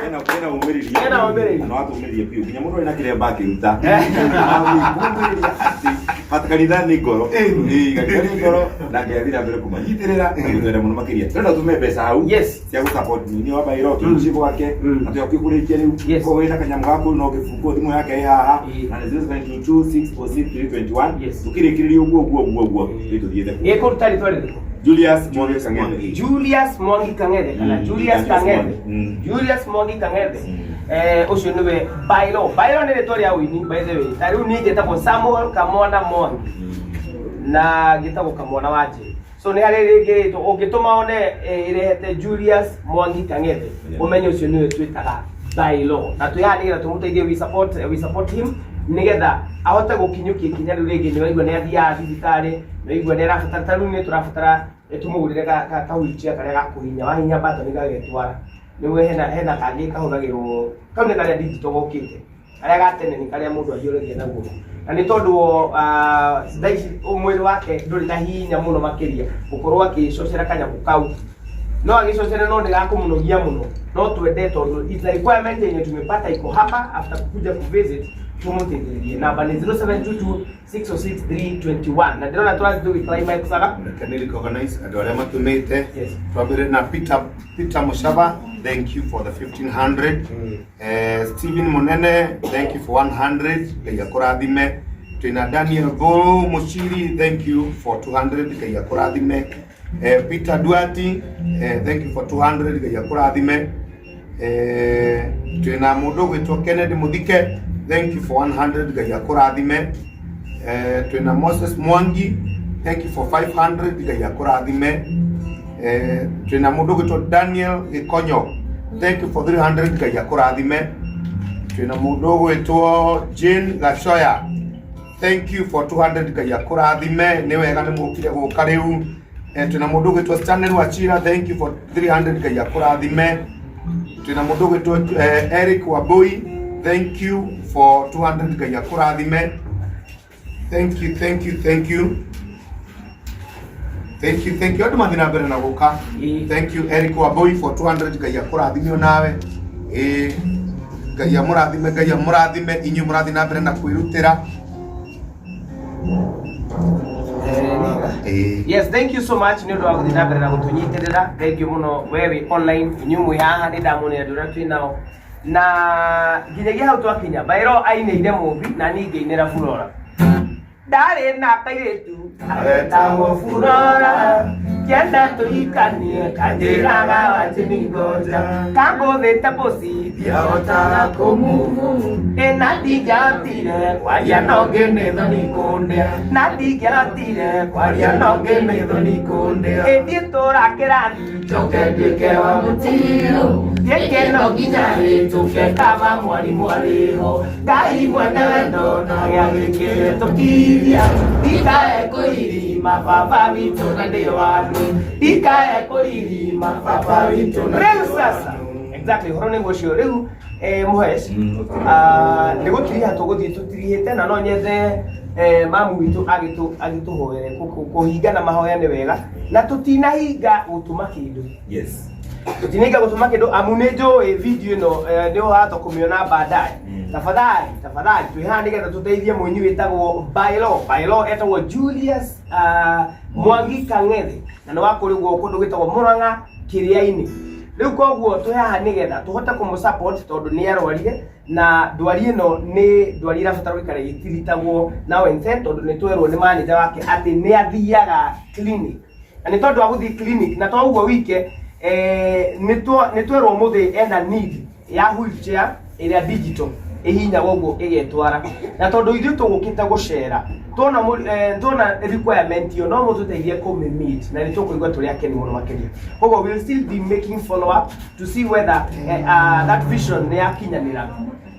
Speaker 1: Ena umĩrĩria.
Speaker 2: Ena ũmĩrĩria.
Speaker 1: Na watũmĩrĩria biũ nginya mũndũ arĩ na kĩremba akĩruta kumĩrĩria atĩ bata kanitha nĩ ngoro. Ĩĩ, kanitha nĩ ngoro na Ngai athiĩ na mbere kũmanyitĩrĩra na gũtwenda mũno makĩria. Tũrenda tũme mbeca hau cia gũ support mũini wa Bairo tũrũcie gwake na tũgĩũke kũrĩkia rĩu. Koguo wĩna kanyamũ gaku no gĩbungo, thimũ yake ĩ haha na nĩ 0722 646 321. Tũkĩrĩkĩrĩria ũguo ũguo ũguo ũguo rĩu tũthiĩte kũ
Speaker 2: Ĩkũruta rĩtwa rĩrĩkũ?
Speaker 1: Julius Mwangi Kang'ethe.
Speaker 2: Julius Mwangi Kang'ethe kana Julius Kang'ethe. Julius Mwangi Kang'ethe. Ũcio nĩwe Bailo. Bailo nĩ rĩtwa rĩa ũini, by the way. Ta rĩu niĩ njĩtagwo Samuel Kamwana Mwangi na ngĩtagwo Kamwana wa Njĩrĩ. So nĩ harĩ rĩngĩ rĩtwa ũngĩtũma one ĩrehete Julius Mwangi Kang'ethe, ũmenye ũcio nĩwe twĩtaga Bailo. Na twĩ haha nĩgetha tũmũteithie, we support him nĩgetha ahote gũkinyũkia ikinya rĩu rĩngĩ. Nĩ waigua nĩ athiaga thibitarĩ, nĩ waigua nĩ arabatara, ta rĩu nĩ tũrabatara tũmũgũrĩre ka wheelchair karĩa gakũhinya, wahinya button gagetwara. Nĩguo hena kangĩ kahũthagĩrwo, kau nĩ karĩa digital gokĩte, karĩa ga tene nĩ karĩa mũndũ ahiũragia na guoko. Na nĩ tondũ thaa ici mwĩrĩ wake ndũrĩ na hinya mũno makĩria gũkorwo agĩcocera kanyamũ kau, no agĩcocere no nĩ gakũmũnogia mũno. No twende tondũ it's a requirement yenye tumepata iko hapa after kukuja kuvisit. Tũmũteithĩrĩrie. Namba nĩ 0722 606 321. Na ndĩrona tũrathiĩ tũgĩclimaxaga.
Speaker 3: Reke nĩ recognize andũ arĩa matũmĩte. Twambĩrĩrie na Peter Peter Mushaba, thank you for the 1500. Stephen Munene, thank you for 100. Ngai akũrathime. Twĩna Daniel Bo Mushiri, thank you for 200. Ngai akũrathime. Peter Duati, thank you for 200. Ngai akũrathime. Twĩna mũndũ ũgwĩtwo Kennedy Muthike, thank you for 100. Ngai akũrathime. Twĩna Moses Mwangi, thank you for 500. Ngai akũrathime. Twĩna mũndũ ũgwĩtwo Daniel Gĩkonyo, thank you for 300. Ngai akũrathime. Twĩna mũndũ ũgwĩtwo Jane Gachoya, thank you for 200. Ngai akũrathime. Nĩ wega nĩ mũkire gũka rĩu. Twĩna mũndũ ũgwĩtwo Stanley Wachira, thank you for 300. Ngai akũrathime. Twĩna mũndũ ũgwĩtwo Eric Wambui, thank you for 200. Ngai akũrathime. Thank you, thank you, thank you, thank you, thank you. Andũ mathiĩ na mbere na gũka. Thank you Eric Wambui for 200. Ngai akũrathime onawe. Ĩĩ, Ngai amũrathime, Ngai amũrathime. Inyuĩ mũrathiĩ na mbere na kwĩrutĩra. Ĩĩ.
Speaker 2: Yes, thank you so much nĩ ũndũ wa gũthiĩ na mbere na gũtũnyitĩrĩra. Thank you mũno we wĩ online, inyuĩ mwĩ haha nĩ ndamuonera andũ arĩa twĩ nao. Na nginyagia hau twakinya, Bairo ainĩire Mũmbi na niĩ ngĩinĩra Burora. Ndarĩ na kairĩtu agetagwo Burora, kĩenda tũhikanie kanjĩraga wanjĩningoja, kangũthĩte pussy ndiahotaga kũmumu, ĩ na ndingĩahotire kwaria na ũngĩ nĩ thoni kũndĩa, na ndingĩahotire kwaria na ũngĩ nĩ thoni kũndĩa, ĩ thiĩ tũra kĩrathi njoke nduĩke wa mũtino, gĩkeno nginya hĩtũke kaba mwarimũ arĩho, Ngai mwene wendo na gĩagĩkĩre tũkiria, ndikae kũririma baba witũ na ndĩ wanyu, ndikae kũririma baba witũ na rĩu sasa. Exactly, ũhoro nĩguo ũcio rĩu. Mũhesh, nĩ gũtiriha tũgũthiĩ tũtirihĩte, na no nyende mamu witũ agĩtũhoere. Kũhinga na mahoya nĩ wega, na tũtinahinga gũtũma kĩndũ. Tũtinahinga gũtũma kĩndũ, amu nĩ njũĩ video ĩno nĩ ũhata kũmĩona baadaye. Tafadhali, tafadhali, twĩ haha nĩgetha tũteithie mũini wĩtagwo Bailo. Bailo etagwo Julius Mwangi Kang'ethe, na nĩ wa kũrĩ guo kũndũ gwĩtagwo Murang'a Kĩrĩa-inĩ. Rĩu koguo twĩ haha nĩgetha tũhote kũmũ support, tondũ nĩ arwarire, na ndwari ĩno nĩ ndwari ĩrabatara gũikara ĩgĩtiritagwo now and then, tondũ nĩ twerwo nĩ manager wake atĩ nĩ athiaga clinic, na nĩ tondũ wa gũthiĩ clinic na to ũguo wike, nĩ twerwo mũthĩ ena need ya wheelchair ĩrĩa digital ĩhihinyagwo ũguo ĩgetwara. Na tondũ ithuĩ tũgũkĩte gũcera, tuona tuona requirement ĩyo, no mũtũteithie kũmĩ meet na nĩ tũkũigua tũrĩ akeni mũno makĩria. Koguo we'll still be making follow up to see whether that vision nĩ yakinyanĩra.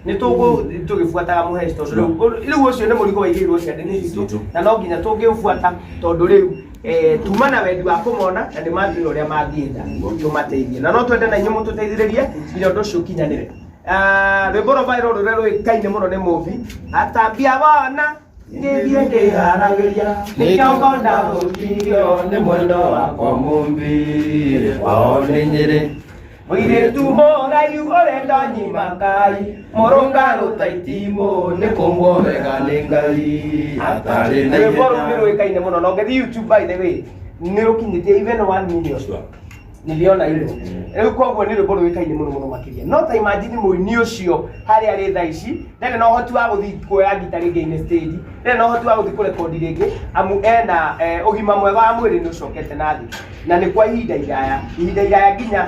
Speaker 2: Nĩ tũgũ tũgĩbuataga mũheci, tondũ rĩu ũcio nĩ mũrigo waigĩirwo ciande-inĩ citũ, na no nginya tũngĩũbuata, tondũ rĩu tuma na wendi wa kũmona na nĩ matwĩra ũrĩa mangĩenda tũmateithie, na no twende na inyuĩ mũtũteithĩrĩrie nginya ũndũ ũcio ũkinyanĩre. Rwĩmbo rwa viral rũrĩa rũĩkaine mũno nĩ Mũmbi atambia wona ngĩthiĩ ngĩharagĩria nĩkĩo ngona gũtigio nĩ mwendo wakwa
Speaker 4: Mũmbi wao nĩ Nyĩrĩ.
Speaker 2: Mũirĩtu mũraihu ũrenda nyima Ngai, mũrũngarũ ta itimũ, nĩ kũmbwo wega nĩ Ngai
Speaker 4: atarĩ na
Speaker 2: Rwĩmbo rũu nĩ
Speaker 4: ihenya.
Speaker 2: rũĩkaine mũno, na ũngĩthiĩ YouTube, by the way, nĩ rũkinyĩtie even 1 million, niliona hilo rĩu. Koguo nĩ rwĩmbo rũĩkaine mũno mũno makĩria. No ta imagine mũini ũcio harĩa arĩ thaa ici, ndarĩ na ũhoti wa gũthiĩ kuoya ngita rĩngĩ inĩ stage, ndarĩ na ũhoti wa gũthiĩ kũrekondi rĩngĩ, amu ena ũgima mwega wa mwĩrĩ nĩ ũcokete na thĩ, na nĩ kwa ihinda iraya, ihinda iraya, nginya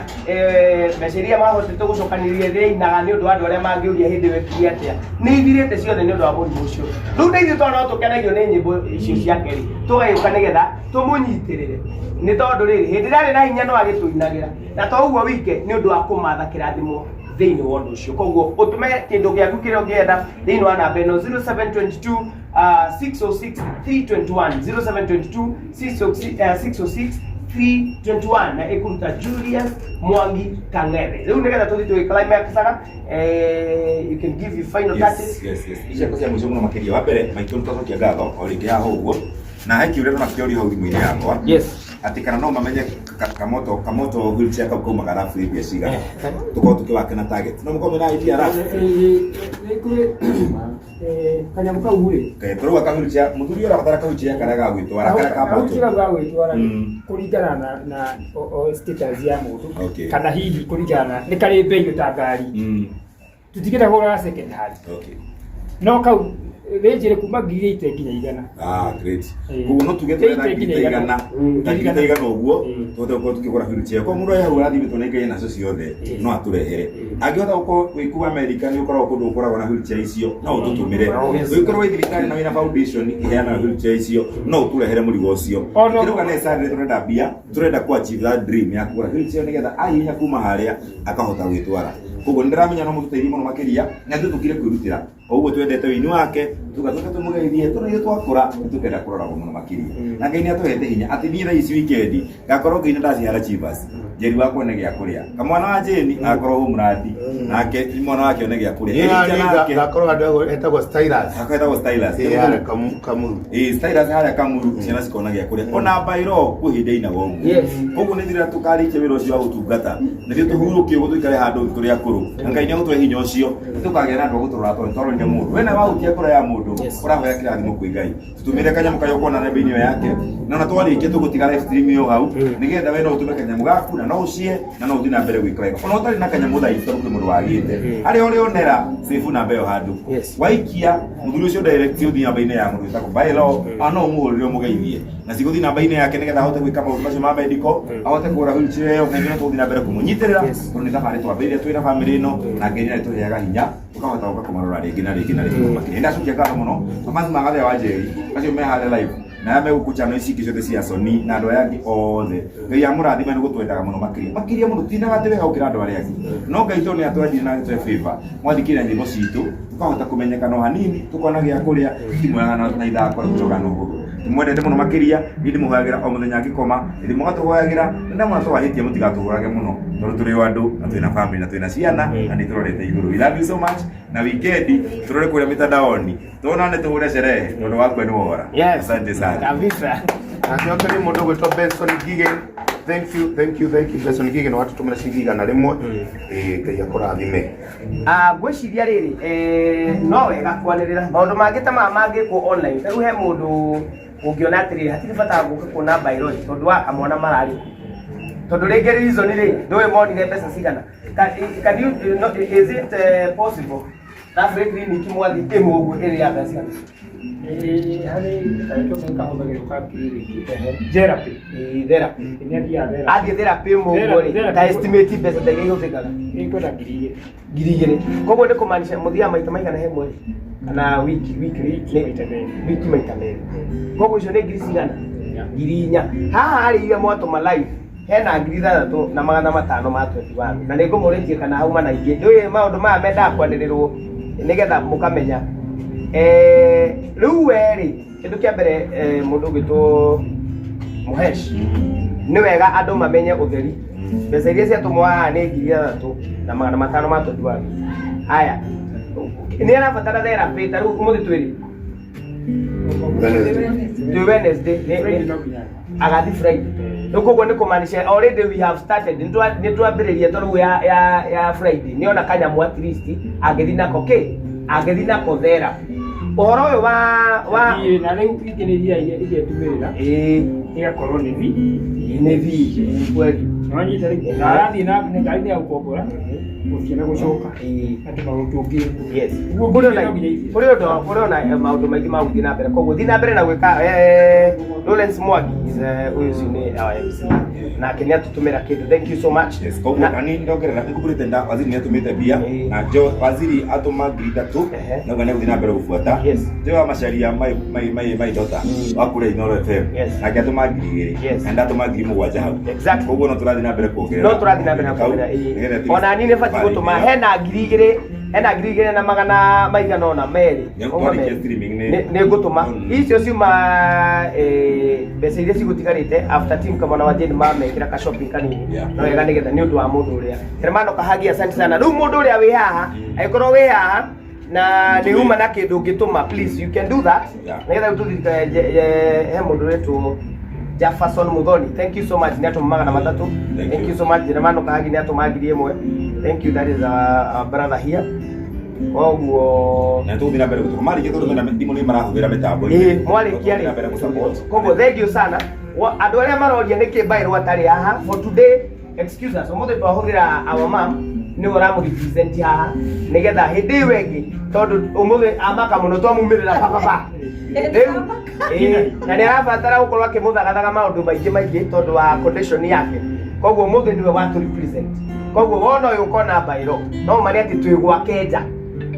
Speaker 2: mbeca iria mahotete gũcokanĩrĩria rĩrĩa ainaga nĩ ũndũ wa andũ arĩa mangĩũria hĩndĩ ĩyo ekire atĩa, nĩ ithirĩte ciothe nĩ ũndũ wa mũrimũ ũcio. Rĩu na ithuĩ tondũ no tũkenagio nĩ nyĩmbo icio ciake rĩ, tũgagĩũka nĩgetha tũmũnyitĩrĩre, nĩ tondũ rĩrĩ hĩndĩ ĩrĩa arĩ na hinya no agĩtũinagĩra, na to ũguo wike, nĩ ũndũ wa kũmatha kĩrathimo thĩinĩ wa ũndũ ũcio. Koguo ũtũme kĩndũ gĩaku kĩrĩa ũngĩenda thĩinĩ wa namba ĩno 0722 606 321, 0722 606 321, na ĩkũruta Julius Mwangi Kang'ethe. Rĩu nĩgetha tũthiĩ tũgĩclimaxaga, you can give your final touches.
Speaker 1: Yes, ici ciakwa cia mũico mũno makĩria, wa mbere maitũ nĩ twacokia ngatho o rĩngĩ haha ũguo, na he kĩũria ndonakĩorio hau thimũ-inĩ yakwa atĩ kana no mamenye kamoto wheelchair kau kaumaga rabu mbia cigana, tũkorwo tũkĩwake na target, no mũkorwo mena idea rabu.
Speaker 6: Kanyamũ kau rĩ
Speaker 1: Tũrauga kahurucia mũthuri ũyũ arabatara kahurucia karĩa ga gwĩtwara karĩa ka
Speaker 6: kahurucia
Speaker 1: button.
Speaker 6: kau ga gwĩtwara rĩ, kũringana na status ya mũndũ kana hihi kũringana na nĩ karĩ mbei ta ngari tũtingĩenda kũgũra second hand no kau rĩnjĩrĩ kuma 80,000 nginya 100.
Speaker 1: Ah, great. Koguo no tuge tũrenda
Speaker 6: 80
Speaker 1: ngiri
Speaker 6: nginya
Speaker 1: ta
Speaker 6: igana.
Speaker 1: igana ta ngiri ta igana ũguo tũhote gũkorwo tũkĩgũra wheelchair. Koguo mũndũ arĩa hau arathimĩtwo nĩ Ngai nacio ciothe no atũrehere. Angĩhota gũkorwo wĩ kuu America nĩ ũkoragwo kũndũ gũkoragwo na wheelchair icio no ũtũtũmĩre. Ũngĩkorwo wĩ thibitarĩ na wĩna foundation ĩheanaga wheelchair icio no ũtũrehere mũrigo ũcio. Tũtirauga necessarily tũrenda mbia, tũrenda kũ achieve that dream ya kũgũra wheelchair nĩgetha ahihinya kuma harĩa akahota gwĩtwara. Koguo nĩ ndĩramenya no mũtũteithie mũno makĩria na ithuĩ tũkire kwĩrutĩra o ũguo twendete wĩini wake tuga tũke tũmũgeithie tondũ ithuĩ twakũra nĩ tũkenda kũroragwo mũno makĩria na Ngai nĩ atũhete hinya atĩ niĩ thaa ici weekend ngakorwo ngĩina ndacihara Chivas Njeri wakwa nĩ gĩa kũrĩa kamwana wa Jane agakorwo Homeland nake mwana wake one gĩa kũrĩa Elijah nake
Speaker 3: Ngakorwo handũ hetagwo Stylus.
Speaker 1: Hetagwo Stylus.
Speaker 3: Ĩĩ, harĩa Kamuru.
Speaker 1: Ĩĩ, Stylus harĩa Kamuru ciana cikona gĩa kũrĩa ona bairo kwĩ hĩndĩ ainaga ũguo koguo nĩ thira tũkarĩkia wĩra ũcio wa gũtungata nĩguo tũhurũke ũguo tũikare handũ tũrĩ akũrũ na Ngai nĩ egũtũhe hinya ũcio tũkagĩa na andũ a gũtũrora tondũ twarorire mũndũ we na wahutia ngoro ya mũndũ ũrahoya kĩrathimo kwĩ Ngai tũtũmĩre kanyamũ karĩa ũkona namba-inĩ ĩyo yake na ona twarĩkia tũgũtiga live stream ĩyo hau nĩgetha we no ũtũme kanyamũ gaku na no ũcie na no ũthiĩ na mbere gwĩka wega ona ũtarĩ na kanyamũ thaa ici tondũ kwĩ mũndũ wagĩte harĩa ũrĩonera save namba ĩyo handũ waikia mũthuri ũcio direct ũthiĩ namba-inĩ ya mũndũ wĩtagwo Bailo a no ũmũhũrĩre ũmũgeithie na cigũthiĩ namba-inĩ yake nĩgetha ahote gwĩka maũndũ macio ma medical ahote kũgũra wheelchair ĩyo na ithuĩ no tũgũthiĩ na mbere kũmũnyitĩrĩra tondũ nĩ thabarĩ twambĩrĩria twĩna bamĩrĩ ĩno na Ngai nĩ arĩtũheaga hinya tũkahota gũka kũmarora rĩngĩ na rĩngĩ na rĩngĩ makĩria. Nĩndacokia ngatho mũno mamathi ma Gathea wa Njeri acio me harĩa live na arĩa megũkũ channel ici ingĩ ciothe cia Sony na andũ aya angĩ othe Ngai amũrathime nĩ gũtwendaga mũno makĩria makĩria mũno tinaga atĩ wega gũkĩra andũ arĩa angĩ no Ngai tondũ nĩ atwendire na agĩtũhe favor mwathikĩrĩria nyĩmbo citũ tũkahota kũmenyekana o hanini tũkona gĩa kũrĩa timoyaga na ithako tũcokaga na ũhũthũ tũmwendete mũno makĩria niĩ ndĩmũhoyagĩra o mũthenya ngĩkoma ĩndĩ mũgatũhoyagĩra na ndamwona twahĩtia mũtigatũhũrage mũno tondũ tũrĩ o andũ na twĩna family na twĩna ciana na nĩ tũrorete igũrũ. We love you so much na weekend tũrore kũrĩa mitandaoni tuonane tũhũre sherehe tondũ wakua nĩ wora. Asante sana.
Speaker 2: Kabisa.
Speaker 3: Acokerie mũndũ ũgwĩtwo Benson Ngige. Thank you, thank you, thank you Benson Ngige nĩ watũtũmĩra ciringi 100. Ĩĩ Ngai akũrathime.
Speaker 2: Ah, ngwĩciria rĩrĩ no wega kwanĩrĩra maũndũ mangĩ ta maya mangĩkwo online ta rĩu he mũndũ ũngĩona atĩrĩrĩ hatirĩ bata wa gũka kuona bairoi tondũ wa kamwana mararĩ tondũ rĩngĩ reason rĩ ndũĩ monire mbeca cigana Can you, no, is it possible Thaburĩ clinic mwathi ĩmwe ũguo ĩrĩ ya mbeca cigana?
Speaker 6: Harĩ karĩtũ kahũthagĩrwo ka clinic therapy.
Speaker 2: Therapy.
Speaker 6: Nĩ athiaga therapy.
Speaker 2: Athiĩ therapy ĩmwe ũguo rĩ, ta estimate mbeca ta iria ihũthĩkaga.
Speaker 6: Ĩkwenda 2,000.
Speaker 2: 2,000. Koguo nĩ kũmaanisha mũthiaga maita maigana he mweri? Kana wiki, wiki,
Speaker 6: Wiki maita merĩ.
Speaker 2: Wiki maita merĩ. Koguo icio nĩ ngiri cigana? 4,000. Haha harĩ iria mwatũma live hena 6,521 na nĩ ngũmũrĩtie kana hauma na ingĩ. Ndũĩ maũndũ maya mendaga kwanĩrĩrwo nĩgetha mũkamenya. Rĩu we rĩ, kĩndũ kĩa mbere mũndũ ũgwĩtwo Mũhesh, nĩ wega andũ mamenye ũtheri. Mbeca iria ciatũmwo haha nĩ 6,521. Haya, nĩ arabatara therapy ta rĩu ũmũthĩ twĩrĩ twĩ Wednesday agathi Friday. Rĩu koguo nĩ kũmaanisha already we have started nĩ twambĩrĩria ta rĩu ya Friday nĩ ona kanyamũ at least angĩthi nako kĩ angĩthi nako therapy. Ũhoro ũyũ wa
Speaker 6: Thiĩ na rĩu ingĩ nĩ iria igetumĩrĩra ĩgakorwo nĩ thi
Speaker 2: nĩ thi kweli
Speaker 6: nĩwanyita rĩu na arathiĩ na ngari nĩ ya gũkombora gũthiĩ na gũcoka na tũmaũndũ tũngĩ
Speaker 2: Yes.
Speaker 6: Ũguo
Speaker 2: Kũrĩ
Speaker 6: no nginya ithiĩ.
Speaker 2: kũrĩ ũndũ kũrĩ ona maũndũ maingĩ ma gũthiĩ na mbere koguo thiĩ na mbere na gwĩka Lawrence Mwangi is, ũyũ ũcio nĩ our MC nake nĩ atũtũmĩra kĩndũ thank you so much.
Speaker 1: Yes, koguo nani ndongerera nĩngũkũrĩte nda waziri nĩatũmĩte mbia na jo waziri atũma 3,000 na uga nĩegũthiĩ na mbere gũbuata jo wa macaria my daughter wa kũrĩa Inooro FM nake atũma 2,000 na ndatũma 7,000 hau koguo no tũrathiĩ na mbere kuongerera
Speaker 2: no tũrathiĩ na mbere na
Speaker 1: kau,
Speaker 2: kuongerera ĩĩ.
Speaker 1: nĩgetha at least
Speaker 2: Ona niĩ nĩ batiĩ gũtũma hena 2,000 hena 2,200.
Speaker 1: Nĩ twarĩkia streaming nĩ
Speaker 2: Nĩ ngũtũma icio ciuma mbeca iria cigũtigarĩte after team kamwana wa Jane mamekĩra ka shopping kanini no wega nĩgetha nĩ ũndũ wa mũndũ ũrĩa Hermano Kahagia asante sana rĩu mũndũ ũrĩa wĩ haha angĩkorwo wĩ haha na nĩ uma na kĩndũ ũngĩtũma please you can do that nĩgetha rĩu tũririkane he mũndũ wetwo Jefferson Muthoni thank you so much nĩ atũma 300 thank you so much Hermano Kahagi nĩ atũma 1,000 thank you that is our brother here. Koguo
Speaker 1: na tũgũthiĩ na mbere gũtũma marĩkia tondũ mena thimũ nĩ marahũthĩra mĩtambo
Speaker 2: Ĩĩ, mwarĩkia rĩ.
Speaker 1: na mbere gũ-support.
Speaker 2: Koguo thank you sana. Andũ arĩa maroria nĩkĩ Mbairũ atarĩ haha for today, excuse us, ũmũthĩ twahũthĩra our mom nĩwe ũramũrepresent haha nĩgetha hĩndĩ ĩyo ĩngĩ, tondũ ũmũthĩ amaka mũno twamumĩrĩra papapa rĩu. Ĩĩ, na nĩ arabatara gũkorwo akĩmũthagathaga maũndũ maingĩ maingĩ tondũ wa condition yake. Koguo ũmũthĩ nĩwe watũ represent. Koguo wona ũyũ ũkona Mbairũ no ũmane atĩ twĩ gwake nja.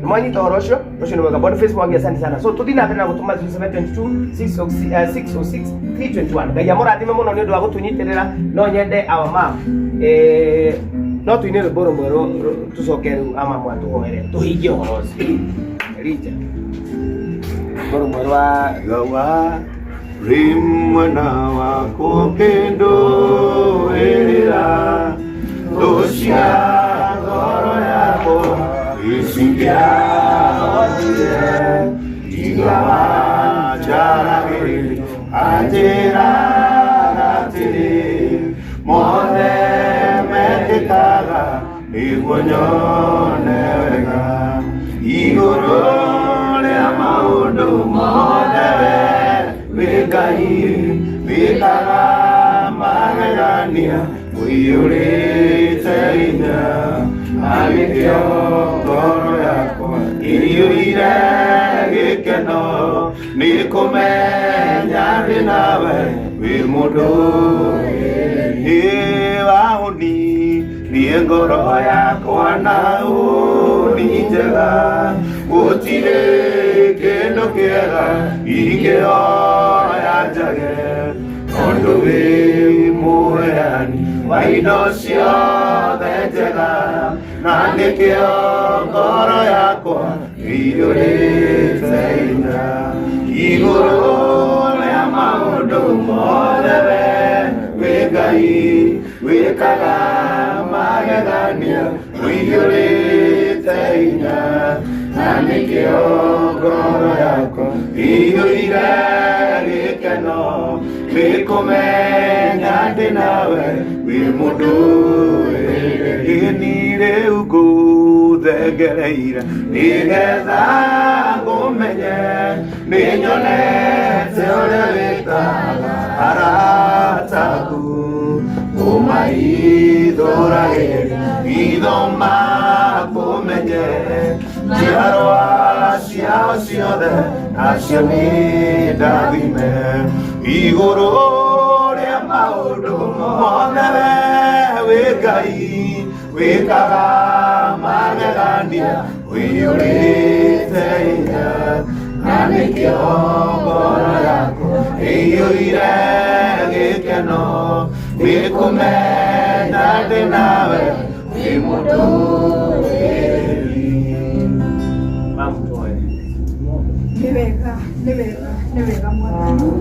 Speaker 2: Mwanyita ũhoro ũcio, ũcio nĩ wega. Boniface Mwangi, asante sana. So tũthiĩ na mbere na gũtũma 0722 606 321. Ngai amũrathime mũno nĩ ũndũ wa gũtũnyitĩrĩra. No nyende our mom, no tũine rwĩmbo rũmwe tũcoke rĩu ama mwatũhoere tũhingie ũhoro ũcio. Elija, rwĩmbo rũmwe rwa
Speaker 3: Gawa ri mwena wakwa ũkĩndũĩrĩra thũ cia ngoro yakwa icingĩahotire tiga wanjaragĩria anjĩraga atĩrĩ mothe mekĩkaga nĩguo nyone wega igũrũ rĩa maũndũ mothe we wĩ Ngai wĩkaga magegania ũiyũrĩte hinya na nĩkĩo ngoro yakwa ĩiyũire gĩkeno nĩ kũmenya ndĩ nawe wĩ mũndũ ĩ wahũni niĩ ngoro yakwa na ũni njega gũtirĩ kĩndũ kĩega ingĩoya njage tondũ wĩ mũheani wa indo ciothe njega na nĩkĩo ngoro yakwa ĩiyũrĩte hinya igũrũ rĩa maũndũ mothe we wĩ Ngai wĩkaga magegania ũiyũrĩte hinya na nĩkĩo ngoro yakwa ĩiyũire gĩkeno nĩ kũmenya ndĩ nawe wĩ mũndũ ĩni rĩu ngũthengereire nĩgetha ngũmenye nĩ nyonete ũrĩa wĩkaga arata aku ũmaithũragĩria itho makũmenye njiarwa ciao ciothe nacio nĩ ndathime igũrũ rĩa maũndũ mothe we wĩ Ngai wĩkaga magegania ũiyũrĩte hinya na nĩkĩo ngoro yakwa ĩiyũire gĩkeno nĩ kũmenya ndĩ nawe wĩ mũndũ.
Speaker 5: Nĩ wega, nĩ wega, nĩ wega Mwathani.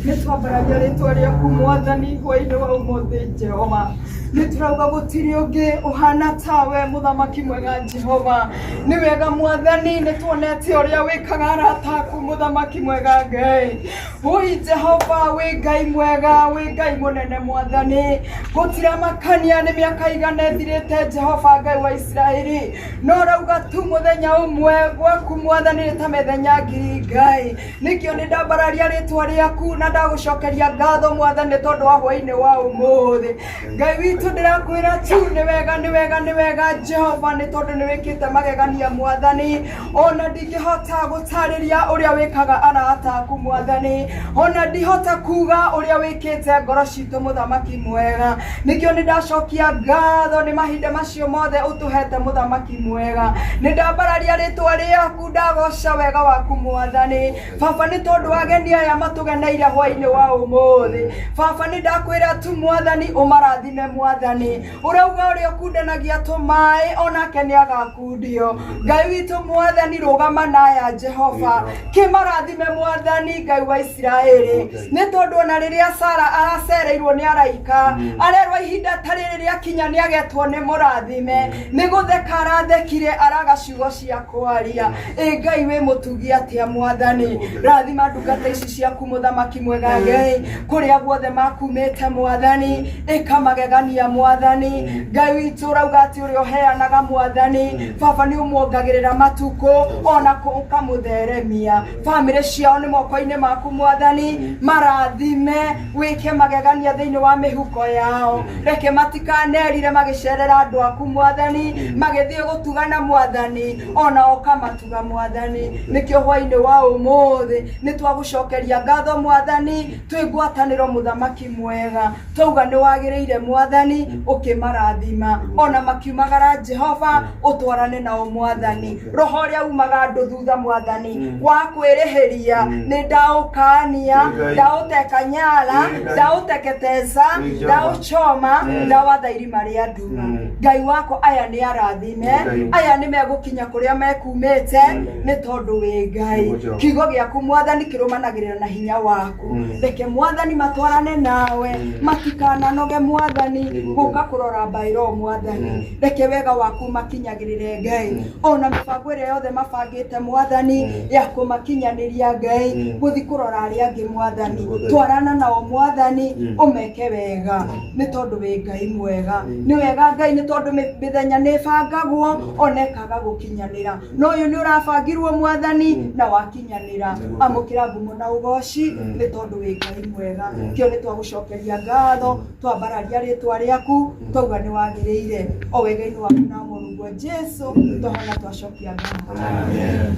Speaker 5: Nĩ twambaragia rĩtwa rĩaku Mwathani hwainĩ wa ũmũthĩ Jehova. Nĩ tũrauga gũtirĩ ũngĩ ũhana tawe mũthamaki mwega Jehova. Nĩ wega Mwathani, nĩ tuonete ũrĩa wĩkaga arata aku mũthamaki mwega Ngai. Woi Jehova, wĩ Ngai mwega, wĩ Ngai mũnene Mwathani. Gũtiramakania nĩ mĩaka igana ĩthirĩte Jehova Ngai wa Isiraeli. No rauga tu mũthenya ũmwe gwaku Mwathani nĩ ta mĩthenya ngiri Ngai. Nĩkĩo nĩ ndambararia rĩtwa rĩaku na ndagũcokeria ngatho Mwathani nĩ tondũ wa hwainĩ wa ũmũthĩ. Ngai witũ ndĩrakwĩra tu nĩ wega, nĩ wega, nĩ wega Jehova nĩ tondũ nĩ wĩkĩte magegania Mwathani. Ona ndingĩhota gũtarĩria ũrĩa wĩkaga arata aku Mwathani. Ona ndihota kuga ũrĩa wĩkĩte ngoro citũ mũthamaki mwega. Nĩkĩo nĩ ndacokia ngatho nĩ mahinda macio mothe ũtũhete mũthamaki mwega. Nĩ ndambararia rĩtwa rĩaku ndagoca wega waku Mwathani. Baba nĩ tondũ ageni aya matũgeneire hwainĩ wa ũmũthĩ. Baba nĩ ndakwĩra tu Mwathani ũmarathime Mwathani. Ũrauga ũrĩa ũkundanagia tũmaĩ onake nĩ agakundio. Ngai witũ Mwathani rũgama na aya Jehova. Kĩmarathime Mwathani Ngai wa Isiraeli. Nĩ tondũ ona rĩrĩa Sara aracereirwo nĩ araika, arerwo ihinda ta rĩrĩ rĩakinya nĩ agetwo nĩ mũrathime. Nĩ gũtheka arathekire araga ciugo cia kwaria. Ĩ Ngai wĩ mũtugi atĩa Mwathani. Rathima ndungata ici ciaku mũthamaki mwega Ngai. Kũrĩa guothe makumĩte Mwathani, ĩka magegania. Tũrametia mwathani Ngai witũ ũrauga atĩ ũrĩa ũheanaga mwathani baba nĩ ũmuongagĩrĩra matukũ ona ũkamũtheremia bamĩrĩ ciao nĩ moko-inĩ maku mwathani marathime wĩke magegania thĩinĩ wa mĩhuko yao reke matikanerire magĩcerera andũ aku mwathani magĩthiĩ gũtugana mwathani ona ũkamatuga mwathani nĩkĩo hwainĩ wa ũmũthĩ nĩ twagũcokeria ngatho mwathani twĩ ngwatanĩro mũthamaki mwega twauga nĩ wagĩrĩire mwathani ũkĩmarathima ona makiumagara jehova ũtwarane nao mwathani roho ũrĩa umaga andũ thutha mwathani wa kwĩrĩhĩria nĩ ndaũkania ndaũteka nyara ndaũteketeza ndaũchoma ndawatha irima rĩa nduma ngai wakwa aya nĩ arathime aya nĩ megũkinya kũrĩa mekumĩte nĩ tondũ wĩ ngai kiugo gĩaku mwathani kĩrũmanagĩrĩra na hinya waku reke mwathani matwarane nawe matikananoge mwathani gũka kũrora mbaĩro mwathani reke wega waku makinyagĩrĩre ngai ona mĩbango ĩrĩa yothe mabangĩte mwathani ya kũmakinyanĩria ngai gũthi kũrora arĩa angĩ mwathani twarana nao mwathani ũmeke wega nĩ tondũ wĩ ngai mwega nĩ wega ngai nĩ tondũ mĩthenya nĩ ĩbangagwo ona ĩkaga gũkinyanĩra no ũyũ nĩ ũrabangirwo mwathani na wakinyanĩra amũkĩra ngumo na ũgoci nĩ tondũ wĩ ngai mwega kĩo nĩ twagũcokeria ngatho twambararia rĩtwa rĩaku twauga nĩ wagĩrĩire o wega-inĩ waku na mũrungu Jesu twahona twacokia ngatho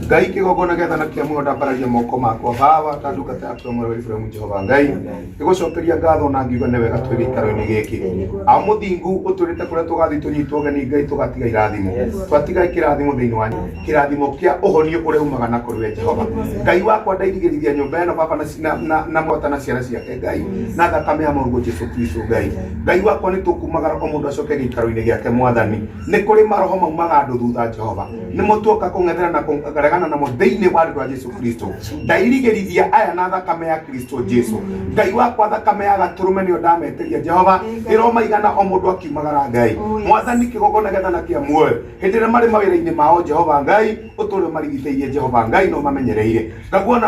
Speaker 3: Ngai kĩgongona gĩa thana kĩa muoyo ndambararia moko makwa baba ta ndungata yaku ya mwerũ Ibrahimu Jehova Ngai ngĩgũcokeria ngatho na ngiuga nĩ wega twĩ gĩikaro-inĩ gĩkĩ a mũthingu ũtwĩrĩte kũrĩa tũgathiĩ tũnyitwo ũgeni Ngai tũgatiga irathimo twatiga kĩrathimo thĩinĩ wa kĩrathimo kĩa ũhonio ũrĩa umaga na kũrĩ we Jehova Ngai wakwa ndairigĩrithia nyũmba ĩno baba na na na, na mwata na ciana ciake Ngai na thakame ya mũrũguo Jesu Kristo Ngai Ngai wakwa nĩ tũkumagara o mũndũ acoke gĩikaro-inĩ gĩake mwathani nĩ kũrĩ maroho maumaga andũ thutha Jehova nĩ mũtuoka kũng'ethera na kũregana namo thĩinĩ wa rĩtwa Jesu Kristo ndairigĩrithia aya na thakame ya Kristo Jesu Ngai wakwa thakame ya gatũrũme nĩyo ndametĩria Jehova ĩromaigana o mũndũ akiumagara Ngai mwathani kĩgongona gĩa thana kĩa muoyo hĩndĩ ĩrĩa marĩ mawĩra-inĩ mao Jehova Ngai ũtũũre ũmarigitĩirie Jehova Ngai no mamenyereire naguo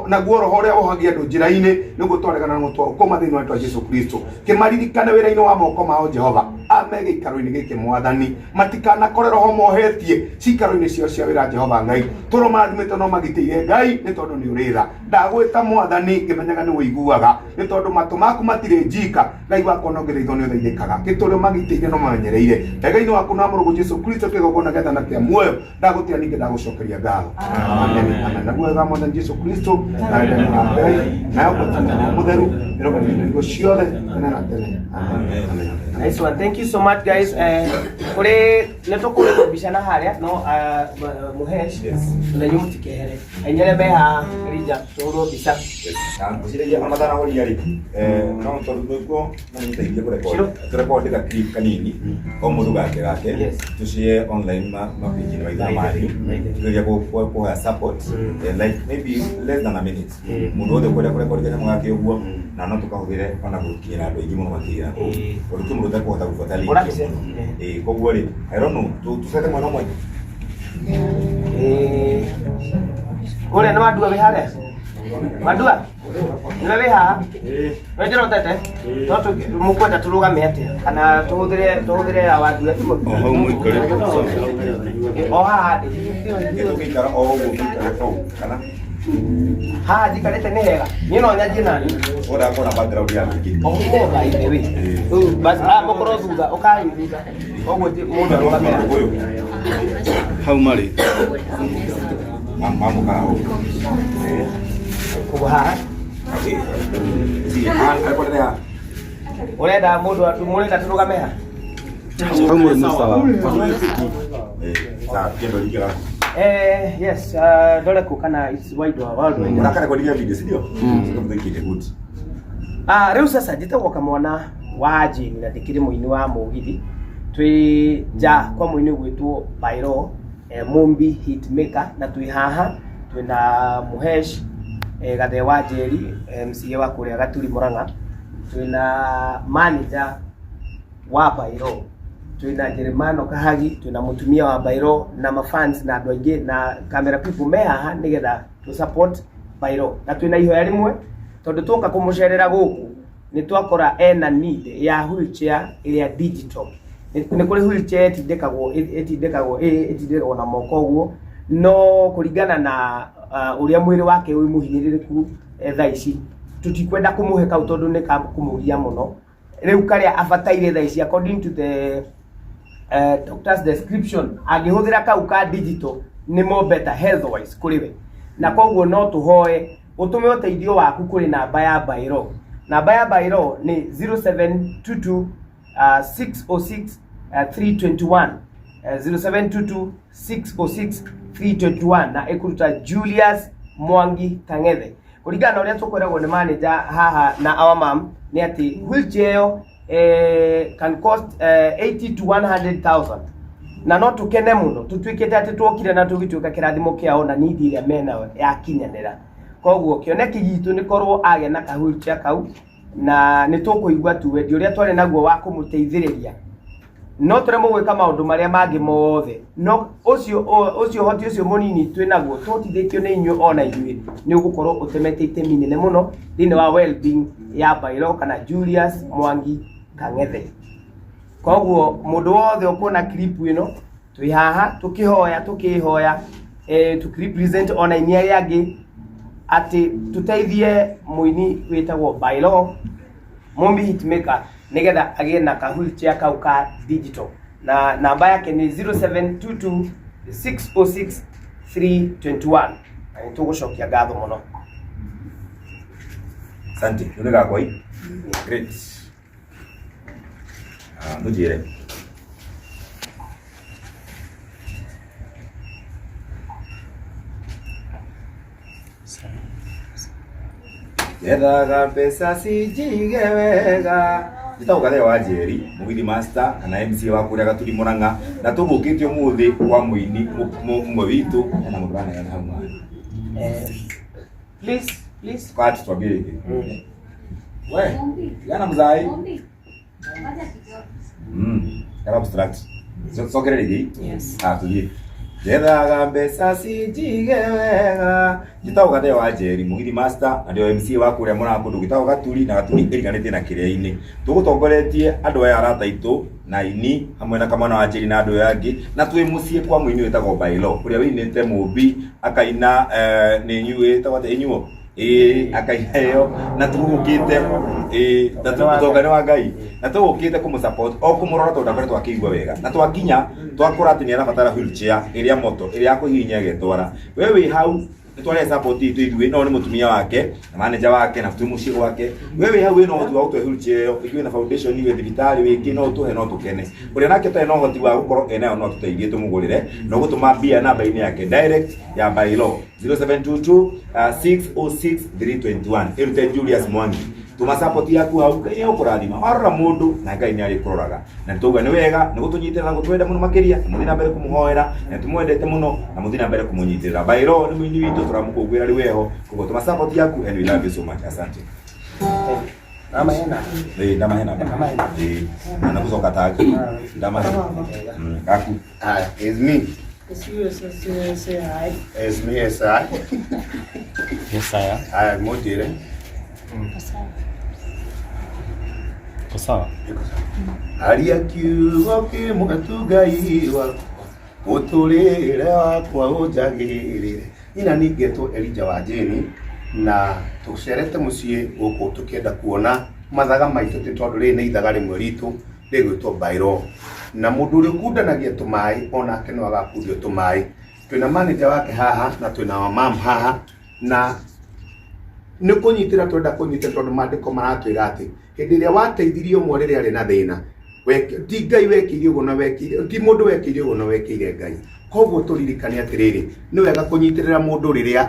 Speaker 3: naguo roho ũrĩa wohagia andũ njĩra-inĩ nĩguo twaregana na mũtwa ũkũma thĩinĩ wa rĩtwa Jesu Kristo kĩmaririkane wĩra-inĩ wa moko mao Jehova ame gĩikaro-inĩ gĩkĩ mwathani matikanakore roho mohetie cikaro-inĩ ciao cia wĩra Jehova Ngai tũro marathimĩte no magitĩire Ngai nĩ tondũ nĩ ũrĩ tha ndagwĩta mwathani ngĩmenyaga nĩ ũiguaga nĩ tondũ matũ maku matirĩ njika Ngai wakwa no ngĩthaithwo nĩ ũthaithĩkaga gĩtũrĩ magitĩire no mamenyereire wega-inĩ waku na mũrũgũ Jesu Kristo kĩgongona gĩa thana kĩa muoyo ndagũtĩa ningĩ ndagũcokeria ngatho amen amen naguo wega wa mwathani Jesu Kristo na wendani wa Ngai nayo ngwatanĩro ya mũtheru ĩrũgamĩrĩire hingo ciothe tene na tene amen amen
Speaker 2: Nice one. Thank you so much guys. Kuri nĩ tũkũrĩtwo mbica na harĩa no Muhesh na inyuĩ mũtikehere. Ainyere me haha Rija tũhũrwo mbica.
Speaker 1: Na ngwĩciragia ona matanahoria rĩ no tondũ twĩkuo no mũteithie kũrekondi tũrekondi ga clip kanini o mũndũ gake gake tũshare online ma ma page maitũ na manyu tũgeria kũhoya support like maybe less than a minute mũndũ wothe ũkwenda kũrekondi kanyamũ gake ũguo na no tũkahũthĩre ona gũkinyĩra andũ aingĩ mũno makĩria na kũu tondũ kwĩ mũndũ ũtekũhota gũbuata link ĩyo mũno. Koguo rĩ I don't know tũcete mwena ũmwe
Speaker 2: Kũrĩa nĩ wandua wĩ harĩa? Wandua? Nĩwe wĩ haha? We njĩrotete? No mũkwenda tũrũgame atĩa? Kana tũhũthĩre tũhũthĩre ya wandua tiguo?
Speaker 1: O hau mũikare.
Speaker 2: O haha ndĩ.
Speaker 1: Tũgĩikara o ũguo mũikare hau kana
Speaker 2: Haha njikarĩte nĩ hega. Niĩ no nyanjie nani.
Speaker 1: Ũrĩa kuona background ya mũingĩ.
Speaker 2: O by the way. Rĩu basi ah mũkorwo thutha, ũkai thutha. Koguo mũndũ arũgame haha.
Speaker 18: Hau marĩ.
Speaker 1: Mamũka hau.
Speaker 2: Koguo haha. Ũrenda mũndũ mũrenda tũrũgame haha?
Speaker 18: Hau mũrĩ nĩ sawa.
Speaker 1: Sawa, kĩndũ gĩkĩra.
Speaker 2: Yes, ndore kũ kana it's wide or world wide.
Speaker 1: Ũrakarekodia video, si ndio? Sio good.
Speaker 2: Ah, rĩu sasa njĩtagwo kamwana wa Jane na ndĩkĩrĩ mũini wa mũgithi twĩ nja kwa mũini ũgwĩtwo Bairo Mumbi hitmaker na twĩ haha twĩna Muhesh Gathe wa Njeri MCA wa kũrĩa Gaturi Murang'a twĩna manager wa Bairo twĩna Jeremano Kahagi twĩna mũtumia wa Bairo na mafans na andũ aingĩ na camera people me haha nĩgetha tũ support Bairo na twĩna ihoya rĩmwe tondũ twoka kũmũcerera gũkũ Nĩ twakora ena need ya wheelchair ĩrĩa digital. Nĩ kũrĩ wheelchair ĩtindĩkagwo ĩtindĩkagwo ĩtindĩkagwo na moko ũguo, no kũringana na ũrĩa mwĩrĩ wake wĩ mũhinyĩrĩrĩku thaa ici, tũtikwenda kũmũhe kau tondũ nĩ kũmũgia mũno. Rĩu karĩa abataire thaa ici according to the doctor's description, angĩhũthĩra kau ka digital nĩ more better health wise kũrĩ we. Na koguo no tũhoe ũtũme ũteithio waku kũrĩ namba ya Bairo. Namba ya Bairo nĩ 0722 606 321, 0722 606 321, na ĩkũruta Julius Mwangi Kang'ethe. Kũringana na ũrĩa tũkwĩragwo nĩ manager haha na our mom nĩ atĩ wheelchair ĩyo can cost 80 to 100,000, na no tũkene mũno tũtuĩkĩte atĩ tuokire na tũgĩtuĩka kĩrathimo kĩao na need ĩrĩa menayo yakinyanĩra. Koguo kĩoneki gitũ nĩ korwo agĩa na ka wheelchair kau, na nĩ tũkũigua tu wendi ũrĩa twarĩ naguo wa kũmũteithĩrĩria. No tũremwo gwĩka maũndũ marĩa mangĩ mothe, no ũcio ũcio ũhoti ũcio mũnini twĩ naguo tũhotithĩtio nĩ inyuĩ ona inyuĩ nĩ ũgũkorwo ũtemete itemi nene mũno thĩinĩ wa well-being ya Bairo kana Julius Mwangi Kang'ethe. Koguo mũndũ wothe ũkuona clip ĩno, twĩ haha tũkĩhoya tũkĩhoya tũkĩrepresent ona aini arĩa angĩ atĩ tũteithie mũini wĩtagwo Bairo Mumbi Hitmaker nĩgetha agĩe na ka wheelchair kau ka digital, na namba yake nĩ 0722 606 321, na nĩ tũgũcokia ngatho mũno.
Speaker 1: Asante. Nĩ gakwa i. Great. Ah, mũnjĩre. Ethaga mbeca cinjige wega. Njĩtagwo Gathee wa Njeri, mũgithi master kana MC wa kũrĩa Gaturi Mũrang'a, na tũgũkĩte ũmũthĩ kwa mũini ũmwe witũ hena mũndũ ũraneana hau maĩ.
Speaker 2: Please, please.
Speaker 1: Kwa twambie rĩngĩ. We, tigana mzai. Kana abstract. Cokere rĩngĩ.
Speaker 2: Yes.
Speaker 1: Ah, tũthiĩ. Njethaga mbeca cinjige wega. Njĩtagwo Gathee wa Njeri, mũgithi master na ndio MC wa kũrĩa Mũrang'a kũndũ gwĩtagwo Gaturi, na Gaturi ĩriganĩtie na Kĩrĩa-inĩ. Tũgũtongoretie andũ aya arata aitũ na aini hamwe na Kamwana wa Njeri na andũ aya angĩ, na twĩ mũciĩ kwa mũini wĩtagwo Bailo ũrĩa wĩinĩte Mũmbi akaina nĩ inyuĩ ĩtagwo atĩa inyuo ĩĩ akaina ĩyo, na tũgũkĩte ĩĩ na tũtonga nĩ wa Ngai, na tũgũkĩte kũmũ support o kũmũrora tondũ ndakoretwo akĩigua wega, na twakinya twakora atĩ nĩ arabatara wheelchair ĩrĩa moto ĩrĩa ya kũhihinya ĩgetwara. We wĩ hau nĩ twarehe support itũ ithuĩ, no nĩ mũtumia wake na manager wake na twĩ mũciĩ gwake. We wĩ hau wĩna ũhoti wa gũtũhe wheelchair ĩyo, ithuĩ na foundation, wĩ thibitarĩ, wĩ kĩ, no ũtũhe, no tũkene. Ũrĩa nake ũtarĩ na ũhoti wa gũkorwo enayo no atũteithie tũmũgũrĩre, no gũtũma mbia namba-inĩ yake direct ya Bailo 0722 606 321, ĩrute Julius Mwangi. Tũma support yaku hau, Ngai nĩ egũkũrathima. Warora mũndũ na Ngai nĩ arĩkũroraga, na nĩtwauga nĩ wega nĩ gũtũnyitĩrĩra na gũtwenda mũno makĩria, na mũthiĩ na mbere kũmũhoera, na tũmwendete mũno, na mũthiĩ na mbere kũmũnyitĩrĩra. Bairo nĩ mũini witũ tũramũkũngũĩra rĩu eho, koguo tũma support yaku and we love you so much. Asante.
Speaker 2: Ndamahe namba.
Speaker 1: Ĩĩ, ndamahe namba. Ĩĩ, na nagũcoka tagi ndamahe gaku.
Speaker 3: Hi, it's me.
Speaker 9: It's you, so say, say hi.
Speaker 3: It's me, yes, I.
Speaker 11: Yes, I am.
Speaker 3: Hi, mũnjĩre.
Speaker 11: Iko sawa.
Speaker 3: Aria kiugo kĩmwe tu Ngai wakwa, mũtũrĩre wakwa ũnjagĩrĩre. Ina ningetwo Elijah wa Jane, na tũcerete mũciĩ gũkũ tũkĩenda kuona mathaga maitũ tĩ tondũ rĩrĩ nĩ ithaga rĩmwe ritũ rĩgwĩtwo Bairo, na mũndũ ũrĩa ũkundanagia tũmaĩ onake no agakundio tũmaĩ. Twĩna manager wake haha na twĩna wa mam haha, na nĩ kũnyitĩra twenda kũnyitĩra tondũ maandĩko maratwĩra atĩ hĩndĩ ĩrĩa wateithirie ũmwe rĩrĩa arĩ na thĩna, ti Ngai wekĩire ũguo, na wekĩire ti mũndũ wekĩire ũguo, na wekĩire Ngai. Koguo tũririkane atĩrĩrĩ, nĩ wega kũnyitĩrĩra mũndũ rĩrĩa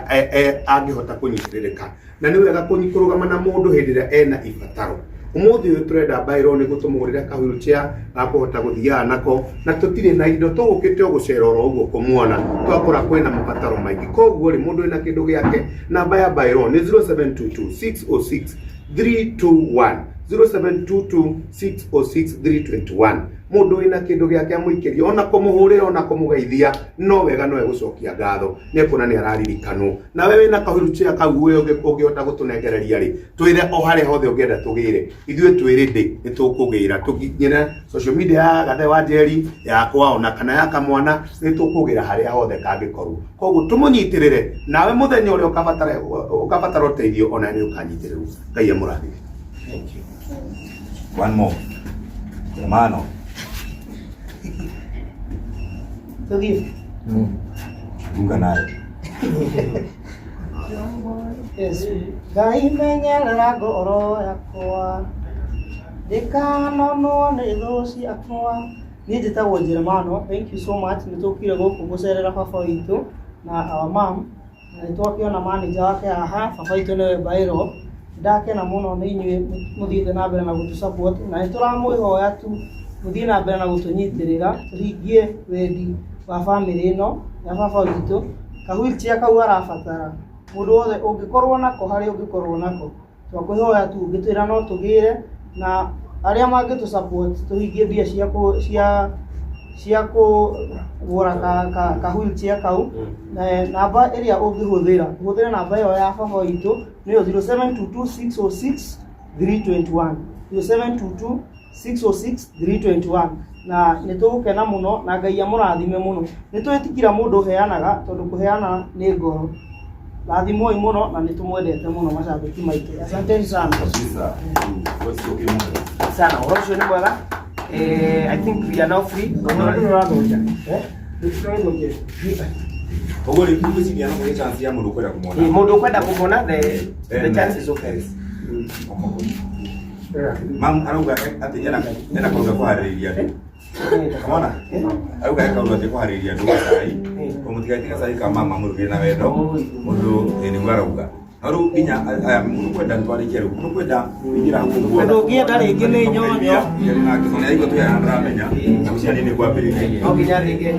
Speaker 3: angĩhota kũnyitĩrĩrĩka, na nĩ wega kũrũgama na mũndũ hĩndĩ ĩrĩa ena ibataro. Ũmũthĩ ũyũ tũrenda Bairo nĩ gũtũmũgũrĩra ka wheelchair ga kũhota gũthiaga nako, na tũtirĩ na indo, tũgũkĩte o gũcera oro ũguo kũmuona, twakora kwĩna mabataro maingĩ. Koguo rĩ, mũndũ wĩna kĩndũ gĩake, namba ya Bairo nĩ 0722 606 321, 0722 606 321. Mũndũ wĩna kĩndũ gĩake amũikĩrie, ona kũmũhũrĩra, ona kũmũgeithia, no wega no egũcokia ngatho, nĩ ekuona nĩ araririkanwo. Nawe wĩna kahuruchia kau we ũngĩhota gũtũnengereria rĩ, twĩre o harĩa hothe ũngĩenda tũgĩre. Ithuĩ twĩ ready, nĩ tũkũgĩra. Tũkinyĩre social media ya Gathe wa Njeri, yakwa ona kana ya kamwana, nĩ tũkũgĩra harĩa hothe kangĩkorwo. Koguo tũmũnyitĩrĩre, nawe mũthenya ũrĩa ũkabatara ũkabatara ũteithio ona nĩ ũkanyitĩrĩrwo. Ngai amũrathime.
Speaker 1: Thank you. One more. Mano.
Speaker 9: Tũthiĩ.
Speaker 1: Ruka nayo.
Speaker 9: Yes. Ngai menyerera ngoro yakwa ndĩkanonwo nĩ thũ ciakwa. Niĩ njĩtagwo Jeremano, thank you so much nĩ tũkire gũkũ gũcerera baba witũ na our mom na nĩ twakĩona manager wake haha, baba witũ nĩwe Bairo. Ndakena mũno nĩ inyuĩ mũthiĩte na mbere na gũtũ support na nĩ tũramwĩhoya tu mũthiĩ na mbere na gũtũnyitĩrĩra tũhingie wendi wa bamĩrĩ ĩno ya baba witũ. Ka wheelchair kau arabatara mũndũ wothe ũngĩkorwo nako harĩa ũngĩkorwo nako twakwĩhoya tu ũngĩtwĩra no tũgĩre na arĩa mangĩtũ support tũhingie mbia cia kũ cia cia kũgũra ka, ka, ka wheelchair kau na namba ĩrĩa ũngĩhũthĩra ũhũthĩre namba ĩyo ya baba witũ nĩyo 0722 606 321, 0722 606 321, na nĩ tũgũkena mũno na Ngai amũrathime mũno. Nĩ twĩtikira mũndũ ũheanaga tondũ kũheana nĩ ngoro. Rathimwoi mũno na nĩ tũmwendete mũno macambĩki maitũ. Asanteni sana.
Speaker 1: Kabisa.
Speaker 2: Sana, ũhoro ũcio nĩ mwega. I think we are now free. Eh?
Speaker 1: Koguo rĩ, ngwĩciria no kũgĩe chance ya mũndũ ũkwenda kũmona.
Speaker 2: Mũndũ ũkwenda kũmona, the chance is open.
Speaker 1: Mam arauga atĩ ena kaũndũ kũharĩrĩria andũ. Kamwana arauga he kaũndũ atĩ kũharĩrĩria andũ gacai. Mũtigatiga gacai ka mama mũrugĩre na wendo. Mũndũ nĩguo arauga. No rĩu nginya aya mũndũ kwenda nĩtwarĩkia rĩu. Mũndũ kwenda ingĩra hau ũguo.
Speaker 9: Mũndũ ũngĩenda rĩngĩ nĩ nyonyo.
Speaker 1: Nĩ aigua twĩ haha ndĩramenya. Na gũciria nĩ kwambĩrĩria.
Speaker 2: No nginya rĩngĩ.